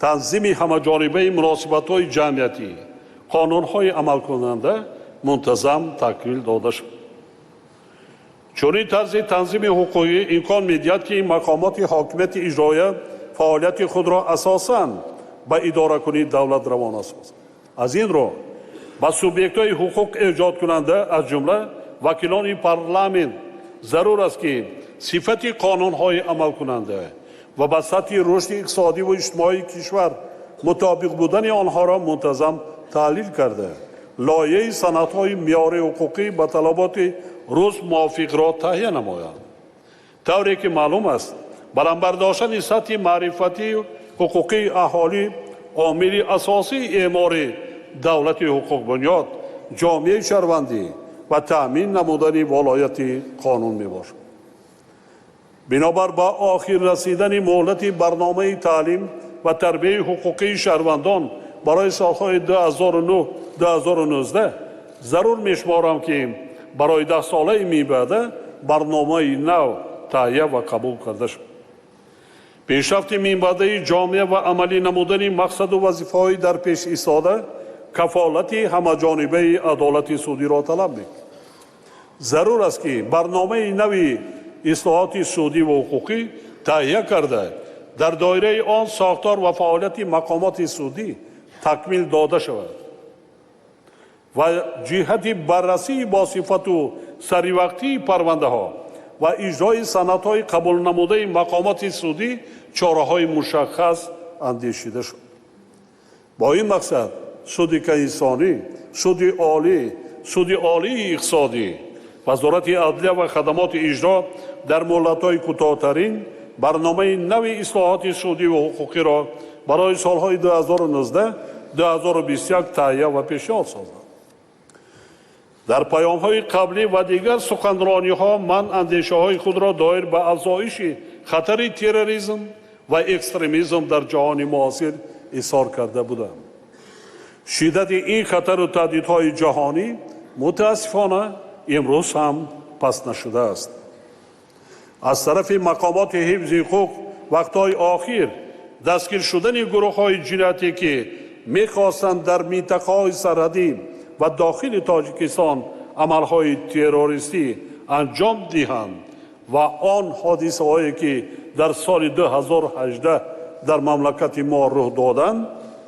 Speaker 2: танзими ҳамаҷонибаи муносибатҳои ҷамъиятӣ қонунҳои амалкунанда мунтазам такмил дода шуд. Чунин тарзи танзими ҳуқуқӣ имкон медиҳад, ки мақомоти ҳокимияти иҷроия фаъолияти худро асосан ба идоракунии давлат равона созад. Аз ин рӯ ба субъектҳои ҳуқуқ эҷодкунанда, аз ҷумла вакилони парламент, зарур аст, ки сифати қонунҳои амалкунанда ва ба сатҳи рушди иқтисодӣ ва иҷтимоии кишвар мутобиқ будани онҳоро мунтазам таҳлил карда, лоиҳаи санадҳои меъёрии ҳуқуқӣ ба талаботи рӯз мувофиқро таҳия намоянд. Тавре ки маълум аст, баланд бардоштани сатҳи маърифатии ҳуқуқии аҳолӣ омили асосии эъмори давлати ҳуқуқбунёд, ҷомеаи шаҳрвандӣ ва таъмин намудани волояти қонун мебошад. Бинобар ба охир расидани муҳлати барномаи таълим ва тарбияи ҳуқуқии шаҳрвандон барои солҳои 2009-2019 зарур мешуморам, ки барои 10 солаи минбаъда барномаи нав таҳия ва қабул карда шавад. Пешрафти минбаъдаи ҷомеа ва амалӣ намудани мақсаду вазифаҳои дар пеш истода кафолати ҳамаҷонибаи адолати судиро талаб мекунад. Зарур аст, ки барномаи нави ислоҳоти судӣ ва ҳуқуқӣ таҳия карда, дар доираи он сохтор ва фаъолияти мақомоти судӣ такмил дода шавад ва ҷиҳати баррасии босифату саривақтии парвандаҳо ва иҷрои санадҳои қабулнамудаи мақомоти судӣ чораҳои мушаххас андешида шуд. Бо ин мақсад Суди Конститутсионӣ, Суди Олӣ, Суди Олии иқтисодӣ, Вазорати адлия ва хадамоти иҷро дар муҳлатҳои кӯтоҳтарин барномаи нави ислоҳоти судӣ ва ҳуқуқиро барои солҳои 2019-2021 таҳия ва пешниҳод созанд. Дар паёмҳои қаблӣ ва дигар суханрониҳо ман андешаҳои худро доир ба афзоиши хатари терроризм ва экстремизм дар ҷаҳони муосир изҳор карда будам. Шиддати ин хатару таҳдидҳои ҷаҳонӣ, мутаассифона, имрӯз ҳам паст нашудааст. Аз тарафи мақомоти ҳифзи ҳуқуқ вақтҳои охир дастгир шудани гурӯҳҳои ҷиноятӣ, ки мехостанд дар минтақаҳои сарҳадӣ ва дохили Тоҷикистон амалҳои террористӣ анҷом диҳанд, ва он ҳодисаҳое, ки дар соли 2018 дар мамлакати мо рух доданд,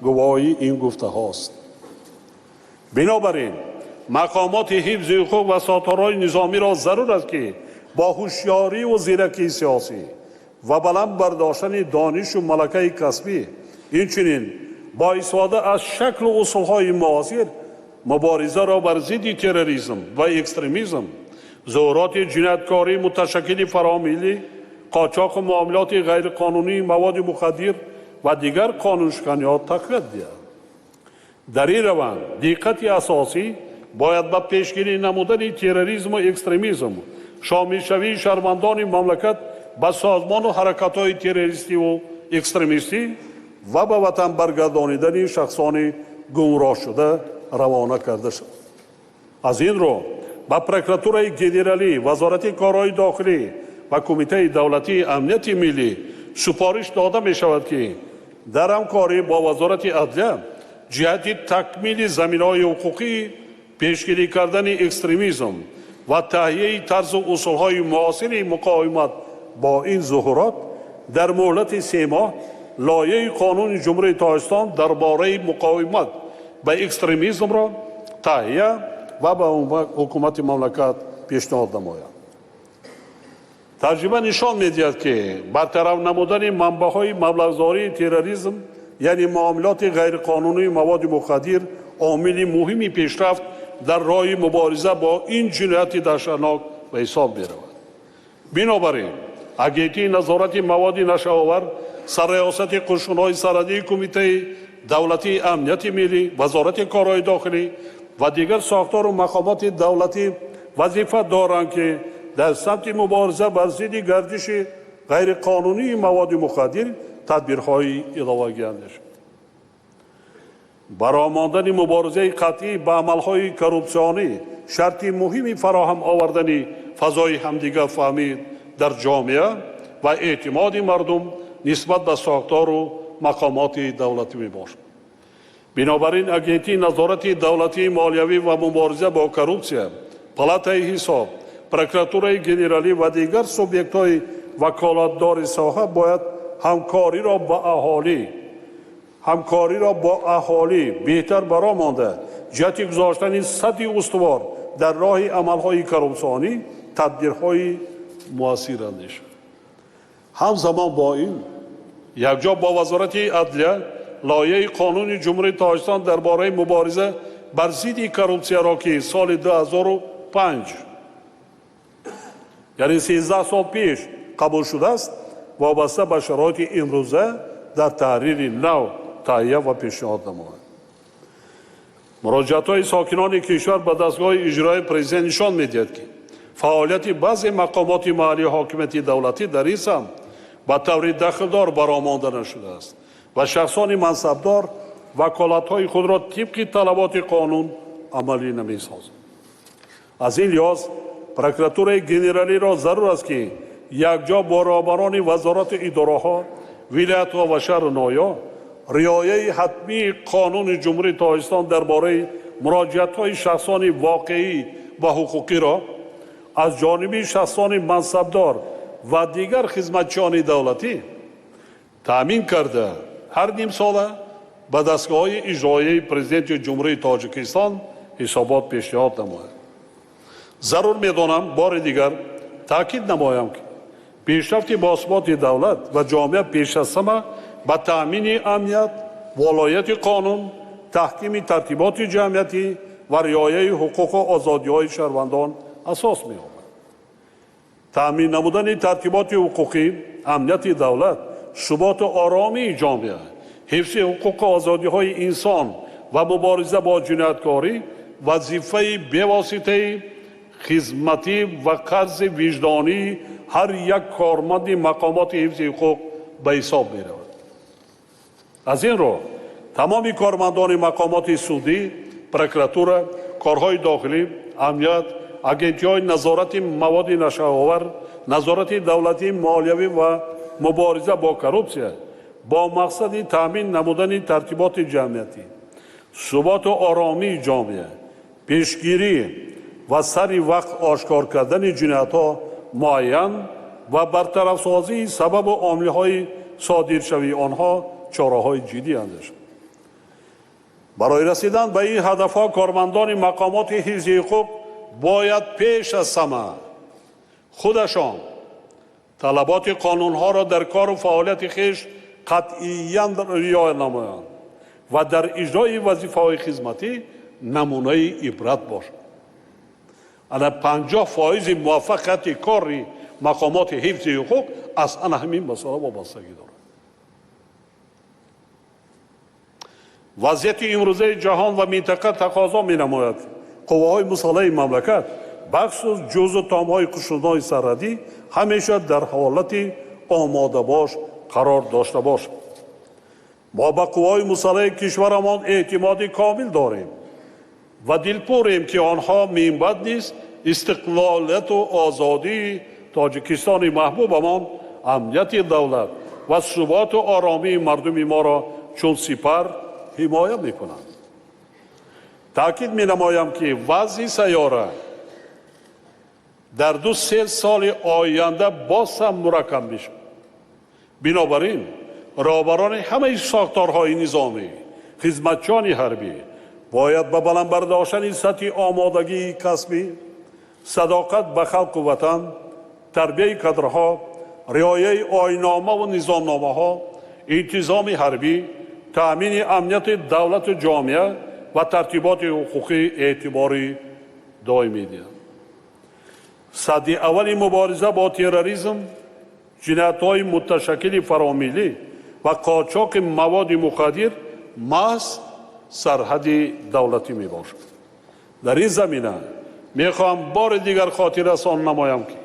Speaker 2: гувоҳи ин гуфтаҳост. Бинобар ин мақомоти ҳифзи ҳуқуқ ва сохторҳои низомиро зарур аст, ки бо ҳушёриву зиракии сиёсӣ ва баланд бардоштани донишу малакаи касбӣ, инчунин бо истифода аз шаклу усулҳои муосир муборизаро бар зидди терроризм ва экстремизм, зуҳуроти ҷинояткории муташаккили фаромиллӣ, қочоқу муомилоти ғайриқонунии маводи мухаддир ва дигар қонуншиканиҳо тақвият диҳад. Дар ин раванд диққати асосӣ бояд ба пешгирӣ намудани терроризму экстремизм, шомилшавии шаҳрвандони мамлакат ба созмону ҳаракатҳои террористиву экстремистӣ ва ба ватан баргардонидани шахсони гумроҳшуда равона карда шавад. Аз ин рӯ ба Прокуратураи генералӣ, Вазорати корҳои дохилӣ ва Кумитаи давлатии амнияти миллӣ супориш дода мешавад, ки дар ҳамкорӣ бо Вазорати адлия ҷиҳати такмили заминаҳои ҳуқуқии пешгирӣ кардани экстремизм ва таҳияи тарзу усулҳои муосири муқовимат бо ин зуҳурот дар муҳлати 3 моҳ лоиҳаи қонуни Ҷумҳурии Тоҷикистон дар бораи муқовимат ба экстремизмро таҳия ва ба ҳукумати мамлакат пешниҳод намояд. Таҷриба нишон медиҳад, ки бартараф намудани манбаъҳои маблағгузории терроризм, яъне муомилоти ғайриқонунии маводи мухаддир, омили муҳими пешрафт дар роҳи мубориза бо ин ҷинояти даҳшатнок ба ҳисоб меравад. Бинобар ин Агентии назорати маводи нашъаовар, Сарраёсати қушунҳои сарҳадии Кумитаи давлатии амнияти миллӣ, Вазорати корҳои дохилӣ ва дигар сохтору мақомоти давлатӣ вазифа доранд, ки дар самти мубориза бар зидди гардиши ғайриқонунии маводи мухаддир тадбирҳои иловагӣ андешанд. Баромондани муборизаи қатъӣ ба амалҳои коррупсионӣ шарти муҳими фароҳам овардани фазои ҳамдигарфаҳмӣ дар ҷомеа ва эътимоди мардум нисбат ба сохтору мақомоти давлатӣ мебошад. Бинобар ин Агентии назорати давлатии молиявӣ ва мубориза бо коррупсия, Палатаи ҳисоб, Прокуратураи генералӣ ва дигар субъектҳои ваколатдори соҳа бояд ҳамкориро бо аҳолӣ беҳтар бароҳ монда, ҷиҳати гузоштани садди устувор дар роҳи амалҳои коррупсионӣ тадбирҳои муассир андешанд. Ҳамзамон бо ин якҷо бо Вазорати адлия лоиҳаи қонуни Ҷумҳурии Тоҷикистон дар бораи мубориза бар зидди коррупсияро, ки соли 2005, яъне 13 сол пеш қабул шудааст, вобаста ба шароити имрӯза дар таҳрири нав таҳия ва пешниҳод намояд. Муроҷиатҳои сокинони кишвар ба дастгоҳи иҷроии президент нишон медиҳад, ки фаъолияти баъзе мақомоти маҳаллии ҳокимияти давлатӣ дар ин самт ба таври дахлдор бароҳ монда нашудааст ва шахсони мансабдор ваколатҳои худро тибқи талаботи қонун амалӣ намесозанд. Аз ин лиҳоз прокуратураи генералиро зарур аст, ки якҷо бо роҳбарони вазорату идораҳо, вилоятҳо ва шаҳру ноҳияҳо риояи ҳатмии қонуни Ҷумҳурии Тоҷикистон дар бораи муроҷиатҳои шахсони воқеӣ ва ҳуқуқиро аз ҷониби шахсони мансабдор ва дигар хизматчиёни давлатӣ таъмин карда, ҳар нимсола ба дастгоҳҳои иҷроияи Президенти Ҷумҳурии Тоҷикистон ҳисобот пешниҳод намояд. Зарур медонам бори дигар таъкид намоям, ки пешрафти босуботи давлат ва ҷомеа пеш аз ҳама ба таъмини амният, волояти қонун, таҳкими тартиботи ҷамъиятӣ ва риояи ҳуқуқу озодиҳои шаҳрвандон асос меёбад. Таъмин намудани тартиботи ҳуқуқӣ, амнияти давлат, суботу оромии ҷомеа, ҳифзи ҳуқуқу озодиҳои инсон ва мубориза бо ҷинояткорӣ вазифаи бевоситаи хизматӣ ва қарзи виҷдонии ҳар як корманди мақомоти ҳифзи ҳуқуқ ба ҳисоб меравад. Аз ин рӯ тамоми кормандони мақомоти судӣ, прокуратура, корҳои дохилӣ, амният, агентиҳои назорати маводи нашъаовар, назорати давлатии молиявӣ ва мубориза бо коррупсия бо мақсади таъмин намудани тартиботи ҷамъиятӣ, суботу оромии ҷомеа, пешгирӣ ва сари вақт ошкор кардани ҷиноятҳо, муайян ва бартарафсозии сабабу омилҳои содиршавии онҳо чораҳои ҷиддӣ андешанд. Барои расидан ба ин ҳадафҳо кормандони мақомоти ҳифзи ҳуқуқ бояд пеш аз ҳама худашон талаботи қонунҳоро дар кору фаъолияти хеш қатъиян риоя намоянд ва дар иҷрои вазифаҳои хизматӣ намунаи ибрат бошанд. Ана 50% муваффақияти кори мақомоти ҳифзи ҳуқуқ аз ана ҳамин масъала вобастагӣ дорад. Вазъияти имрӯзаи ҷаҳон ва минтақа тақозо менамояд қувваҳои мусаллаҳи мамлакат, бахусус ҷузъу томҳои қушунҳои сарҳадӣ ҳамеша дар ҳолати омодабош қарор дошта бошад. Мо ба қувваҳои мусаллаҳи кишварамон эътимоди комил дорем ва дилпурем, ки онҳо минбаъд низ истиқлолияту озодии Тоҷикистони маҳбубамон, амнияти давлат ва суботу оромии мардуми моро чун сипар ҳимоя мекунанд. Таъкид менамоям, ки вазъи сайёра дар 2-3 соли оянда боз ҳам мураккаб мешавад. Бинобар ин роҳбарони ҳамаи сохторҳои низомӣ, хизматчиёни ҳарбӣ бояд ба баланд бардоштани сатҳи омодагии касбӣ, садоқат ба халқу ватан, тарбияи кадрҳо, риояи оинномаву низомномаҳо, интизоми ҳарбӣ, таъмини амнияти давлату ҷомеа ва тартиботи ҳуқуқӣ эътибори доимӣ диҳанд. Садди аввали мубориза бо терроризм, ҷиноятҳои муташаккили фаромиллӣ ва қочоқи маводи мухаддир маҳз сарҳади давлатӣ мебошад. Дар ин замина мехоҳам бори дигар хотиррасон намоям, ки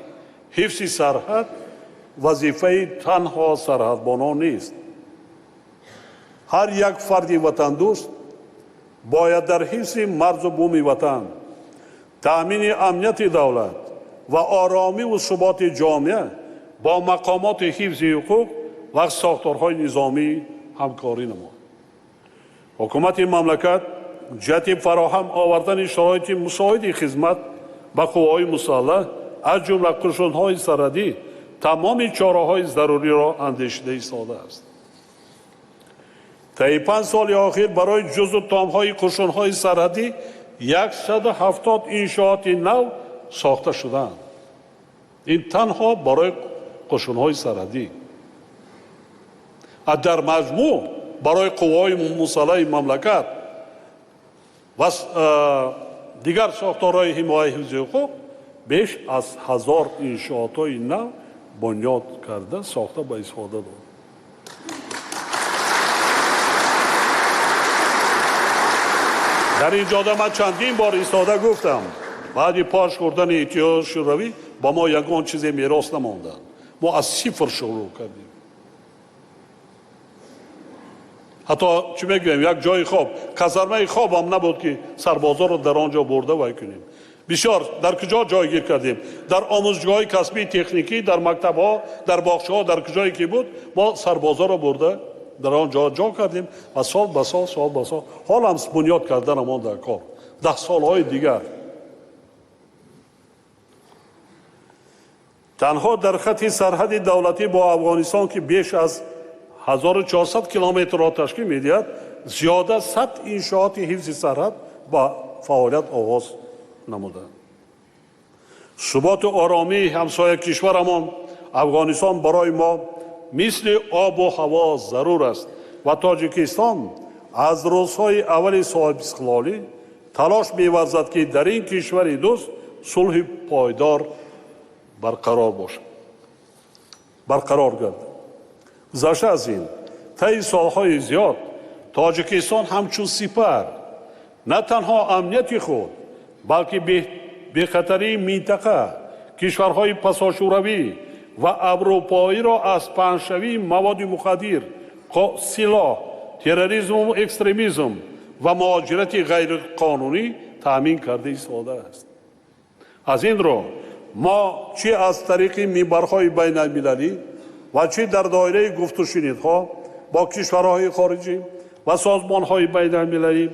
Speaker 2: ҳифзи сарҳад вазифаи танҳо сарҳадбонон нест. Ҳар як фарди ватандӯст бояд дар ҳифзи марзу буми ватан, таъмини амнияти давлат ва оромиву суботи ҷомеа бо мақомоти ҳифзи ҳуқуқ ва сохторҳои низомӣ ҳамкорӣ намояд. Ҳукумати мамлакат ҷиҳати фароҳам овардани шароити мусоиди хизмат ба қувваҳои мусаллаҳ аз ҷумла қушунҳои сарҳадӣ, тамоми чораҳои заруриро андешида истодааст. Таи 5 соли охир барои ҷузъу томҳои қушунҳои сарҳадӣ 170 иншооти нав сохта шудаанд. Ин танҳо барои қушунҳои сарҳадӣ. Дар маҷмӯъ барои қувваҳои мусаллаҳи мамлакат ва дигар сохторҳои ҳимояи ҳифзи ҳуқуқ беш аз 1000 иншоотҳои нав бунёд карда, сохта ба истифода дод. Дар ин ҷода ман чандин бор истода гуфтам, баъди пош хӯрдани Иттиҳоди Шӯравӣ ба мо ягон чизе мерос намонданд. Мо аз сифр шурӯъ кардем. Ҳатто чӣ мегӯем, як ҷои хоб, казармаи хобам набуд, ки сарбозоро дар он ҷо бурда вай кунем. Бисёр дар куҷо ҷойгир кардем? Дар омӯзгоҳҳои касбии техникӣ, дар мактабҳо, дар боғчаҳо, дар куҷое ки буд, мо сарбозоро бурда дар он ҷо ҷо кардем ва сол ба сол, сол ба сол ҳол ҳам бунёд карданамон дар кор. 10 солҳои дигар танҳо дар хати сарҳади давлатӣ бо Афғонистон, ки беш аз 1400 километрро ташкил медиҳад, зиёда 100 иншооти ҳифзи сарҳад ба фаъолият оғоз намуданд. Суботу оромии ҳамсоя кишварамон Афғонистон барои мо мисли обу ҳаво зарур аст ва Тоҷикистон аз рӯзҳои аввали соҳибистиқлолӣ талош меварзад, ки дар ин кишвари дӯст сулҳи пойдор барқарор бошад, барқарор гардад. Гузашта аз ин, таи солҳои зиёд Тоҷикистон ҳамчун сипар на танҳо амнияти худ, балки бехатарии минтақа, кишварҳои пасошӯравӣ ва аврупоиро аз паҳншавии маводи мухаддир, силоҳ, терроризму экстремизм ва муҳоҷирати ғайриқонунӣ таъмин карда истодааст. Аз ин рӯ мо чӣ аз тариқи минбарҳои байналмилалӣ ва чӣ дар доираи гуфтушунидҳо бо кишварҳои хориҷӣ ва созмонҳои байналмилалӣ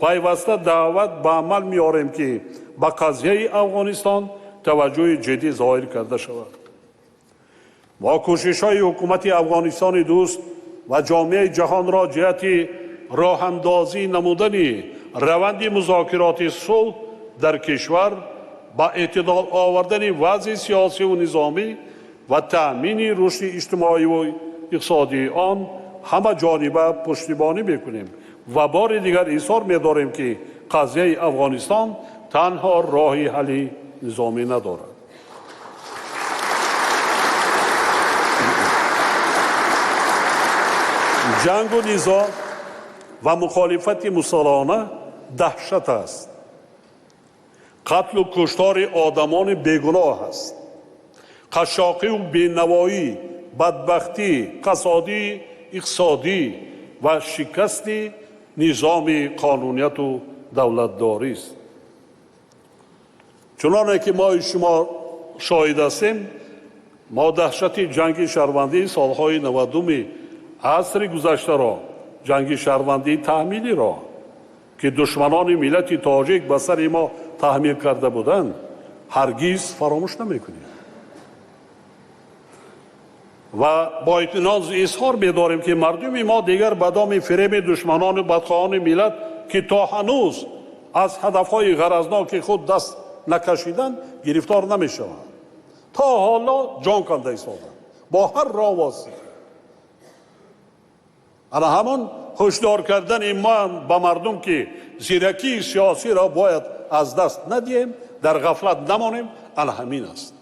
Speaker 2: пайваста даъват ба амал меорем, ки ба қазияи Афғонистон таваҷҷӯҳи ҷиддӣ зоҳир карда шавад. Мо кӯшишҳои ҳукумати Афғонистони дӯст ва ҷомеаи ҷаҳонро ҷиҳати роҳандозӣ намудани раванди музокироти сулҳ дар кишвар, ба эътидол овардани вазъи сиёсиву низомӣ ва таъмини рушди иҷтимоиву иқтисодии он ҳама ҷониба пуштибонӣ мекунем ва бори дигар изҳор медорем, ки қазияи Афғонистон танҳо роҳи ҳалли низомӣ надорад. Ҷангу низоъ ва мухолифати мусаллаҳона даҳшат аст. Қатлу куштори одамони бегуноҳ аст. Қашшоқиву бенавоӣ, бадбахтӣ, қасодии иқтисодӣ ва шикасти низоми қонунияту давлатдорист. Чуноне ки мои шумо шоҳид ҳастем, мо даҳшати ҷанги шаҳрвандии солҳои 90-уми асри гузаштаро, ҷанги шаҳрвандии таҳмилиро, ки душманони миллати тоҷик ба сари мо таҳмил карда буданд, ҳаргиз фаромӯш намекунем ва бо итминон изҳор медорем, ки мардуми мо дигар ба доми фиреби душманону бадхоҳони миллат, ки то ҳанӯз аз ҳадафҳои ғаразноки худ даст накашиданд, гирифтор намешаванд. То ҳоло ҷон канда истоданд бо ҳар роҳ восита. Ана ҳамон ҳушдор кардани ман ба мардум, ки зиракии сиёсиро бояд аз даст надиҳем, дар ғафлат намонем, ана ҳамин аст.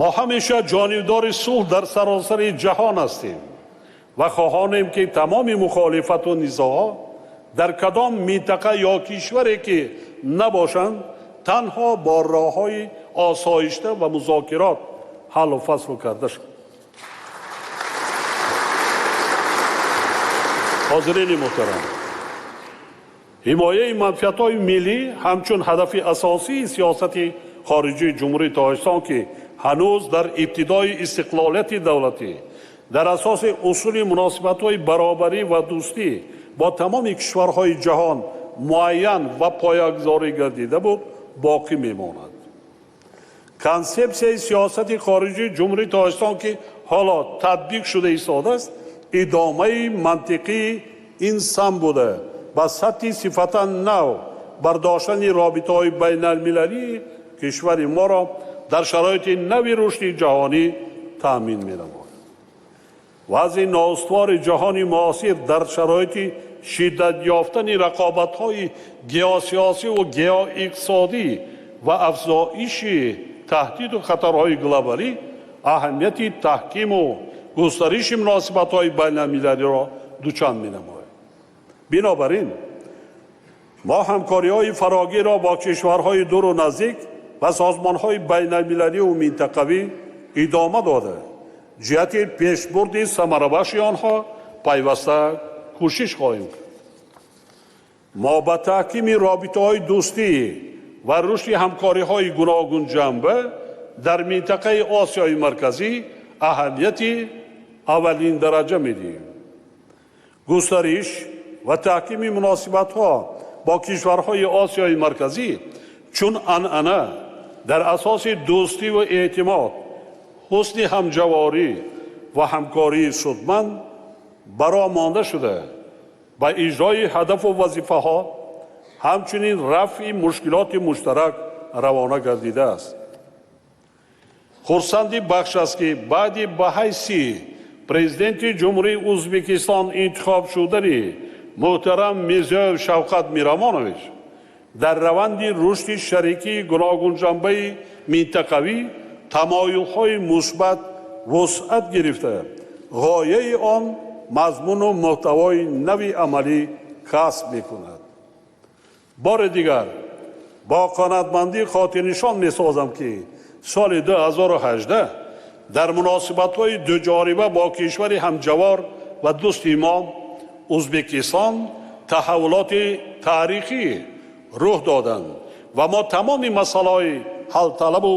Speaker 2: Мо ҳамеша ҷонибдори сулҳ дар саросари ҷаҳон ҳастем ва хоҳонем, ки тамоми мухолифату низоъҳо дар кадом минтақа ё кишваре ки набошанд, танҳо бо роҳҳои осоишта ва музокирот ҳаллу фасл карда шаванд. Ҳозирини муҳтарам, ҳимояи манфиатҳои миллӣ ҳамчун ҳадафи асосии сиёсати хориҷии Ҷумҳурии Тоҷикистон, ки ҳанӯз дар ибтидои истиқлолияти давлатӣ Дар асоси усули муносибатҳои баробарӣ ва дӯстӣ бо тамоми кишварҳои ҷаҳон муайян ва поягузорӣ гардида буд, боқӣ мемонад. Консепсияи сиёсати хориҷии Ҷумҳурии Тоҷикистон, ки ҳоло татбиқ шуда истодааст, идомаи мантиқии ин сам буда, ба сатҳи сифатан нав бардоштани робитаҳои байналмилалии кишвари моро дар шароити нави рушди ҷаҳонӣ таъмин менамояд. Вазъи ноустувори ҷаҳони муосир дар шароити шиддат ёфтани рақобатҳои геосиёсиву геоиқтисодӣ ва афзоиши таҳдиду хатарҳои глобалӣ аҳамияти таҳкиму густариши муносибатҳои байналмилалиро дучанд менамояд. Бинобар ин мо ҳамкориҳои фарогирро бо кишварҳои дуру наздик ва созмонҳои байналмилаливу минтақавӣ идома дода, ҷиҳати пешбурди самарабахши онҳо пайваста кӯшиш хоҳем кард. Мо ба таҳкими робитаҳои дӯстӣ ва рушди ҳамкориҳои гуногунҷанба дар минтақаи Осиёи Марказӣ аҳамияти аввалиндараҷа медиҳем. Густариш ва таҳкими муносибатҳо бо кишварҳои Осиёи Марказӣ чун анъана дар асоси дӯстӣ ва эътимод, ҳусни ҳамҷаворӣ ва ҳамкории судманд бароҳ монда шуда, ба иҷрои ҳадафу вазифаҳо, ҳамчунин рафъи мушкилоти муштарак равона гардидааст. Хурсанди бахш аст, ки баъди ба ҳайси президенти Ҷумҳурии Ӯзбекистон интихоб шудани муҳтарам Мирзиёев Шавкат Миромонович дар раванди рушди шарикии гуногунҷанбаи минтақавӣ тамоюлҳои мусбат вусъат гирифта, ғояи он мазмуну муҳтавои нави амалӣ касб мекунад. Бори дигар бо қаноатмандӣ хотирнишон месозам, ки соли 2018 дар муносибатҳои дуҷониба бо кишвари ҳамҷавор ва дӯсти мо Ӯзбекистон таҳаввулоти таърихӣ рӯҳ доданд ва мо тамоми масъалаҳои ҳалталабу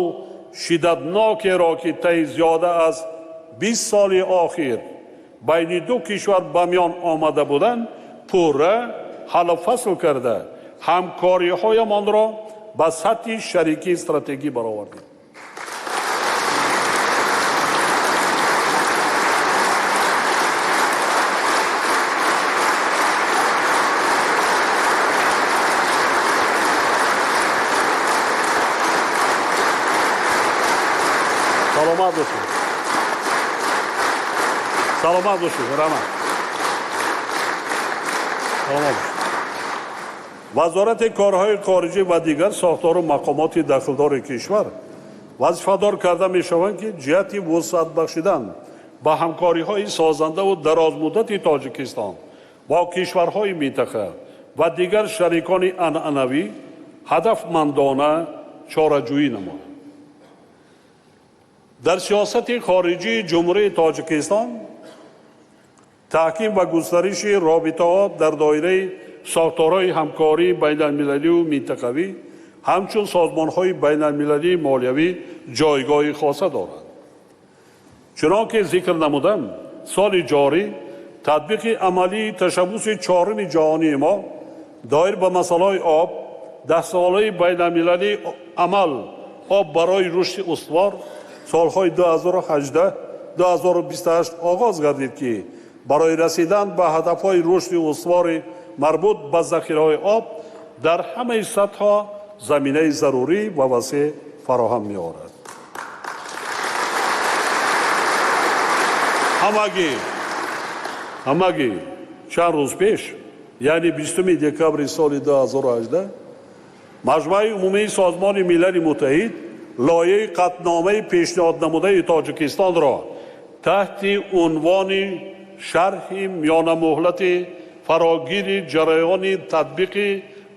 Speaker 2: шиддатнокеро, ки таи зиёда аз 20 соли охир байни ду кишвар ба миён омада буданд, пурра ҳаллу фасл карда, ҳамкориҳоямонро ба сатҳи шарикии стратегӣ баровардем. Саломат бошед. Саломат бошед. Раҳмат. Саломат бошед. Вазорати корҳои хориҷӣ ва дигар сохтору мақомоти дахлдори кишвар вазифадор карда мешаванд, ки ҷиҳати вусъат бахшидан ба ҳамкориҳои созандаву дарозмуддати Тоҷикистон бо кишварҳои минтақа ва дигар шарикони анъанавӣ ҳадафмандона чораҷӯӣ намоянд. Дар сиёсати хориҷии Ҷумҳурии Тоҷикистон таҳким ва густариши робитаҳо дар доираи сохторҳои ҳамкории байналмилаливу минтақавӣ, ҳамчун созмонҳои байналмилалии молиявӣ ҷойгоҳи хоса дорад. Чунон ки зикр намудам, соли ҷорӣ татбиқи амалии ташаббуси чоруми ҷаҳонии мо доир ба масъалаҳои об, даҳсолаи байналмилалии амал об барои рушди устувор солҳои 2018-2028 оғоз гардид, ки барои расидан ба ҳадафҳои рушди устувори марбут ба захираҳои об дар ҳамаи сатҳҳо заминаи зарурӣ ва васеъ фароҳам меорад. Ҳамагӣ чанд рӯз пеш, яъне 20 декабри соли 2018, Маҷмааи умумии Созмони Милали Муттаҳид лоиҳаи қатъномаи пешниҳоднамудаи Тоҷикистонро таҳти унвони шарҳи миёнамуҳлати фарогири ҷараёни татбиқи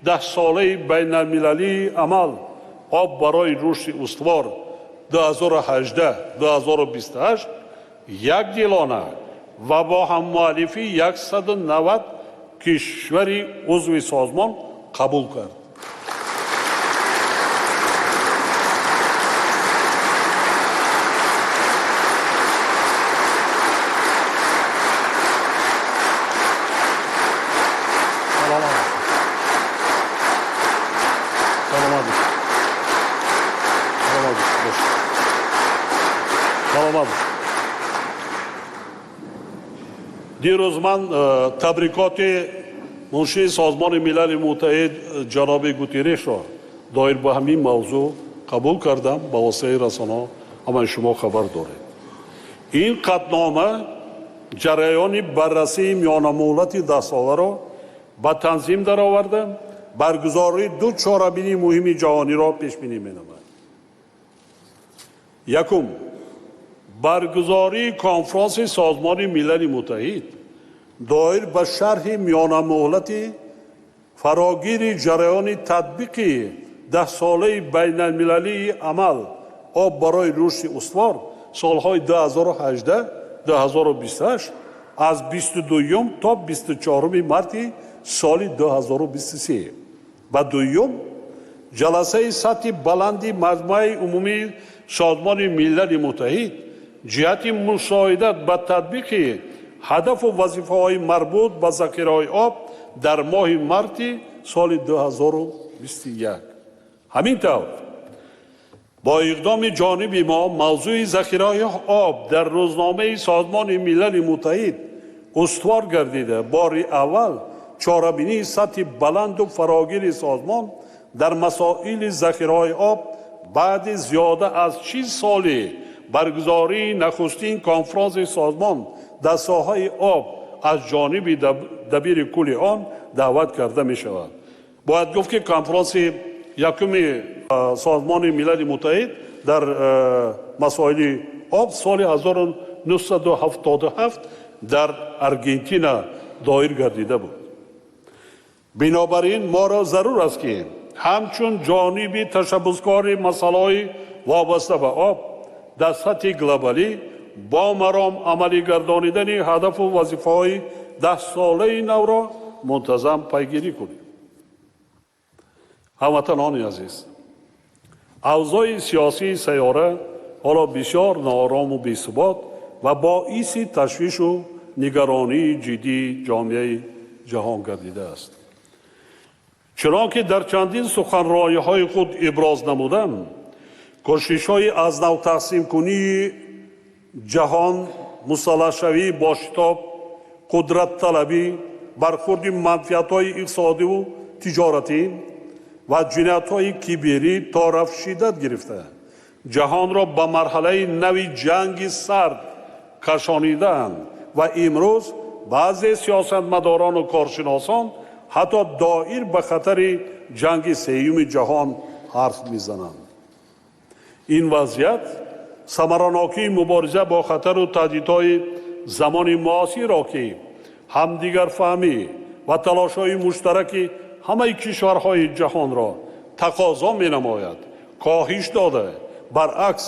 Speaker 2: даҳсолаи байналмилалии амал об барои рушди устувор 2018-2028 якдилона ва бо ҳаммуаллифии 190 кишвари узви созмон қабул кард. Саломат бошед. Саломат бошед. Дирӯз ман табрикоти муншии Созмони Милали Муттаҳид ҷаноби Гутеррешро доир ба ҳамин мавзӯъ қабул кардам, ба воситаи расонаҳо ҳамаи шумо хабар доред. Ин қатънома ҷараёни баррасии миёнамуҳлати даҳсоларо ба танзим дароварда, баргузории ду чорабинии муҳими ҷаҳониро пешбинӣ менамояд. Якум, баргузории конфронси Созмони Милали Муттаҳид доир ба шарҳи миёнамуҳлати фарогири ҷараёни татбиқи даҳсолаи байналмилалии амал об барои рушди устувор солҳои 2018-2028 аз 22 то 24 марти соли 2023 ва дуюм ҷаласаи сатҳи баланди Маҷмӯаи умумии Созмони Милали Муттаҳид ҷиҳати мусоидат ба татбиқи ҳадафу вазифаҳои марбут ба захираҳои об дар моҳи марти соли 2021. Ҳамин тавр, бо иқдоми ҷониби мо мавзӯи захираҳои об дар рӯзномаи Созмони Милали Муттаҳид устувор гардида, бори аввал чорабинии сатҳи баланду фарогири созмон дар масоили захираҳои об баъди зиёда аз 40 соли баргузории нахустин конфронси созмон дар соҳаи об аз ҷониби дабири кулли он даъват карда мешавад. Бояд гуфт, ки конфронси якуми Созмони Милали Муттаҳид дар масоили об соли 1977 дар Аргентина доир гардида буд. Бинобар ин моро зарур аст, ки ҳамчун ҷониби ташаббускори масъалаҳои вобаста ба об дар сатҳи глобалӣ бо маром амалӣ гардонидани ҳадафу вазифаҳои даҳсолаи навро мунтазам пайгирӣ кунем. Ҳамватанони азиз, авзои сиёсии сайёра ҳоло бисёр ноорому бесубот ва боиси ташвишу нигаронии ҷиддии ҷомеаи ҷаҳон гардидааст. Чунон ки дар чандин суханрониҳои худ иброз намудам, кӯшишҳои аз нав тақсимкунии ҷаҳон, мусаллаҳшавии бошитоб, қудратталабӣ, бархурди манфиатҳои иқтисодиву тиҷоратӣ ва ҷиноятҳои киберӣ торафт шиддат гирифта, ҷаҳонро ба марҳалаи нави ҷанги сард кашонидаанд ва имрӯз баъзе сиёсатмадорону коршиносон ҳатто доир ба хатари ҷанги сеюми ҷаҳон ҳарф мезананд. Ин вазъият самаранокии мубориза бо хатару таҳдидҳои замони муосирро, ки ҳамдигарфаҳмӣ ва талошҳои муштараки ҳамаи кишварҳои ҷаҳонро тақозо менамояд, коҳиш дода, баръакс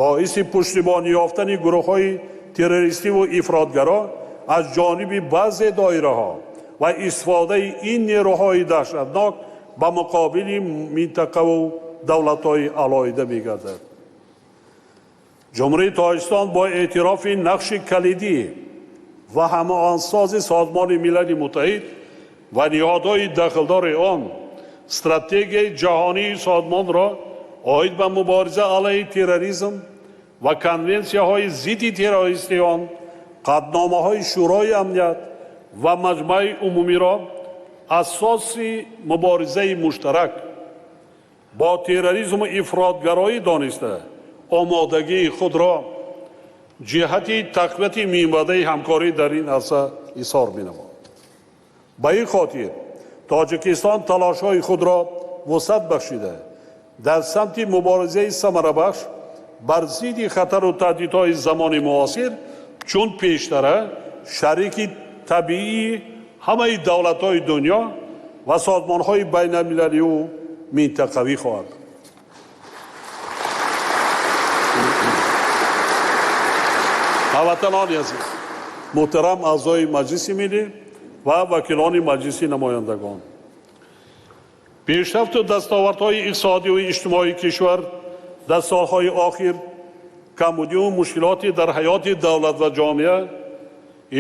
Speaker 2: боиси пуштибонӣ ёфтани гурӯҳҳои террористиву ифротгаро аз ҷониби баъзе доираҳо ва истифодаи ин нерӯҳои даҳшатнок ба муқобили минтақаву давлатҳои алоҳида мегардад. Ҷумҳурии Тоҷикистон бо эътирофи нақши калидӣ ва ҳамоҳангсози Созмони Милали Муттаҳид ва ниҳодҳои дахлдори он стратегияи ҷаҳонии созмонро оид ба мубориза алайҳи терроризм ва конвенсияҳои зидди террористии он, қатъномаҳои Шӯрои амният ва Маҷмӯаи умумиро асоси муборизаи муштарак бо терроризму ифротгароӣ дониста, омодагии худро ҷиҳати тақвияти минбаъдаи ҳамкорӣ дар ин арса изҳор менамояд. Ба ин хотир Тоҷикистон талошҳои худро вусъат бахшида, дар самти муборизаи самарабахш бар зидди хатару таҳдидҳои замони муосир чун пештара шарики табиии ҳамаи давлатҳои дунё ва созмонҳои байналмилалию минтақавӣ хоҳад. Ҳамватанони азиз, муҳтарам аъзои Маҷлиси Миллӣ ва вакилони Маҷлиси намояндагон, пешрафту дастовардҳои иқтисодиву иҷтимоии кишвар дар солҳои охир, камбудиву мушкилоти дар ҳаёти давлат ва ҷомеа,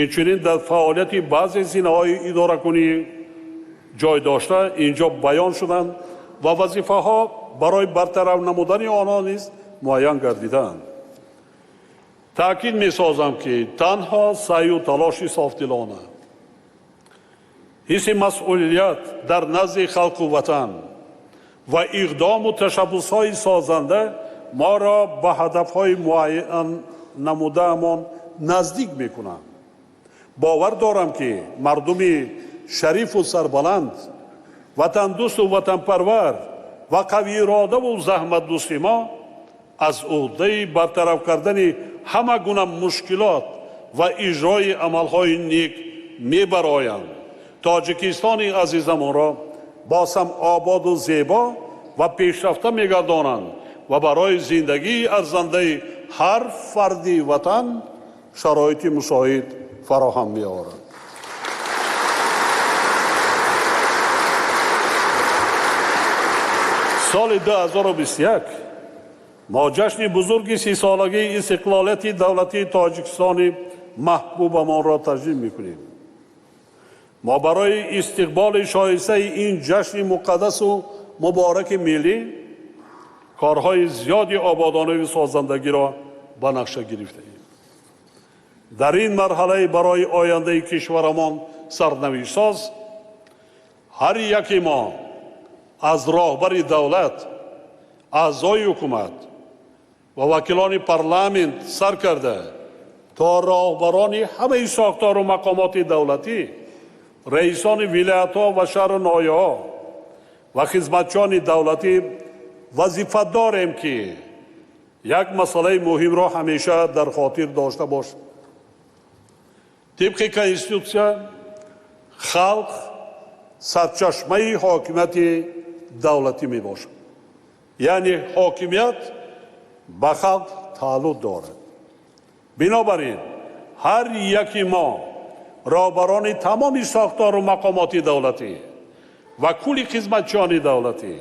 Speaker 2: инчунин дар фаъолияти баъзе зинаҳои идоракунӣ ҷой дошта инҷо баён шуданд ва вазифаҳо барои бартараф намудани онҳо низ муайян гардидаанд. Таъкид месозам, ки танҳо саъю талоши софдилона, ҳисси масъулият дар назди халқу ватан ва иқдому ташаббусҳои созанда моро ба ҳадафҳои муайян намудаамон наздик мекунанд. Бовар дорам, ки мардуми шарифу сарбаланд, ватандӯсту ватанпарвар ва қавииродаву заҳматдӯсти мо аз ӯҳдаи бартараф кардани ҳама гуна мушкилот ва иҷрои амалҳои нек мебароянд. Тоҷикистони азизамонро боз ҳам ободу зебо ва пешрафта мегардонанд ва барои зиндагии арзандаи ҳар фарди ватан шароити мусоид фароҳам меоранд. Соли 2021 мо ҷашни бузурги 30-солагии истиқлолияти давлатии Тоҷикистони маҳбубамонро таҷлил мекунем. Мо барои истиқболи шоистаи ин ҷашни муқаддасу мубораки миллӣ корҳои зиёди ободониву созандагиро ба нақша гирифтаем. Дар ин марҳалаи барои ояндаи кишварамон сарнавиштсоз ҳар яке мо аз роҳбари давлат, аъзои ҳукумат ва вакилони парламент сар карда то роҳбарони ҳамаи сохтору мақомоти давлатӣ, раисони вилоятҳо ва шаҳру ноҳияҳо ва хизматчиёни давлатӣ вазифа дорем, ки як масъалаи муҳимро ҳамеша дар хотир дошта бошем. Тибқи Конститутсия халқ сарчашмаи ҳокимияти давлатӣ мебошад, яъне ҳокимият ба халқ тааллуқ дорад. Бинобар ин ҳар яки мо роҳбарони тамоми сохтору мақомоти давлатӣ ва кулли хизматчиёни давлатӣ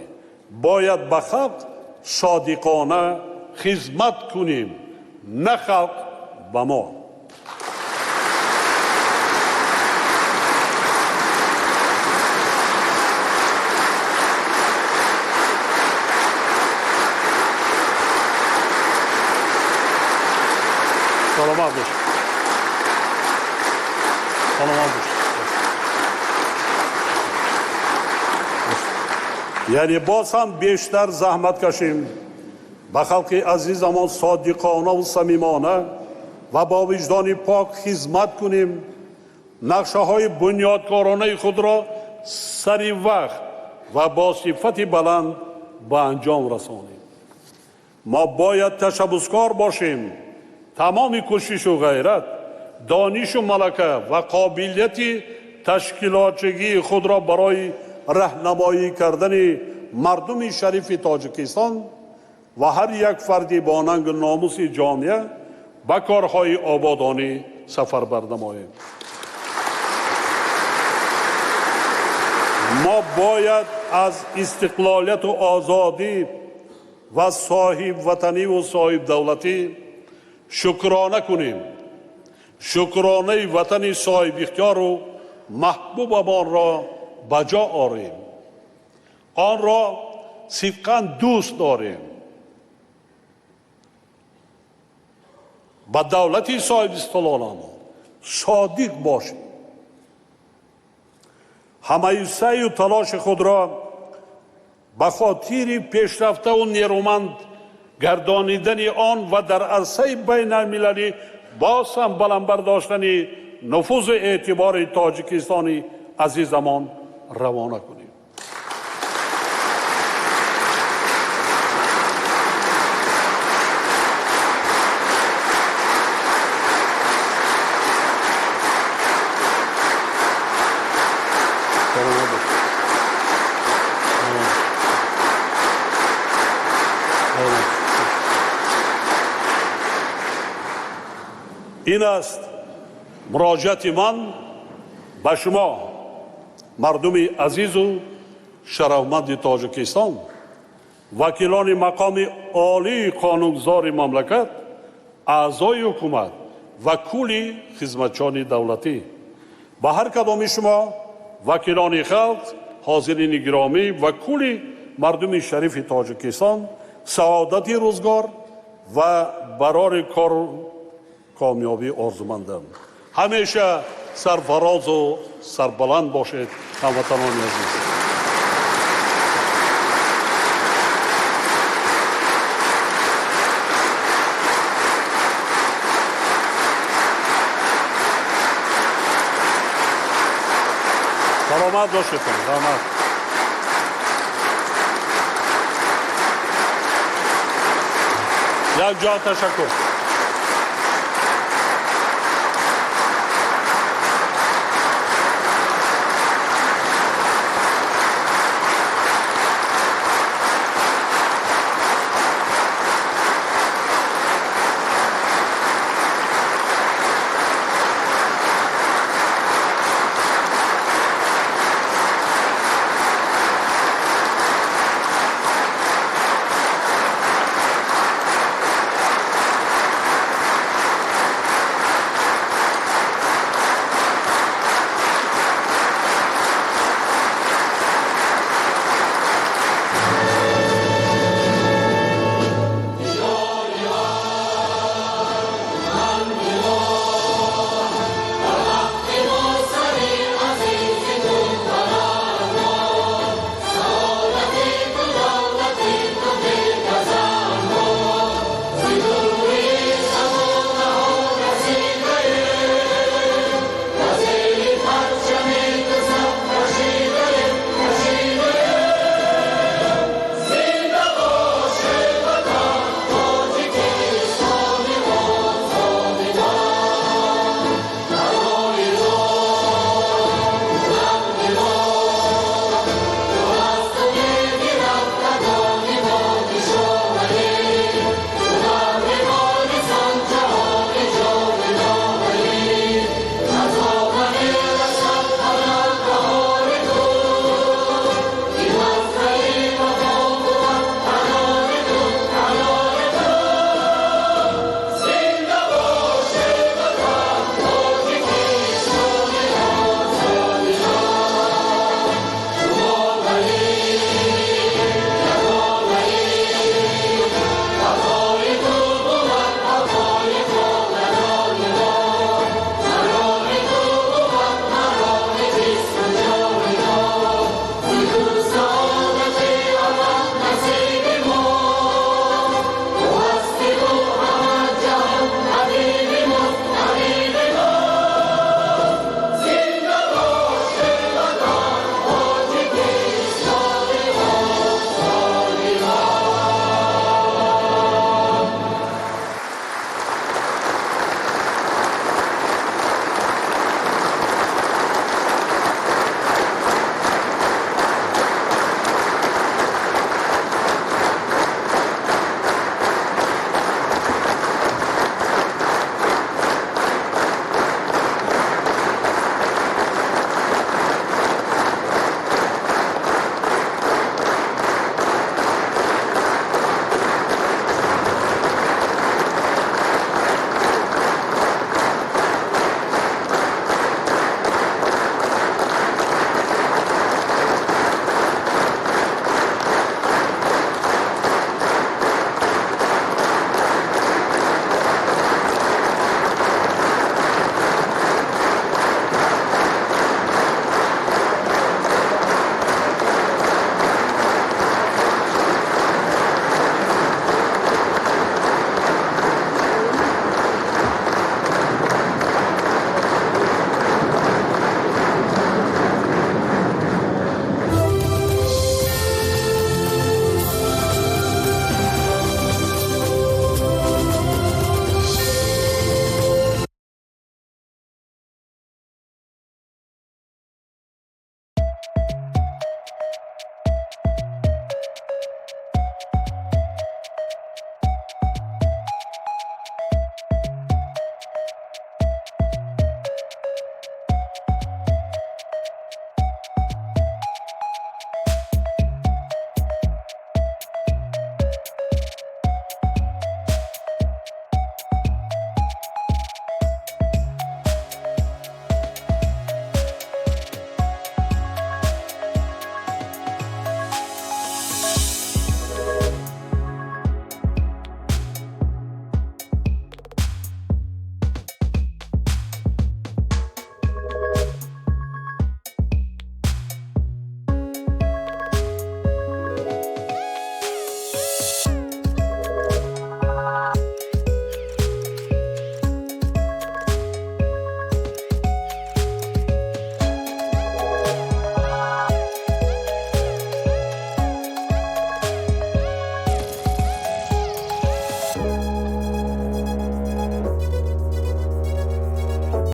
Speaker 2: бояд ба халқ содиқона хизмат кунем, на халқ ба мо. Саломат бошед. Саломат бошед. Яъне боз ҳам бештар заҳмат кашем, ба халқи азизамон содиқонаву самимона ва бо виҷдони пок хизмат кунем, нақшаҳои бунёдкоронаи худро сари вақт ва бо сифати баланд ба анҷом расонем. Мо бояд ташаббускор бошем, тамоми кӯшишу ғайрат, донишу малака ва қобилияти ташкилотчигии худро барои раҳнамоӣ кардани мардуми шарифи Тоҷикистон ва ҳар як фарди бо нангу номуси ҷомеа ба корҳои ободонӣ сафарбар намоем. Мо бояд аз истиқлолияту озодӣ ва соҳибватаниву соҳибдавлатӣ шукрона кунем. Шукронаи ватани соҳибихтиёру маҳбубамонро ба ҷо орем, онро сидқан дӯст дорем, ба давлати соҳибистиқлоламон содиқ бошем, ҳамаи саъю талоши худро ба хотири пешрафтаву нерӯманд гардонидани он ва дар арсаи байналмилалӣ боз ҳам баланд бардоштани нуфузу эътибори Тоҷикистони азизамон равона кунем. Ин аст муроҷиати ман ба шумо, мардуми азизу шарафманди Тоҷикистон, вакилони мақоми олии қонунгузори мамлакат, аъзои ҳукумат ва кулли хизматчиёни давлатӣ. Ба ҳар кадоми шумо, вакилони халқ, ҳозирини гиромӣ ва кулли Мардуми шарифи Тоҷикистон саодати рӯзгор ва барори кору комёбӣ орзумандам. Ҳамеша сарфарозу сарбаланд бошед, ҳамватанони азиз. Саломат бошед, раҳмат. Як ҷо ташаккур.